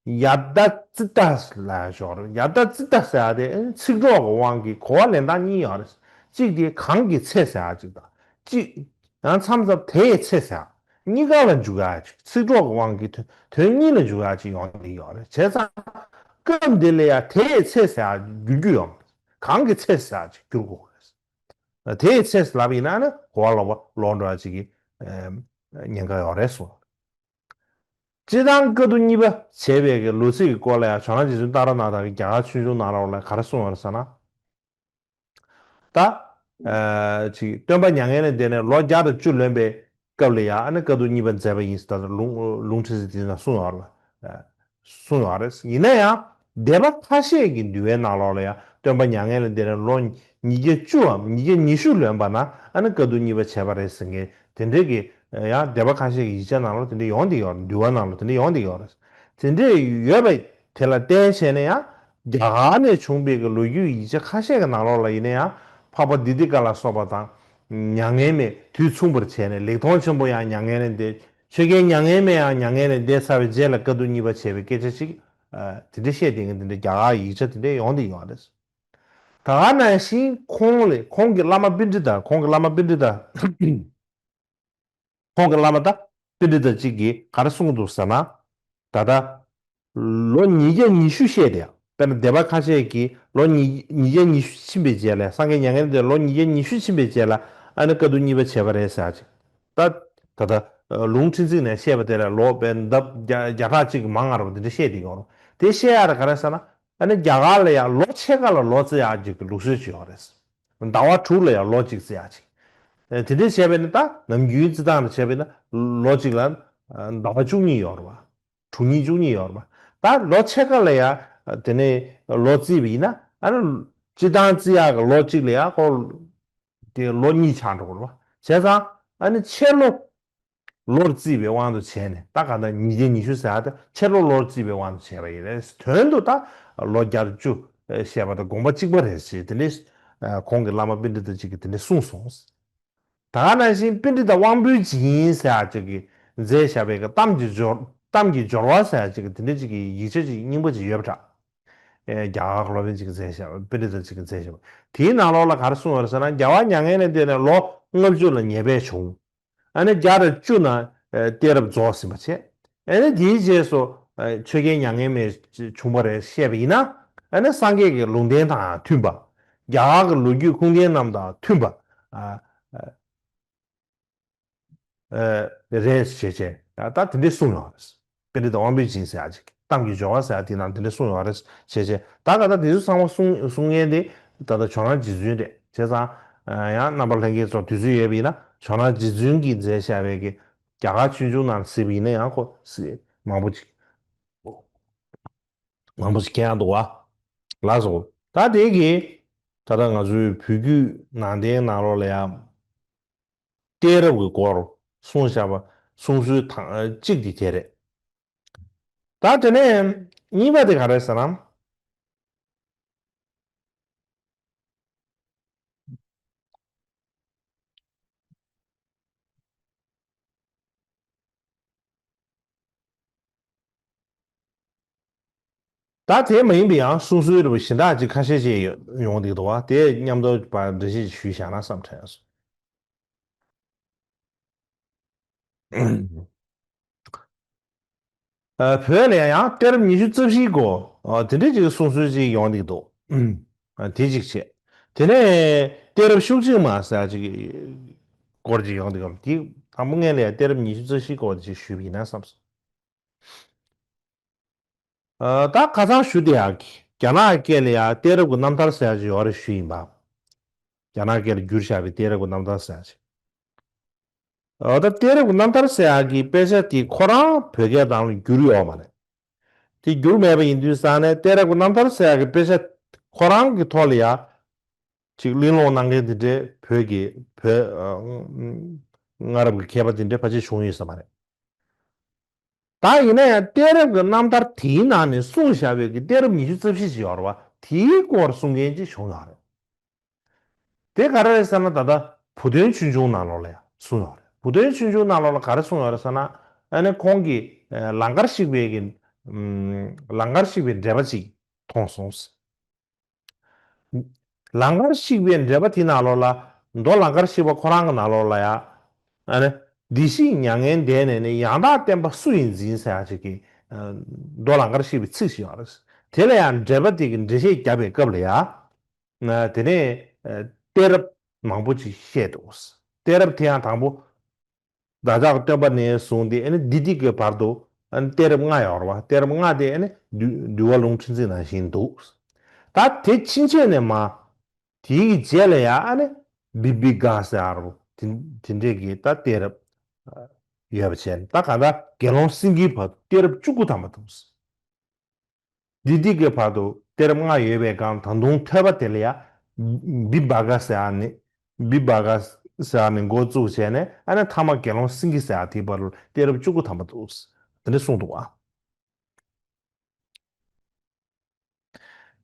ཡ་ཏ་ཙི་ཏ་ལ་ཞོག་རེད། ཡ་ཏ་ཙི་ཏ་ཟེར་ཡ་དེ་ཚིག་གྲོགས་ཀྱི་དབང་གིས་གོ་བ་ལེན་སྟངས་གཉིས་ཡོད་རེད། གཅིག་དེ་གང་གི་ཚེ་ཟེར་ཡ་གཅིག་དང་། གཅིག་ཡང་མཚམས་མཚམས་དེའི་ཚེ་ཟེར་ཡ། གཉིས་ཀ་ལ་འཇུག་ཡ་ཅིག་ཚིག་གྲོགས་ཀྱི་དབང་གིས་དོན་དོན་གཉིས་ལ་འཇུག་ཡ་ཅིག་ཡོང་གི་ཡོད་རེད། བྱས་ཙང་སྐབས་འདི་ལ་ཡ་དེའི་ཚེ་ཟེར་ཡ་བསྒྱུར་རྒྱུ་ཡོད་མ་རེད། གང་གི་ཚེ་ཟེར་ཡ་ཅིག་བསྒྱུར་དགོས་རེད། དེའི་ཚེ་ལབ་ཡིན་ན་ནི་གོ་བ་ལོག་པ་ལོག་འགྲོ་ཡ་ཅིག་གི་ཨེམ་ཉེན་ཁ་ཡོད་རེད་གསུངས། སྤྱིར་བཏང་དཀའ་ཐུབ་གཉིས་པ་བྱས་པའི་གི་ལོ་ཚིགས་ཀྱི་སྐོར་ལ་ཡང་ཇོ་ནང་རྗེ་བཙུན་ཏཱ་ར་ནཱ་ཐ་གིས་རྒྱ་གར་ཆོས་འབྱུང་ནང་ལོགས་ལ་ག་རེ་གསུངས་ཡོད་རེད་ཟེར་ན། ད། ཨ་ཅིག་སྟོན་པ་མྱ་ངན་ལས་འདས་ནས་ལོ་བརྒྱ་དང་བཅུ་ལོན་པའི་སྐབས་ལ་ཡང་ཨ་ནི་དཀའ་ཐུབ་གཉིས་པ་མཛད་པ་ཡིན་ཟེར་ད་ལུང་ལུང་ཁྲིད་ཟེར་དེ་ན་གསུངས་ཡོད་རེད། གསུངས་ཡོད་རེད། ཡིན་ན་ཡང་སྡེ་པ་ཁ་ཤས་ཀྱི་འདུལ་བའི་ནང་ལོགས་ལ་ཡང་སྟོན་པ་མྱ་ངན་ལས་འདས་ནས་ལོ་ཉིས་བརྒྱ་བཅུའམ་ཉིས་བརྒྱ་ཉི་ཤུ་ལོན་པ་ན་ཨ་ནི་དཀའ་ཐུབ་གཉིས་པ་བྱས་པ་རེད་ཟེར་མཁན་དེ་འདྲའི་གི་ཡང་སྡེ་པ་ཁ་ཤས་ཀྱི་ཡིག་ཆ་ནང་ལོགས་དེ་འདྲ་ཡོང་བསྡད་ཡོད་རེད། འདུལ་བ་ནང་ལོགས་དེ་འདྲ་ཡོང་བསྡད་ཡོད་རེད། དེ་འདྲ་ཡོད་པ་དེ་ལ་བརྟེན་བྱས་ནས་ཡང་རྒྱ་གར་ནས་བྱུང་བའི་གི་ལོ་རྒྱུས་ཡིག་ཆ་ཁ་ཤས་ཀྱི་ནང་ལོགས་ལ་ཡིན་ན་ཡང་འཕགས་པ་དི་ཏི་ཀ་ལ་སོགས་པ་དང་མྱ་ངན་མེད་དུས་མཚུངས་པར་བྱས་ནས་ལེགས་མཐོང་ཆེན་པོ་ཡང་མྱ་ངན་ལས་འདས། ཆོས་རྒྱལ་མྱ་ངན་མེད་ཡང་མྱ་ངན་ལས་འདས་ཚར་བའི་རྗེས་ལ་དཀའ་ཐུབ་གཉིས་པ་བྱས་པའི་སྐད་ཆ་ཞིག་ ཨ་དེ་འདྲ་བཤད་དེ་ངས་དེ་འདྲ་རྒྱ་གར་ཡིག་ཆ་དེ་འདྲ་ཡོང་དེ་ཡོང་རེད། ད་ག་ནང་བཞིན་ཁོང་ལས་ཁོང་གི་བླ་མ་པཎྜི་ཏ་ཁོང་གི་བླ་མ་པཎྜི་ཏ། ཁོང་གི་བླ་མ་ད་པཎྜི་ཏ་གཅིག་གིས་ག་རེ་གསུངས་འདུག་ཟེར་ན། ད་ལྟ་ལོ་ཉིས་བརྒྱ་ཉི་ཤུ་བཤད་དེ་དཔེར་ན་སྡེ་པ་ཁ་ཤས་ཀྱིས་ལོ་ཉིས་ཉིས་བརྒྱ་ཉི་ཤུ་ཕྱིན་པའི་རྗེས་ལ་སངས་རྒྱས་མྱ་ངན་འདས་ལོ་ཉིས་བརྒྱ་ཉི་ཤུ་ཕྱིན་པའི་རྗེས་ལ་ཨ་ནི་དཀའ་ཐུབ་གཉིས་པ་བྱས་པ་རེད་ཟེར་ཅིག་ད་ད་ལྟ་ལུང་ཁྲིད་ཚིག་ནས་བཤད་པ་དེ་ལ་ལོ་དཔེ་ལྡབ་བརྒྱ་བརྒྱ་ཕྲག་གཅིག་གིས་མང་ང་རོ་དེ་འདྲ་བཤད་དེ་ཡོང་རོ། དེ་བཤད་ཡ་རེད་ག་རེ་ཟེར་ན། ཨ་ནི་རྒྱ་གར་ལ་ཡང་ལོ་ཕྱེད་ཀ་ལ་ལོ་བརྩི་ཡག་ཅིག་གི་ལུགས་སྲོལ་ཅིག་ཡོད་རེད། ཟླ་བ་དྲུག་ལ་ཡང་ལོ་གཅིག་བརྩི་ཡག་ཅིག་ཨ་དེ་འདྲ་བྱས་པས་ན་ད་ནམ་རྒྱུན་བརྩི་སྟངས་ལ་བྱས་པས་ན་ལོ་གཅིག་ལ་ཟླ་བ་བཅུ་གཉིས་ཡོད་རེད་བ། དྲུག་ཉིས་བཅུ་གཉིས་ཡོད་རེད་བ། ད་ལོ་ཕྱེད་ཀ་ལ་ཡང་དེ་ནས་ལོ་བརྩིས་པ་ཡིན་ན་ཨ་ནི་སྤྱིར་བཏང་བརྩི་ཡག་གི་ལོ་གཅིག་ལ་ཡང་ཁོ་དེ་ལོ་གཉིས་ཆགས་འགྲོ་གི་རེད་བ། བྱས་ཙང་ཨ་ནི་ཕྱེད་ལོ། ལོར་བརྩིས་པའི་དབང་དུ་བྱས་ནས་ད་ག་ད་ཉིས་བརྒྱ་ཉི་ཤུ་ཟེར་ཡ་དེ་ཕྱེད་ལོ་ལོར་བརྩིས་པའི་དབང་དུ་བྱས་པ་ཡིན་རེད། དོན་དུ་ད་ལོ་བརྒྱད་ཅུ་བཤད་པ་དང་དགོངས་པ་གཅིག་པ་རེད་ཅེས་དེ་འདྲའི་ཁོང་གི་བླ་མ་པཎྜི་ཏ་གཅིག་གིས་དེ་འདྲ་གསུངས་སོང་། ད་ག་ནང་བཞིན་པཎྜི་ཏ་དབང་པོའི་སྦྱིན་ཟེར་ཡ་གཅིག་གིས་མཛད་བཞག་པའི་གཏམ་གྱི་སྦྱོར་གཏམ་གྱི་སྦྱོར་བ་ཟེར་ཡ་གཅིག་གིས་དེ་འདྲ་གཅིག་གི་ཡིག་ཆ་གཅིག་རྙིང་པ་གཅིག་ཡོད་པ་འདྲ། རྒྱ་གར་སློབ་དཔོན་གཅིག་གིས་མཛད་བཞག་པ་པཎྜི་ཏ་གཅིག་གིས་མཛད་བཞག་པ་དེའི་ནང་ལོགས་ལ་ག་རེ་གསུངས་པ་རེད་ཟེར་ན་རྒྱལ་བ་མྱ་ངན་ལས་འདས་ནས་ལོ་ལྔ་བཅུ་ལ་ཉེ་བས་བྱུང་། ཨ་ནི་བརྒྱ་དང་བཅུ་ན་ཨ་གཏད་རབས་རྫོགས་ཟིན་པ་བྱས། ཨ་ནི་དེའི་རྗེས་སུ་ཨ་ཆོས་རྒྱལ་མྱ་ངན་མེད་བྱུང་བ་རེད་བཤད་པ་ཡིན་ན། ཨ་ནི་སངས་རྒྱས་ཀྱི་ལུང་བསྟན་དང་མཐུན་པ། རྒྱ་གར་གྱི་ལོ་རྒྱུས་ཁུངས་ལྡན་རྣམས་དང་མཐུན་པ། ཨ་ཨ་ཨ་རེད་ཞེས་བྱས། ད་ད་དེ་འདྲས་གསུངས་ཡོད་རེད། པཎྜི་ཏ་དབང་པོའི་སྦྱིན་ཟེར་ཡ་ཅིག་གཏམ་གྱི་སྦྱོར་བ་ཟེར་ཡ་དེའི་ནང་དེ་འདྲས་གསུངས་ཡོད་རེད་ཞེས་བྱས། ད་ག་ད་དེ་ཚོ་ཚང་མ་གསུང་གསུང་མཁན་དེ་ད་ལྟ་ཇོ་ནང་རྗེ་བཙུན་རེད། བྱས་ཙང་ཡང་རྣམ་པ་ལྷན་རྒྱས་ཚོ་དུས་ཚོད་ཡོད་པ་ཡིན་ན་ཇོ་ནང་རྗེ་བཙུན་གྱིས་མཛད་བཞག་པའི་གི་རྒྱ་གར་ཆོས་འབྱུང་ནང་གཟིགས་པ་ཡིན་ན་ཡང་ཁོ་མང་པོ་ཅིག་མང་པོ་ཞིག་མཁྱེན་ཡག་འདུག་བ། ལགས་སོ། ད་དེ་གི་ད་ལྟ་ང་ཚོའི་བོད་བརྒྱུད་ནང་བསྟན་ནང་ལོགས་ལ་ཡང་གཏད་རབས་ཀྱི་སྐོར་གསུངས་བཞག་པ་གསུང་སྲོལ་དང་གཅིག་དེ་དེ་རེད། ད་དེ་ནས་གཉིས་པ་དེ་ག་རེད་ཟེར་ན། ད་དེ་མ་ཡིན་པའི་ཡང་གསུང་སྲོལ་རིག་པ་གཞན་དག་ཅིག་ཁ་ཤས་ཤིག་ཡོང་གི་འདུག་བ། དེ་མཉམ་དུ་འགྲེལ་བཤད་ཞུས་བཞག་ན་བསམ་དྲན་སོང་། བོད་ལ་ཡང་གཏད་རབས་ཉི་ཤུ་རྩ་བཞིའི་སྐོར་དེ་འདྲའི་ཅིག་གསུང་སྲོལ་ཅིག་ཡོང་གི་འདུག་དེ་གཅིག་བྱས། དེ་ནས་གཏད་རབས་ཤུགས་གཅིག་མ་ཟེར་ཅིག་སྐོར་ཅིག་ཡོང་གི་འདུག་དེ་དང་པོ་ངས་ལ་ཡང་གཏད་རབས་ཉི་ཤུ་རྩ་བཞིའི་སྐོར་ཅིག་ཞུས་པ་ཡིན་ན་བསམ་སོང་། ད་ཁ་སང་ཞུ་བདེ་ཡག་གི་རྒྱ་ནག་སྐད་ལ་ཡང་གཏད་རབས་ཀྱི་རྣམ་ཐར་ཟེར་ཡག་ཅིག་ཡོད་རེད་ཞུས་ཡིན་པ། རྒྱ་ནག་སྐད་ལ་བསྒྱུར་བཞག་པའི་གཏད་རབས་ཀྱི་རྣམ་ཐར་ཟེར་ཡག་ཅིག་ད་གཏད་རབས་ཀྱི་རྣམ་ཐར་ཟེར་ཡག་གི་དཔེ་ཆ་དེ་ཁོ་རང་བོད་སྐད་ནང་ལ་བསྒྱུར་ཡོད་མ་རེད། དེ་བསྒྱུར་མེད་པ་ཡིན་དུས་ཙང་ནས་གཏད་རབས་ཀྱི་རྣམ་ཐར་ཟེར་ཡག་གི་དཔེ་ཆ་ཁོ་རང་གི་ཐོག་ལ་ཡང་ཅིག་གླེང་སློང་གནང་མཁན་དེ་འདྲའི་བོད་ཀྱི་བོད་སྔ་རབས་ཀྱི་མཁས་པ་དེ་འདྲའི་ཕལ་ཆེར་བྱུང་ཡོད་ས་མ་རེད། ད་ཡིན་ན་ཡང་གཏད་རབས་ཀྱི་རྣམ་ཐར་དེའི་ནང་ནས་གསུངས་བཞག་པའི་གི་གཏད་རབས་ཉི་ཤུ་རྩ་བཞི་ཞིག་ཡོད་རེད་བ། དེའི་སྐོར་གསུང་མཁན་ཅིག་བྱུང་ཡོད་རེད། དེ་ག་རེ་རེད་ཟེར་ན་ད་ལྟ་བུ་སྟོན་ཆོས་འབྱུང་ནང་ལོགས་ལ་ཡང་གསུངས་ཡོད་རེད། བུ་སྟོན་ཆོས་འབྱུང་ནང་ལོགས་ལ་ག་རེ་གསུངས་ཡོད་རེད་ཟེར་ན། ཨ་ནི་ཁོང་གིས་ལང་ཀར་གཤེགས་པའི་གི་ལང་ཀར་གཤེགས་པའི་འགྲེལ་པ་ཅིག་མཐོང་སོང་། ལང་ཀར་གཤེགས་པའི་འགྲེལ་པ་དེ་ནང་ལོགས་ལ་མདོ་ལང་ཀར་གཤེགས་པ་ཁོ་རང་གི་ནང་ལོགས་ལ་ཡང་ཨ་ནི་བདེ་གཤེགས་མྱ་ངན་འདས་ནས་ནི་ཡང་དག་བསྟན་པ་སུ་ཡིས་འཛིན་ཟེར་ཡག་ཅིག་གི་མདོ་ལང་ཀར་གཤེགས་པའི་ཚིག་ཞིག་ཡོད་རེད། དེ་ལ་ཡང་འགྲེལ་པ་དེ་གི་འགྲེལ་བཤད་བརྒྱབ་པའི་སྐབས་ལ་ཡང་དེ་ནས་གཏད་རབས་མང་པོ་ཅིག་བཤད་འདུག་གཏད་རབས་དེ་ཡང་དང་པོ། བདག་ཅག་སྟོན་པ་ནས་བཟུང་སྟེ་ཨ་ནི་འདི་དུས་ཀྱི་བར་དུ་ཨ་ནི་གཏད་རབས་ལྔ་ཡོད་རེད་བ། གཏད་རབས་ལྔ་དེ་ཨ་ནི་འདུལ་འདུལ་བ་ལུང་ཁྲིད་འཛིན་ནང་བཞིན་འདུག་ད་དེ་ཕྱིན་ཆད་ནས་མ་དེའི་རྗེས་ལ་ཡང་ཨ་ནི་བི་བི་ག་ཟེར་ཡག་རེད་བ། དེ་དེ་འདྲས་ཀྱི་ད་གཏད་རབས་ཡོད་པ་བྱས་ནས་ད་གང་ལྟར་དགེ་སློང་སེང་གེའི་བར་དུ་གཏད་རབས་བཅུ་དགུ་ཐམ་པ་འདུག་འདི་དུས་ཀྱི་བར་དུ་གཏད་རབས་ལྔ་ཡོད་པའི་སྒང་ད་དུང་ཐོས་པ་དེ་ལ་ཡང་བི་བ་ག་ཟེར་ཡག་ནི་བི་བ་ག་ཟེར་ཡག་ནི་འགོ་བཙུགས་བྱས་ནས་ཨ་ནི་ཐ་མ་དགེ་སློང་སེང་གེ་ཟེར་ཡག་དེའི་བར་ལ་གཏད་རབས་བཅུ་དགུ་ཐམ་པ་འདུག་དེ་འདྲ་གསུངས་འདུག་ཨ།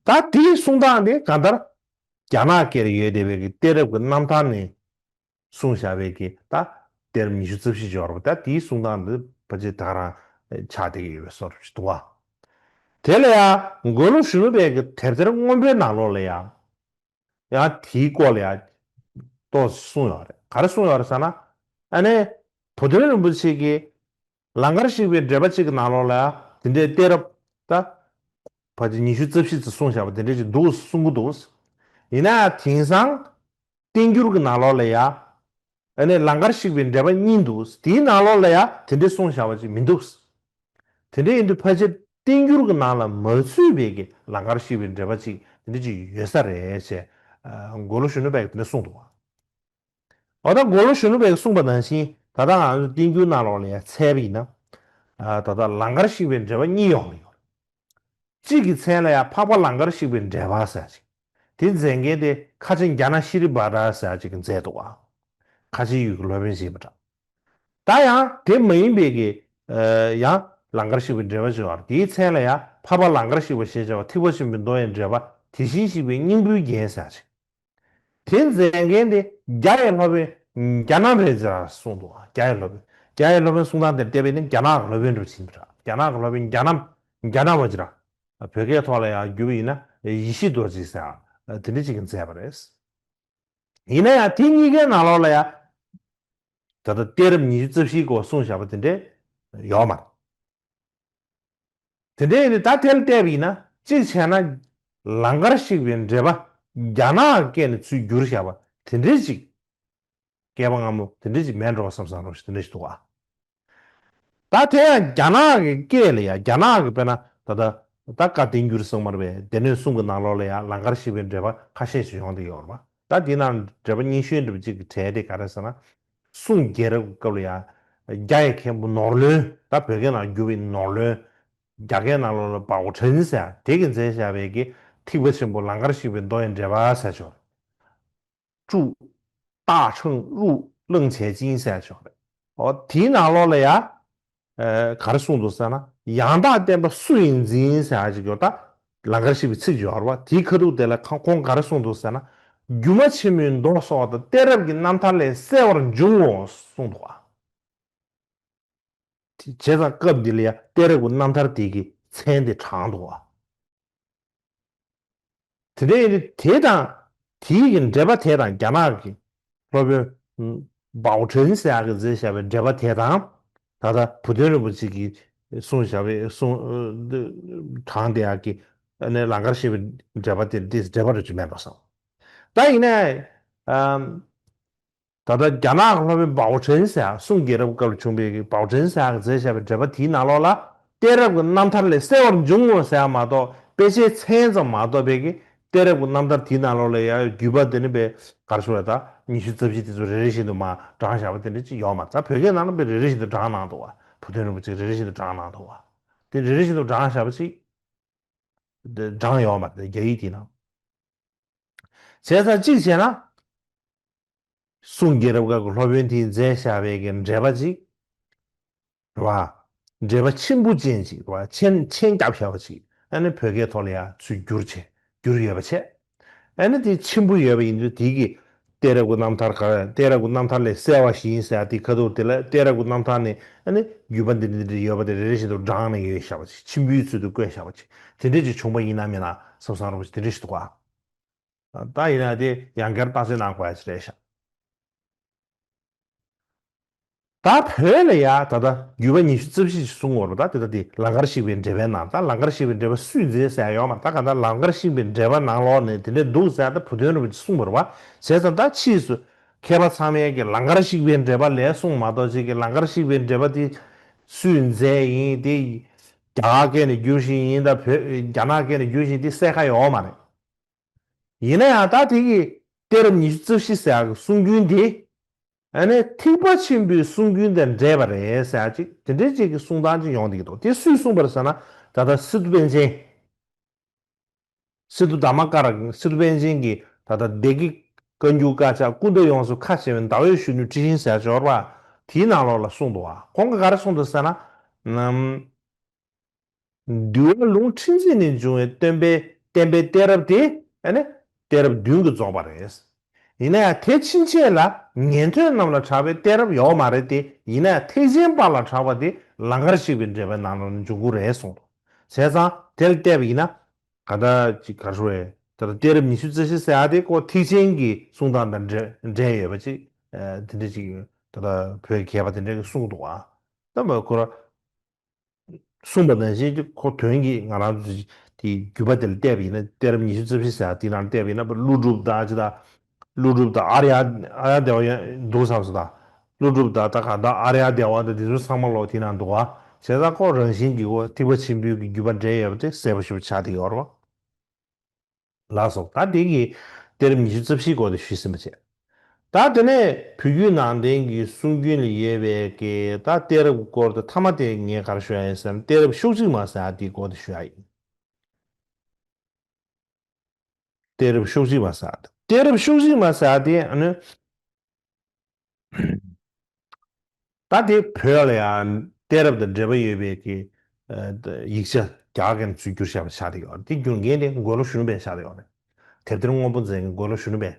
ད་དེའི་གསུང་སྟངས་དེ་གང་ལྟར་རྒྱ་ནག་སྐད་ལ་ཡོད་བསྡད་པའི་གི་གཏད་རབས་ཀྱི་རྣམ་ཐར་ནས། གསུངས་བཞག་པའི་གི་ད་གཏད་རབས་ཉི་ཤུ་རྩ་བཞི་ཅིག་ཡོད་རེད་པ། ད་དེའི་གསུང་སྟངས་འདི་ཕལ་ཆེར་ད་ག་རང་ཆགས་བསྡད་ཀྱི་ཡོད་པའི་བཟོ་འདྲ་ཞིག་འདུག་བ། དེ་ལ་ཡང་མགོན་པོ་གཞོན་ནུ་དཔལ་གྱི་དེབ་ཐེར་སྔོན་པོའི་ནང་ལོགས་ལ་ཡང་། ཡང་དེའི་སྐོར་ལ་ཡང་ཏོག་ཙམ་གསུངས་ཡོད་རེད། ག་རེ་གསུངས་ཡོད་རེད་ཟེར་ན། ཨ་ནི་བུ་སྟོན་རིན་པོ་ཆེ་གིས་ལང་ཀར་གཤེགས་པའི་འགྲེལ་པ་གཅིག་གི་ནང་ལོགས་ལ་ཡང་དེ་འདྲའི་གཏད་རབས་ད་ཕལ་ཆེར་ཉི་ཤུ་རྩ་བཞི་ཙམ་གསུངས་བཞག་པ་དེ་འདྲ་ཅིག་འདུག་གསུང་གི་འདུག། ཡིན་ན་ཡང་དེང་སང་བསྟན་འགྱུར་གྱི་ནང་ལོགས་ལ་ཡང་ཨ་ནི་ལང་ཀར་གཤེགས་པའི་འགྲེལ་པ་གཉིས་འདུག། དེའི་ནང་ལོགས་ལ་ཡང་དེ་འདྲའི་གསུངས་བཞག་པ་ཅིག་མི་འདུག། དེ་འདྲ་ཡིན་དུས་ཕལ་ཆེར་བསྟན་འགྱུར་གྱི་ནང་ལ་མ་ཚུད་པའི་གི་ལང་ཀར་གཤེགས་པའི་འགྲེལ་པ་ཅིག་དེ་འདྲ་ཅིག་ཡོད་ས་རེད་ཅེས་ཨ་མགོན་པོ་གཞོན་ནུ་དཔལ་གྱིས་དེ་འདྲ་གསུངས་འདུག། འོ་ད་མགོན་པོ་གཞོན་ནུ་དཔལ་གྱིས་གསུངས་པ་ནང་བཞིན་ད་ལྟ་ང་ཚོ་བསྟན་འགྱུར་ནང་ལོགས་ལ་ཡང་འཚོལ་བ་ཡིན་ན། ཨ་ད་ལྟ་ལང་ཀར་གཤེགས་པའི་འགྲེལ་པ་གཉིས་ཡོང་གི་ཡོད། གཅིག་གི་མཚན་ལ་ཡང་འཕགས་པ་ལང་ཀར་གཤེགས་པའི་འགྲེལ་པ་ཟེར་ཅིག། དེ་མཛད་མཁན་དེ་ཁ་ཆེ་ཛྙཱ་ན་ཤྲཱི་པཱ་ད་ཟེར་ཅིག་གིས་མཛད་འདུག་བ། ཁ་ཆེ་ཡུལ་གྱི་སློབ་དཔོན་ཞིག་ཡིན་པ་འདྲ། ད་ཡང་དེ་མ་ཡིན་པའི་གི་ཡང་ལང་ཀར་གཤེགས་པའི་འགྲེལ་པ་ཅིག་ཡོད་རེད། དེའི་མཚན་ལ་ཡང་འཕགས་པ་ལང་ཀར་གཤེགས་པ་ཞེས་བྱ་བ་ཐེག་པ་ཆེན་པོའི་མདོ་ཡི་འགྲེལ་པ་དེ་བཞིན་གཤེགས་པའི་སྙིང་པོའི་རྒྱན་ཟེར་ཅིག། དེ་མཛད་མཁན་དེ་རྒྱ་ཡི་སློབ་དཔོན་ཛྙཱ་ན་བཛྲ་གསུངས་འདུག། རྒྱ་ཡི་སློབ་དཔོན། རྒྱ་ཡི་སློབ་དཔོན་གསུང་སྟངས་དེར་བལྟས་པས་ནི་རྒྱ་ནག་གི་སློབ་དཔོན་འདྲ་པོ་ཅིག་ཡིན་པ་འདྲ། རྒྱ་ནག་གི་སློབ་དཔོན་ཛྙཱ་ན་ཛྙཱ་ན་བཛྲ། བོད་སྐད་ཐོག་ལ་ཡང་བསྒྱུར་བ་ཡིན་ན་ཡེ་ཤེས་རྡོ་རྗེ་ཟེར་ཡ་དེ་འདྲ་ཅིག་གིས་མཛད་པ་རེད། ཡིན་ན་ཡང་དེ་གཉིས་ཀའི་ནང་ལོགས་ལ་ཡང་ད་ལྟ་གཏད་རབས་ཉི་ཤུ་རྩ་བཞིའི་སྐོར་གསུངས་བཞག་པ་དེ་འདྲ་ཡོད་མ་རེད། དེ་འདྲ་ཡིན་དུས་ད་དེ་ལ་བལྟས་པ་ཡིན་ན་གཅིག་བྱས་ན་ལང་ཀར་གཤེགས་པའི་འགྲེལ་པ་རྒྱ་ནག་གི་སྐད་ནས་ཚུར་བསྒྱུར་བཞག་པ་དེ་འདྲ་ཅིག་བསྐལ་པ་སྔ་མོ་དེ་འདྲ་ཅིག་མེད་འགྲོ་བསམ་བསམ་རོགས་ཞེས་དེ་འདྲ་ཞིག་འདུག་བ། ད་དེ་ཡང་རྒྱ་ནག་གི་སྐད་ལ་ཡང་རྒྱ་ནག་གི་དཔེར་ན་ད་ལྟ་ད་བཀའ་བསྟན་འགྱུར་གསུངས་པ་རེད་པས། སྡེ་སྣོད་གསུམ་གྱི་ནང་ལོགས་ལ་ཡང་ལང་ཀར་གཤེགས་པའི་འགྲེལ་པ་ཁ་ཤས་ཤིག་ཡོང་བསྡད་ཡོད་རེད་པ། ད་འདི་ནང་འགྲེལ་པ་རྙིང་ཤོས་འདྲ་པོ་གཅིག་གི་གྲས་དེ་ག་རེ་ཟེར་ན། གསུང་རྒྱལ་རབས་སྐབས་ལ་ཡང་རྒྱ་ཡི་མཁན་པོ་ནོར་བློན། ད་བོད་སྐད་ནང་བསྒྱུར་བའི་ནོར་བློན། རྒྱ་སྐད་ནང་ལོགས་ལ་པའོ་ཁྲན་ཟེར་དེ་གིས་མཛད་བཞག་པའི་གི་ཐེག་པ་ཆེན་པོ་ལང་ཀར་གཤེགས་པའི་མདོ་ཡི་འགྲེལ་པ་ཟེར་ཆོག། 注大乘入楞严经 ཟེར་ཆོག་རེད། འོ་དེའི་ནང་ལོགས་ལ་ཡང་ག་རེ་གསུངས་འདུག་ཟེར་ན། ཡང་དག་བསྟན་པ་སུ་ཡིས་འཛིན་ཟེར་ཡ་ཅིག་ཡོད། ད་ལང་ཀར་གཤེགས་པའི་ཚིག་ཅིག་ཡོད་རེད་པ། དེའི་ཁ་ཐུག་དེ་ལ་ཁོང་ག་རེ་གསུངས་འདུག་ཟེར་ན། སྒྱུ་མ་ཆེན་མོའི་མདོ་སོགས་དང་གཏད་རབས་ཀྱི་རྣམ་ཐར་ལས་གསལ་བར་འབྱུང་ངོ་གསུངས་འདུག་བ། བྱས་ཙང་སྐབས་འདི་ལ་ཡང་གཏད་རབས་ཀྱི་རྣམ་ཐར་དེ་གི་མཚན་དེ་དྲངས་འདུག་བ། དེ་འདྲ་ཡིན་དུས་དེ་དང་དེའི་གི་འགྲེལ་པ་དེ་དང་རྒྱ་ནག་གི་སློབ་དཔོན་པའོ་ཁྲན་ཟེར་ཡག་གིས་མཛད་བཞག་པའི་འགྲེལ་པ་དེ་དང་ད་ལྟ་བུ་སྟོན་རིན་པོ་ཆེ་གིས་གསུངས་བཞག་པའི་གསུང་དྲངས་བསྡད་ཡག་གི་ཨ་ནི་ལང་ཀར་གཤེགས་པའི་འགྲེལ་པ་དེ་འདི་འགྲེལ་པ་རེད་ཅེས་མེད་པ་བསམ། ད་ཡིན་ནའི་ཨམ། ད་ལྟ་རྒྱ་ནག་གི་སློབ་དཔོན་པའོ་ཁྲན་ཟེར་ཡ། གསུང་རྒྱལ་རབས་སྐབས་ལ་བྱུང་བའི་པའོ་ཁྲན་ཟེར་ཡ་གིས་མཛད་བཞག་པའི་འགྲེལ་པ་དེའི་ནང་ལོགས་ལ་གཏད་རབས་ཀྱི་རྣམ་ཐར་ལས་གསལ་བར་འབྱུང་ངོ་ཟེར་ཡ་མ་གཏོགས། དཔེ་ཆའི་མཚན་ཙམ་མ་གཏོགས་པའི་གི་གཏད་རབས་ཀྱི་རྣམ་ཐར་དེའི་ནང་ལོགས་ལ་ཡ་བརྒྱུད་པ་དེ་ནི་པའི་ག་རེ་ཞུ་དགོས་རེད། ད་ཉི་ཤུ་རྩ་བཞི་དེ་ཚོ་རེ་རེ་བཞིན་དུ་མར་བགྲངས་བཞག་པ་དེ་འདྲ་ཅིག་ཡོད་མ་རེད། ད་བོད་སྐད་ནང་ལ་པའི་རེ་རེ་བཞིན་དུ་བགྲངས་གནང་འདུག་བ། བུ་སྟོན་རིན་པོ་ཆེས་རེ་རེ་བཞིན་དུ་བགྲངས་གནང་འདུག་བ། དེ་རེ་རེ་བཞིན་དུ་བགྲངས་བཞག་པ་ཅིག་བགྲངས་ཡོད་མ་རེད། རྒྱ་ཡིག་དེའི་ནང་། བྱས་ཙང་གཅིག་བྱས་ན། གསུང་རྒྱལ་རབས་སྐབས་ཀྱི་སློབ་དཔོན་དེས་མཛད་བཞག་པའི་གི་འགྲེལ་པ་ཅིག་རེད་བ། འགྲེལ་པ་ཆེན་པོ་ཅན་ཅིག་རེད་བ། མཆན་མཆན་བརྒྱབ་བཞག་པ་ཅིག་ཨ་ནི་བོད་སྐད་ཐོག་ལ་ཡང་ཚུར་བསྒྱུར་བྱས་བསྒྱུར་ཡོད་པ་བྱས། ཨ་ནི་དེ་ཆེན་པོ་ཡོད་པ་ཡིན་དུས་དེ་གི་གཏད་རབས་ཀྱི་རྣམ་ཐར་ག་གཏད་རབས་ཀྱི་རྣམ་ཐར་ལས་གསལ་བ་ཞིག་ཡིན་ཟེར་ཡ་དེ་ཁ་ཐུག་དེ་ལ་གཏད་རབས་ཀྱི་རྣམ་ཐར་ནས་ཨ་ནི་བརྒྱུད་པ་འདི་འདྲ་འདི་འདྲ་ཡོད་པ་དེ་རེ་རེ་བཞིན་དུ་བགྲངས་ནས་ཡོད་བཞག་པ་ཅིག་ཆེན་པོའི་ཚུལ་དུ་བཀོད་བཞག་པ་ཅིག་དེ་འདྲ་ཅིག་བྱུང་པ་ཡིན་ན་མིན་ན་བསམ་བསམ་རུང་དེ་འདྲ་ཞིག་འདུག་ག། ད་ཡིན་ན་དེ་ཡང་བསྐྱར་བརྟག་དཔྱད་གནང་དགོས་ཡ་ཅིག་རེད་ཤག། ད་བོད་ལ་ཡ་ད་ལྟ་བརྒྱུད་པ་ཉི་ཤུ་རྩ་བཞི་ཞིག་གསུང་བར་ད་དེ་ད་དེ་ལང་ཀར་གཤེགས་པའི་འགྲེལ་པའི་ནང་ད་ལང་ཀར་གཤེགས་པའི་འགྲེལ་པ་སུས་མཛད་ཟེར་ཡ་ཡོད་མ་རེད། ད་ག་ད་ལང་ཀར་གཤེགས་པའི་འགྲེལ་པ་ནང་ལོགས་ནས་དེ་འདྲ་འདུག་ཟེར་ཡ་ད་བུ་སྟོན་རིན་པོ་ཆེས་གསུངས་པ་རེད་བ། བྱས་ཙང་ད་ཕྱིས་སུ་མཁས་པ་ཚང་མས་ཀྱི་ལང་ཀར་གཤེགས་པའི་འགྲེལ་པ་ལས་གསུངས་མ་གཏོགས་ཅིག་གི་ལང་ཀར་གཤེགས་པའི་འགྲེལ་པ་དེ་སུས་མཛད་ཡིན་དེ་རྒྱ་གར་སྐད་ནས་བསྒྱུར་བཞིན་ཡིན་ད་བོད་རྒྱ་ནག་སྐད་ནས་བསྒྱུར་བཞིན་དེ་གསལ་ཁ་ཡོད་མ་རེད། ཡིན་ན་ཡང་ད་དེ་གི་གཏད་རབས་ཉི་ཤུ་རྩ་བཞི་ཟེར་ཡག་གི་གསུང་རྒྱུན་དེ་ཨ་ནི་ཐེག་པ་ཆེན་པོའི་གསུང་རྒྱུན་དང་འདྲེས་པ་རེད་ཟེར་ཡག་ཅིག་དེ་འདྲའི་ཅིག་གི་གསུང་སྟངས་ཅིག་ཡོང་བསྡད་ཀྱི་འདུག། དེ་སུས་གསུངས་པ་རེད་ཟེར་ན་ད་ལྟ་སི་ཏུ་པཎ་ཆེན། སི་ཏུ་དྷརྨ་ཀ་ར། སི་ཏུ་པཎ་ཆེན་གྱི་ད་ལྟ་བདེ་དགེ་བཀའ་འགྱུར་དཀར་ཆག་ཀུན་ཏུ་ཡོངས་སུ་ཁ་ཕྱེ་བའི་ཟླ་འོད་གཞོན་ནུའི་འཁྲི་ཤིང་ཟེར་ཡག་ཅིག་ཡོད་རེད་བ། དེའི་ནང་ལོགས་ལ་གསུངས་འདུག་བ། ཁོང་གིས་ག་རེ་གསུངས་འདུག་ཟེར་ན། ནམ། འདུལ་བ་ལུང་ཁྲིད་འཛིན་ནས་འབྱུང་བའི་སྟོན་པའི་བསྟན་པའི་གཏད་རབས་དེ་ཨ་ནི་གཏད་རབས་བདུན་གྱི་རྫོགས་པ་རེད། ཡིན་ན་ཡང་དེ་ཕྱིན་ཆད་ལ་ཉན་ཐོས་རྣམས་ལ་གྲགས་པའི་གཏད་རབས་ཡོད་མ་རེད་དེ། ཡིན་ན་ཡང་ཐེག་ཆེན་པ་ལ་གྲགས་པ་དེ་ལང་ཀར་གཤེགས་པའི་འགྲེལ་པའི་ནང་ལ་འབྱུང་གི་རེད་གསུངས་འདུག། བྱས་ཙང་དེ་ལ་བལྟས་པ་ཡིན་ན་ག་ད་ཅིག་ག་རེ་ཞུ་དགོས་རེད། ད་ལྟ་གཏད་རབས་ཉི་ཤུ་རྩ་བཞི་ཟེར་ཡ་དེ་ཁོ་ཐེག་ཆེན་གྱི་གསུང་སྟངས་དང་འབྲེལ་འབྲེལ་ཡོད་པ་ཅིག་ཨ་དེ་འདྲ་ཅིག་ད་ལྟ་བོད་མཁས་པ་དེ་འདྲ་གིས་གསུངས་འདུག་ཨ། ད་མ་ཁོ་ར་གསུངས་པ་ནང་བཞིན་གྱི་ཁོ་དོན་གྱིས་ང་རང་ཚོ་དེ་བརྒྱུད་པ་དེ་ལ་བལྟས་པ་ཡིན་ན། གཏད་རབས་ཉི་ཤུ་རྩ་བཞི་ཟེར་ཡ་དེ་ནང་བལྟས་པ་ཡིན་ན་ཀླུ་སྒྲུབ་དང་ཅི་དང་། ཀླུ་སྒྲུབ་དང་ཨཱརྱ་ཨཱརྱ་དེ་བ་ཡང་འདུག་བསམ་སོང་། ད་ཀླུ་སྒྲུབ་དང་ད་གང་ལྟར་ཨཱརྱ་དེ་བ་དང་དེ་ཚོ་ཚང་མ་ལོག་དེ་ནང་འདུག་བ། བྱས་ཙང་ཁོ་རང་བཞིན་གྱིས་ཁོ་ཐེག་པ་ཆེན་པོའི་གི་བརྒྱུད་པ་འདྲེས་ཡོད་པ་དེ་གསལ་པོ་ཞེ་པོ་ཆགས་བསྡད་ཡོད་རེད་བ། ལགས་སོ། ད་དེ་གི་གཏད་རབས་ཉི་ཤུ་རྩ་བཞིའི་སྐོར་དེ་ཞུས་ཟིན་པ་བྱས། ད་དེ་ནས་བོད་བརྒྱུད་ནང་བསྟན་གྱི་གསུང་རྒྱུན་ལ་ཡོད་པའི་གི་ད་གཏད་རབས་སྐོར་དེ་མཐའ་མ་དེ་ངས་ག་རེ་ཞུ་ཡ་ཡིན་ཟེར་ན། གཏད་རབས་ཤོག་གཅིག་མ་ཟེར་ཡ་དེའི་སྐོར་དེ་ཞུ་ཡ་ཡིན། གཏད་རབས་ཤོག་གཅིག་མ་ཟེར་ཡ་དེ། གཏད་རབས་ཤོག་གཅིག་མ་ཟེར་ཡ་དེ་ཨ་ནི། ད་དེ་བོད་ལ་ཡང་གཏད་རབས་དང་འབྲེལ་བ་ཡོད་པའི་གི་ཨ་ཡིག་ཆ་རྒྱ་གར་གྱི་ནང་ཚུར་བསྒྱུར་བཞག་པ་ཆགས་བསྡད་ཡོད་རེད། དེ་བསྒྱུར་མཁན་དེ་མགོན་པོ་གཞོན་ནུ་དཔལ་ཆགས་བསྡད་ཡོད་རེད། དེབ་ཐེར་སྔོན་པོ་མཛད་མཁན་མགོན་པོ་གཞོན་ནུ་དཔལ།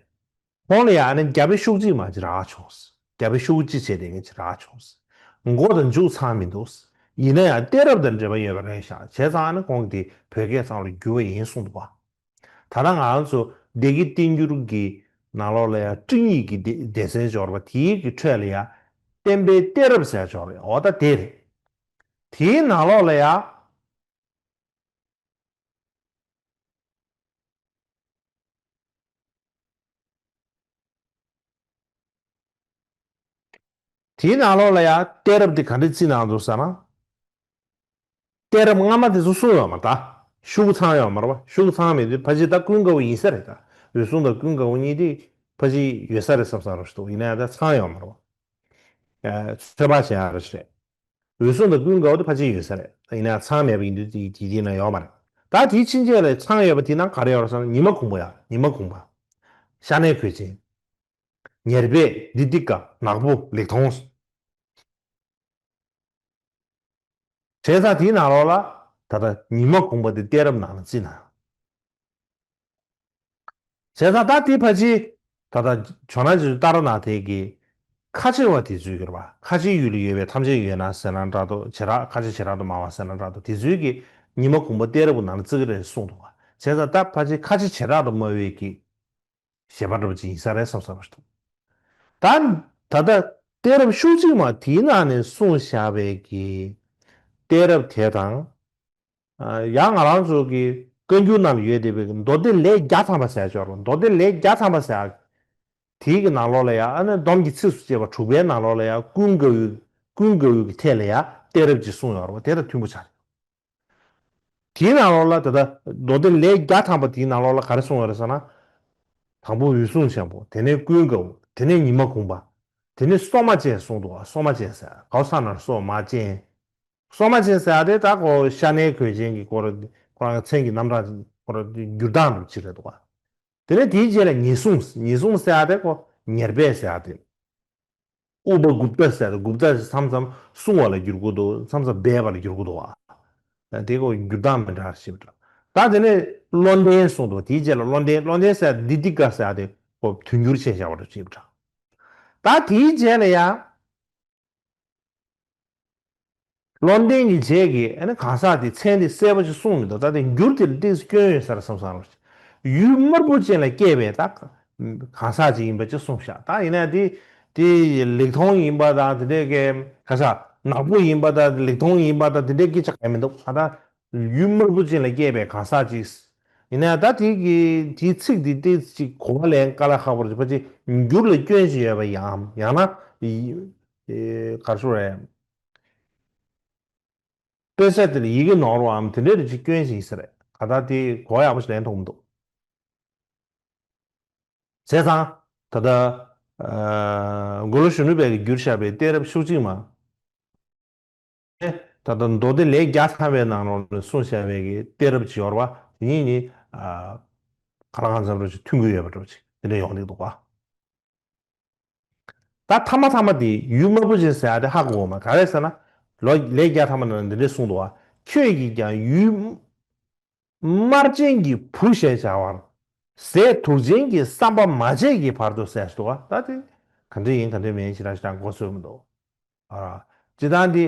ཁོང་ལ་ཡང་ཨ་ནི་རྒྱ་བོད་ཤོག་གཅིག་མ་ཅིག་རག་བྱུང་། རྒྱ་བོད་ཤོག་གཅིག་བྱས་ཏེ་ངས་ཅིག་རག་བྱུང་། མགོ་དང་མཇུག་ཚང་མི་འདུག། ཡིན་ན་ཡང་གཏད་རབས་དང་འབྲེལ་བ་ཡོད་པ་རེད་ཤག། བྱས་ཙང་ཨ་ནི་ཁོང་གིས་དེ་བོད་སྐད་ཚང་ལ་བསྒྱུར་བ་ཡིན་གསུངས་འདུག་བ། ད་ལྟ་ང་རང་ཚོ་སྡེ་དགེ་བསྟན་འགྱུར་གྱི་ནང་ལོགས་ལ་ཡང་སྤྲིངས་ཡིག་གི་སྡེ་སྡེ་ཚན་འབྱོར་བ་དེའི་གི་ཁྲོད་ལ་ཡང་བསྟན་པའི་གཏད་རབས་ཟེར་འབྱོར་བ་ཡོད། འོ་ད་དེ་རེད། དེའི་ནང་ལོགས་ལ་ཡང་། དེའི་ནང་ལོགས་ལ་ཡང་གཏད་རབས་དེ་ག་འདྲ་བརྩིས་གནང་འདུག་ཟེར་ན། གཏད་རབས་སྔ་མ་དེ་ཚོ་གསུངས་ཡོད་མ་རེད་ད། ཤོག་གུ་ཚང་ཡོད་མ་རེད་བ། ཤོག་གུ་ཚང་མེད་དུས་ཕལ་ཆེར་ད་ཀུན་དགའ་བོ་ཡིན་ས་རེད་ད། འོད་སྲུང་དང་ཀུན་དགའ་བོ་གཉིས་དེ་ཕལ་ཆེར་ཡོད་ས་རེད་བསམ་བསམ་རེད་ཤག་འདུག། ཡིན་ན་ཡང་ད་ཚང་ཡོད་མ་རེད་བ། ཚོད་དཔག་བྱེད་ཡག་རེད་ཤག། འོད་སྲུང་དང་ཀུན་དགའ་བོ་དེ་ཕལ་ཆེར་ཡོད་ས་རེད། ཡིན་ན་ཡང་ཚང་མེད་པ་ཡིན་དུས་དེ་དེ་དེ་ན་ཡོད་མ་རེད། ད་དེའི་ཕྱིན་ཆད་ལ་ཚང་ཡོད་པ་དེ་ནང་ག་རེ་ཡོད་རེད་ཟེར་ན། ཉི་མ་གུང་པ་ཡ། ཉི་མ་གུང་པ། ཤ་གནད་གོས་ཅན། ཉེར་སྦས། དྷི་ཏི་ཀ། ནག་པོ། ལེགས་མཐོང་། བྱས་ཙང་དེའི་ནང་ལོགས་ལ་ད་ལྟ་ཉི་མ་གུང་པ་དེ་གཏད་རབས་ནང་ལ་བརྩིས་ན། བྱས་ཙང་ད་དེ་ཕལ་ཆེར་ད་ལྟ་ཇོ་ནང་ཆོས་ལྟ་ར་ནང་བསྟན་གྱི་ཁ་ཆེ་བ་དེ་ཚོའི་གྱུར་པ། ཁ་ཆེའི་ཡུལ་ལ་ཡོད་པའི་ཐམས་ཅད་ཡོད་ན་ཟེར་ན་འདྲ་འདུག། བྱེ་བྲག་ཁ་ཆེ་བྱེ་བྲག་ཏུ་སྨྲ་བ་ཟེར་ན་འདྲ་འདུག། དེ་ཚོའི་གི་ཉི་མ་གུང་པ་གཏད་རབས་ཀྱི་ནང་ལ་བརྩི་གི་རེད་གསུངས་འདུག། བྱས་ཙང་ད་ཕལ་ཆེར་ཁ་ཆེ་བྱེ་བྲག་ཏུ་སྨྲ་བའི་གི་བཞེད་པ་འདྲ་པོ་ཅིག་ཡིན་ས་རེད་བསམ་བསམ་པ་ཞིག་འདུག། ད་ད་ལྟ་གཏད་རབས་ཤོག་གཅིག་མ་དེའི་ནང་ནས་གསུངས་བཞག་པའི་གི་གཏད་རབས་དེ་དང་། ཨ་ཡང་ང་རང་ཚོ་གི་བཀའ་འགྱུར་ནང་ལ་ཡོད་བསྡད་པའི་མདོ་སྡེ་ལས་བརྒྱ་ཐམ་པ་ཟེར་ཡག་ཅིག་ཡོད་རེད། མདོ་སྡེ་ལས་བརྒྱ་ཐམ་པ་ཟེར་ཡག་དེའི་གི་ནང་ལོགས་ལ་ཡང་ཨ་ནི་སྡོམ་གྱི་ཚིགས་སུ་བཅད་པ་དྲུག་པའི་ནང་ལོགས་ལ་ཡང་ཀུན་དགའ་བོའི་ཀུན་དགའ་བོའི་གི་ཐད་ལ་ཡང་གཏད་རབས་ཅིག་གསུངས་ཡོད་རེད་བ། དེ་དང་མཐུན་པོ་ཆགས་རེད། དེའི་ནང་ལོགས་ལ་ད་ལྟ་མདོ་སྡེ་ལས་བརྒྱ་ཐམ་པ་དེའི་ནང་ལོགས་ལ་ག་རེ་གསུངས་ཡོད་རེད་ཟེར་ན། དང་པོ་འོད་སྲུང་ཆེན་པོ། དེ་ནས་ཀུན་དགའ་བོ། དེ་ནས་ཉི་མ་གུང་པ། དེ་ནས་སོ་མ་ཅན་གསུངས་འདུག་བ། སོ་མ་ཅན་ཟེར་ག་བ་ས་ན་སོ་མ་ཅན། སོ་མ་ཅན་ཟེར་ཡག་དེ་ད་ཁོ་ཤ་གནད་གོས་ཅན་གྱི་སྐོར་ཁོ་རང་གི་མཚན་གྱི་རྣམ་གྲངས་སྐོར་འགྱུར་སྟངས་འདྲ་ཅིག་རེད་འདུག་བ། དེ་ནས་དེའི་རྗེས་ལ་ཉེར་སྲུང་། ཉེར་སྲུང་ཟེར་ཡག་དེ་ཁོ་ཉེར་སྦས་ཟེར་ཡག་དེ། ཨུ་པ་གུཔྟ་ཟེར་ཏེ། གུཔྟ་ཟེར་མཚམས་མཚམས་སྲུང་བ་ལ་འགྱུར་གྱི་འདུག། མཚམས་མཚམས་སྦས་པ་ལ་འགྱུར་གྱི་འདུག་བ། དེ་ཁོ་འགྱུར་སྟངས་མི་འདྲ་ཞིག་འདྲ། ད་དེ་ནས་བློ་ལྡན་གསུངས་འདུག། དེའི་རྗེས་ལ་བློ་ལྡན། བློ་ལྡན་ཟེར་ཏེ་དྷི་ཏི་ཀ་ཟེར་ཏེ་ཁོ་དུས་འགྱུར་ཆེ་བཞག་པ་འདྲ་ཞིག་འདྲ། ད་དེའི་རྗེས་ལ་ཡང་བློ་ལྡན་གྱི་རྗེས་ཀྱི་ཨ་ནི་གང་ཟག་དེ་མཚན་དེ་གསལ་པོ་ཞིག་གསུངས་མི་འདུག། ད་དེ་འགྱུར་དེ་ལ་ཏོག་ཙམ་སྐྱོན་ཡོད་ས་རེད་བསམ་བསམ་རེད། ཡུལ་དམར་པོ་ཅན་ལ་སྐྱེས་པའི་ད་གང་ཟག་ཅིག་ཡིན་པ་ཅིག་གསུངས་ཤག། ད་ཡིན་ན་དེ་དེ་ལེགས་མཐོང་ཡིན་པ་དང་དེ་འདྲའི་གི་ག་ས་ནག་པོ་ཡིན་པ་དང་ལེགས་མཐོང་ཡིན་པ་དང་དེ་འདྲའི་སྐད་ཆ་གང་ཡང་མི་འདུག། ད་ད་ཡུལ་དམར་པོ་ཅན་ལ་སྐྱེས་པའི་གང་ཟག་ཅིག་ཡིན་ན་ད་དེ་གི་དེའི་ཚིག་དེ་ཏོག་ཙམ་གོ་བ་ལེན་དཀའ་ལས་ཁག་པོ་རེད། ཕལ་ཆེར་འགྱུར་ལ་སྐྱོན་ཞིག་ཡོད་པ་ཡིན་ནམ། ཡང་ན་ག་རེ་ཞུ་དགོས་རེད། དཔེ་ཆ་དེ་ལ་ཡི་གེ་ནོར་བའམ་དེ་འདྲའི་རིགས་ཀྱི་སྐྱོན་ཞིག་ཡིན་ས་རེད། ག་ད་དེ་གོ་ཡག་པོ་ཞིག་ལེན་ཐུབ་མི་འདུག། བྱས་ཙང་ད་ལྟ་ཨ་མགོན་པོ་གཞོན་ནུ་དཔལ་གྱིས་བསྒྱུར་བཞག་པའི་གཏད་རབས་ཤོག་གཅིག་མ། ད་ལྟ་མདོ་སྡེ་ལས་བརྒྱ་ཐམ་པའི་ནང་ལོགས་ལ་གསུངས་བཞག་པའི་གི་གཏད་རབས་ཅིག་ཡོད་རེད་བ། དེ་གཉིས་ནི་ཨ་ག་ལ་གང་འཚམ་རེ་ཞིག་མཐུན་གྱི་ཡོད་པ་འདྲ་པོ་ཅིག་དེ་འདྲ་ཡོང་གི་འདུག་བ། ད་ཐ་མ་ཐ་མ་དེ་ཡུལ་དམར་པོ་ཅན་ཟེར་ཡག་དེ་ཧ་གོ་གི་མ་རེད། ག་རེ་ཟེར་ན། ལོ་ལས་བརྒྱ་ཐམ་པ་ནང་འདི་འདྲས་གསུངས་འདུག་བ། ཁྱོད་ཀྱིས་ཀྱང་ཡུལ་དམར་ཅན་གྱི་བུ་ཞེས་བྱ་བར། ཟས་དུག་ཅན་གྱི་བསམ་པ་མ་བྱས་ཀྱི་བར་དུ་ཟེར་འདུག་བ། ད་དེ་ག་འདྲ་ཡིན་ག་འདྲ་མིན་ཞེ་དྲག་ཞེ་དྲག་མགོ་ཚོས་མི་འདུག། ཨ། སྤྱིར་བཏང་དེ་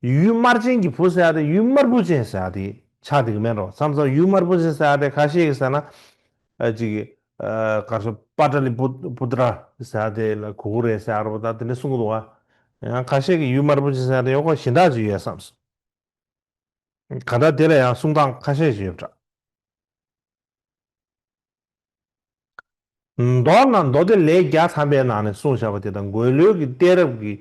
ཡུལ་དམར་ཅན་གྱི་བུ་ཟེར་ཡག་དེ་ཡུལ་དམར་པོ་ཅན་ཟེར་ཡག་དེ་ ཆགས་བསྡད་ཀྱི་མེད་འགྲོ། མཚམས་མཚམས་ཡུལ་དམར་པོ་ཅན་ཟེར་ཡ་དེ་ཁ་ཤས་ཀྱིས་ཟེར་ན། ཨ་ཅིག་ཨ་ག་རེ་ཟེར། པ་ཏ་ལི་པུ་པུ་ཏྲ་ཟེར་ཡ་དེ་ལ་གོ་གི་རེད་ཟེར་ཡ་རེད་པ། ད་དེ་འདྲ་གསུང་གི་འདུག་བ། ཡང་ཁ་ཤས་ཀྱིས་ཡུལ་དམར་པོ་ཅན་ཟེར་ཡ་དེ་ཡང་ཁོ་གཞན་དག་ཅིག་ཡོད་བསམ་སོང་། གང་ལྟར་དེ་ལ་ཡང་གསུང་སྟངས་ཁ་ཤས་ཤིག་ཡོད་པ་འདྲ། མདོ་ན་མདོ་སྡེ་ལེའུ་བརྒྱ་ཐམ་པའི་ནང་ནས་གསུངས་བཞག་པ་དེ་དང་། འགོས་ལོའི་གི་གཏད་རབས་ཀྱི་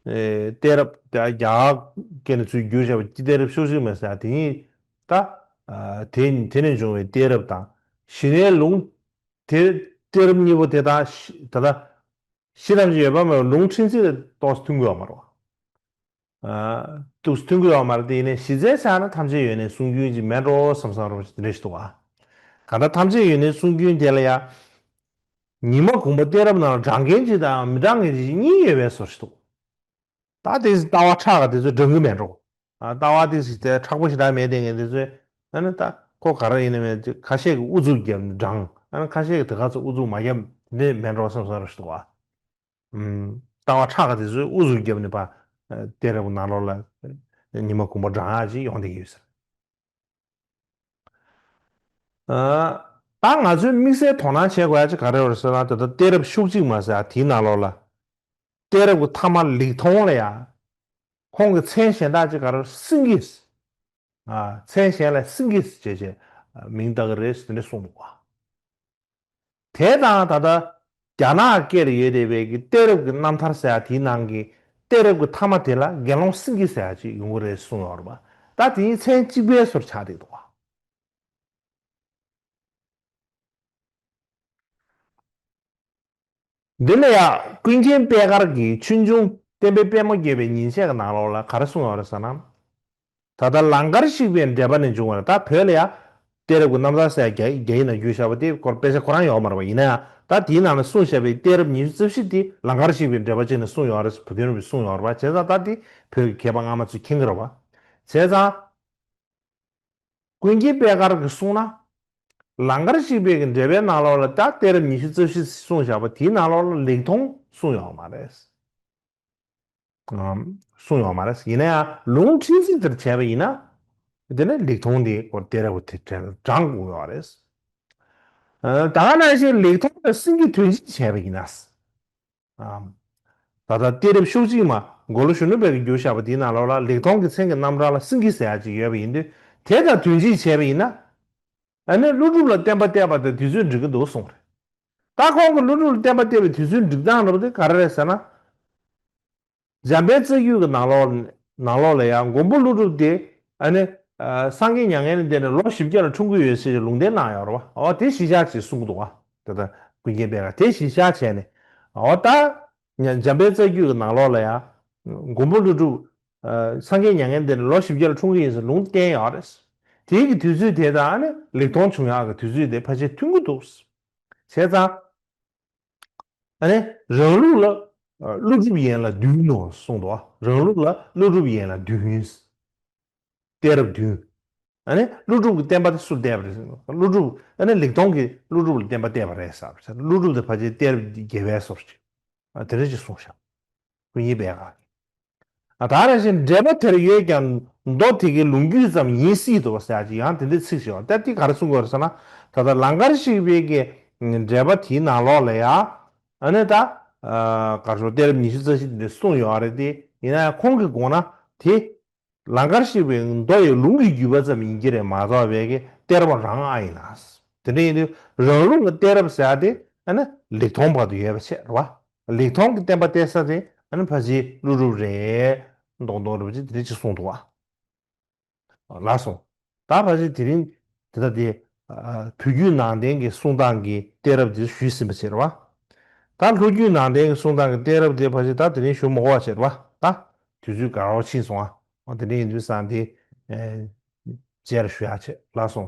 ཨེ་གཏད་རབས་དེ་རྒྱ་གར་སྐད་ནས་ཚུར་བསྒྱུར་བཞག་པ་གཏད་རབས་ཤོག་ཅིག་མ་ཟེར་ཡ་དེ་ཉིད། ད་ཨ་དེ་དེ་ནས་བྱུང་བའི་གཏད་རབས་དང་། ཞི་གནས་ལུང་དེ་གཏད་རབས་གཉིས་པོ་དེ་དང་ད་ལྟ་ཤེས་ཐམས་ཅད་ཡོད་པ་མེད་པ་ལུང་ཕྲན་ཚེགས་ཏོག་ཙམ་མཐུན་གྱི་ཡོད་མ་རེད་པ། ཨ་ཏོག་ཙམ་མཐུན་གྱི་ཡོད་མ་རེད། དེ་ཡིན་ནའི་གཞི་རྩའི་ཆ་ནས་ཐམས་ཅད་ཡོད་གནས་གསུང་རྒྱུན་ཅིག་མེད་འགྲོ་བསམ་བསམ་རོ་ཞིག་དེ་འདྲ་ཞིག་འདུག་བ། གང་ལྟར་ཐམས་ཅད་ཡོད་གནས་གསུང་རྒྱུན་དེ་ལ་ཡང་ཉི་མ་གུང་པ་གཏད་རབས་ནང་ལ་དྲང་མཁན་ཅིག་དང་མི་དྲང་མཁན་ཅིག་གཉིས་ཡོད་པའི་བཟོ་ཞིག་འདུག་ད་དེ་ལྟ་བ་ཁྲག་ག་དེ་ཚོས་འགྲང་གི་མེད་འགྲོ། ཨ་ལྟ་བ་དེ་ཞིག་དེ་མཁྲེགས་པོ་ཞེ་དྲག་མེད་དེ་ངས་དེ་ཚོས། ཨ་ནི་ད་ཁོ་ག་རེ་ཡིན་ནའི་མེད་ཁ་ཤས་ཀྱིས་ཨུ་ཚུགས་བརྒྱབ་ནས་དྲང་། ཨ་ནི་ཁ་ཤས་ཀྱིས་དེ་ག་ཚོད་ཨུ་ཚུགས་མ་བརྒྱབ་འདི་མེད་འགྲོ་བསམ་བསམ་རོ་ཞིག་འདུག་བ། ལྟ་བ་ཁྲག་ག་དེ་ཚོས་ཨུ་ཚུགས་བརྒྱབ་ནས་ཕར་གཏད་རབས་ནང་ལོགས་ལ་ཉི་མ་གུང་པ་བགྲང་ཡག་ཅིག་ཡོང་བསྡད་ཀྱི་ཡོད་ཟེར། ད་ང་ཚོས་དམིགས་བསལ་དོ་སྣང་བྱེད་དགོས་ཡག་ཅིག་ག་རེ་རེད་ཟེར་ན། ད་ལྟ་གཏད་རབས་ཤོག་ཅིག་མ་ཟེར་ཡ་དེའི་ནང་ལོགས་ལ། གཏད་རབས་ཀྱི་མཐའ་མ་ལེགས་མཐོང་ལ་ཡ། ཁོང་གི་མཚན་གཞན་དག་ཅིག་ག་རེ་སེང་གེ། ཨ་མཚན་གཞན་ལ་སེང་གེ་ཟེར་བྱས་མིང་བཏགས་ཀྱི་རེད་ཟེར་ནས་གསུངས་འདུག་བ། དེ་དང་ད་ལྟ་རྒྱ་ནག་སྐད་ལ་ཡོད་བསྡད་པའི་གི་གཏད་རབས་ཀྱི་རྣམ་ཐར་ཟེར་ཡ་དེའི་ནང་གི་གཏད་རབས་ཀྱི་མཐའ་མ་དེ་ལ་དགེ་སློང་སེང་གེ་ཟེར་ཡ་ཅིག་ཡོང་གི་རེད་གསུངས་ཡོད་རེད་པ། ད་དེ་ནི་མཚན་གཅིག་པའི་བཟོ་འདྲ་ཆགས་བསྡད་འདུག་བ། འདི་ལ་ཡང་ཀུན་མཁྱེན་པད་དཀར་གྱིས་ཆོས་འབྱུང་བསྟན་པའི་པད་མོ་བརྒྱད་པའི་ཉིན་བྱེད་ཀྱི་ནང་ལོགས་ལ་ག་རེ་གསུངས་ཡོད་རེད་ཟེར་ན། ད་ལྟ་ལང་ཀར་གཤེགས་པའི་འགྲེལ་པ་ནས་འབྱུང་བ་རེད། ད་བོད་ལ་ཡང་གཏད་རབས་ཀྱི་རྣམ་ཐར་ཟེར་ཡ་རྒྱ་རྒྱ་ཡིག་ནང་བསྒྱུར་བཞག་པ་དེ་སྐོར་དཔེ་ཆ་ཁོ་རང་ཡོད་མ་རེད་པ། ཡིན་ན་ཡང་ད་དེའི་ནང་ལ་གསུངས་བཞག་པའི་གཏད་རབས་ཉི་ཤུ་རྩ་བཞི་དེ་ལང་ཀར་གཤེགས་པའི་འགྲེལ་པ་ཅིག་ནས་གསུངས་ཡོད་རེད། བུ་སྟོན་རིན་པོས་གསུངས་ཡོད་རེད་པ། བྱས་ཙང་ད་དེ་བོད་ཀྱི་མཁས་པ་སྔ་མ་ཚོས་མཁྱེན་གྱི་རེད་པ། བྱས་ཙང་། ཀུན་མཁྱེན་པད་དཀར་གྱིས་གསུངས་ན། ལང་ཀར་གཤེགས་པའི་གི་འགྲེལ་པའི་ནང་ལོགས་ལ་ད་གཏད་རབས་ཉི་ཤུ་རྩ་བཞི་གསུངས་བཞག་པ་དེའི་ནང་ལོགས་ལ་ལེགས་མཐོང་གསུངས་ཡོད་མ་རེད། ཨམ། གསུངས་ཡོད་མ་རེད། ཡིན་ན་ཡང་ལུང་ཁྲིད་ཚིག་དེར་བྱས་པ་ཡིན་ན། དེ་ནས་ལེགས་མཐོང་དེ་སྐོར་གཏད་རབས་དེ་དྲན་དྲང་དགོས་ཡོད་རེད། ཨ། ད་ག་ནང་བཞིན་ལེགས་མཐོང་དང་སེང་གེ་དོན་གཅིག་བྱས་པ་ཡིན་ན། ཨམ། ད་ལྟ་གཏད་རབས་ཤོག་གཅིག་མ་འགོས་ལོ་གཞོན་ནུ་དཔལ་གྱིས་བསྒྱུར་བཞག་པ་དེའི་ནང་ལོགས་ལ་ལེགས་མཐོང་གི་མཚན་གྱི་རྣམ་གྲངས་ལ་སེང་གེ་ཟེར་ཡག་ཅིག་ཡོད་པ་ཡིན་དུས། དེ་དང་དོན་གཅིག་བྱས་པ་ཡིན་ན། ཨ་ནི་ཀླུ་སྒྲུབ་ལ་བསྟན་པ་གཏད་པ་དང་དུས་ཚོད་འགྲིག་གི་འདུག་གསུངས་རེད། ད་ཁོང་གིས་ཀླུ་སྒྲུབ་ལ་བསྟན་པ་གཏད་པའི་དུས་ཚོད་འགྲིག་སྟངས་འདྲ་པོ་དེ་ག་རེ་རེད་ཟེར་ན། འཇམ་དཔལ་རྩ་རྒྱུད་ཀྱི་ནང་ལོགས་ནང་ལོགས་ལ་ཡང་མགོན་པོ་ཀླུ་སྒྲུབ་དེ་ཨ་ནི་ཨ་སངས་རྒྱས་མྱ་ངན་ལས་འདས་ནས་ལོ་བཞི་བརྒྱ་ལ་འཁྲུངས་ཀྱི་ཡོད་ཟེར་ལུང་བསྟན་གནང་ཡོད་རེད་པ། འོ་དེ་གཞི་བཞག་བྱས་གསུང་གི་འདུག་བ། དེ་ལྟར་ཀུན་མཁྱེན་པད་དཀར་དེ་གཞི་བཞག་བྱས་ནས། འོ་ད་འཇམ་དཔལ་རྩ་རྒྱུད་ཀྱི་ནང་ལོགས་ལ་ཡང་མགོན་པོ་ཀླུ་སྒྲུབ་ཨ་སངས་རྒྱས་མྱ་ངན་འདས་ནས་ལོ་བཞི་བརྒྱ་ལ་འཁྲུངས་ཀྱི་ཡིན་ཟེར་ལུང་བསྟན་ཡོད་རེད། དེའི་གི་དུས་ཚོད་དེ་དང་ཨ་ནི་ལེགས་མཐོང་བྱུང་ཡག་གི་དུས་ཚོད་དེ་ཕལ་ཆེར་མཐུན་གྱི་འདུག། བྱས་ཙང་། ཨ་ནི་རང་ལུགས་ལ་ཀླུ་སྒྲུབ་ཡན་ལག་བདུན་ནོ་གསུངས་འདུག། རང་ལུགས་ལ་ཀླུ་སྒྲུབ་ཡན་ལག་བདུན། གཏད་རབས་བདུན། ཨ་ནི་ཀླུ་སྒྲུབ་ཀྱི་བསྟན་པ་དེ་སུ་གཏད་པ་རེད། ཀླུ་སྒྲུབ་ཨ་ནི་ལེགས་མཐོང་གིས་ཀླུ་སྒྲུབ་ལ་བསྟན་པ་གཏད་པ་རེད་ཟེར། ཀླུ་སྒྲུབ་དེ་ཕལ་ཆེར་གཏད་རབས་བརྒྱད་པའི་སོར་ཅིག། ཨ་དེ་འདྲ་ཅིག་གསུངས་ཤག། ཀུན་མཁྱེན་པད་དཀར་གྱིས། ཨ་ད་རེ་བཞིན་འགྲེལ་པ་དེར་ཡོད་ཀྱང་མདོ་དེ་གའི་ལུང་རྒྱུད་ཙམ་ཡིན་སྲིད་དོ་ཟེར་ཡག་ཅིག་ཡང་དེ་འདྲའི་ཚིག་ཞིག་ཡོད། ད་དེ་ག་རེ་གསུང་གི་ཡོད་རེད་ཟེར་ན། ད་ལྟ་ལང་ཀར་གཤེགས་པའི་གི་འགྲེལ་པ་དེའི་ནང་ལོགས་ལ་ཡ། ཨ་ནི་ད་ཨ་ག་རེ་ཞུ། གཏད་རབས་ཉི་ཤུ་རྩ་བཞི་དེ་འདྲ་གསུངས་ཡོད་རེད་དེ། ཡིན་ན་ཡང་ཁོང་གི་དགོངས་ན་དེ་ལང་ཀར་གཤེགས་པའི་མདོ་ཡི་ལུང་གི་བརྒྱུད་པ་ཙམ་ཡིན་གྱི་རེད་མ་གཏོགས་པའི་གི་གཏད་རབས་རང་ཨ་ཡིན་ན། དེ་འདྲ་ཡིན་དུས་རང་ལུགས་ཀྱི་གཏད་རབས་ཟེར་ཡག་དེ་ཨ་ནི་ལེགས་མཐོང་བར་དུ་ཡོད་པ་བྱས་རེད་བ། ལེགས་མཐོང་གི་བསྟན་པ་གཏད་ས་དེ་ཨ་ནི་ཕལ་ཆེར་ཀླུ་སྒྲུབ་རེད། མདོག་མདོག་འདྲ་པོ་ཅིག་དེ་འདྲ་ཅིག་གསུངས་འདུག་བ། ལགས་སོ། ད་ཕལ་ཆེར་དེ་རིང་དེ་ལྟ་སྟེ། ཨ་བོད་བརྒྱུད་ནང་བསྟན་གྱི་གསུང་སྟངས་ཀྱི་གཏད་རབས་དེ་ཞུས་ཟིན་པ་བྱས་རེད་བ། ད་ལྷོ་བརྒྱུད་ནང་བསྟན་གྱི་གསུང་སྟངས་ཀྱི་གཏད་རབས་དེ་ཕལ་ཆེར་ད་དེ་རིང་ཞུ་མི་དགོས་པ་བྱས་རེད་བ། ད་དུས་ཚོད་འགོར་བ་ཕྱིན་སོང་ཨ། འོ་དེ་འདྲ་ཡིན་དུས་ཙང་དེ་ཨེ་རྗེས་ལ་ཞུ་ཡག་བྱེད། ལགས་སོ།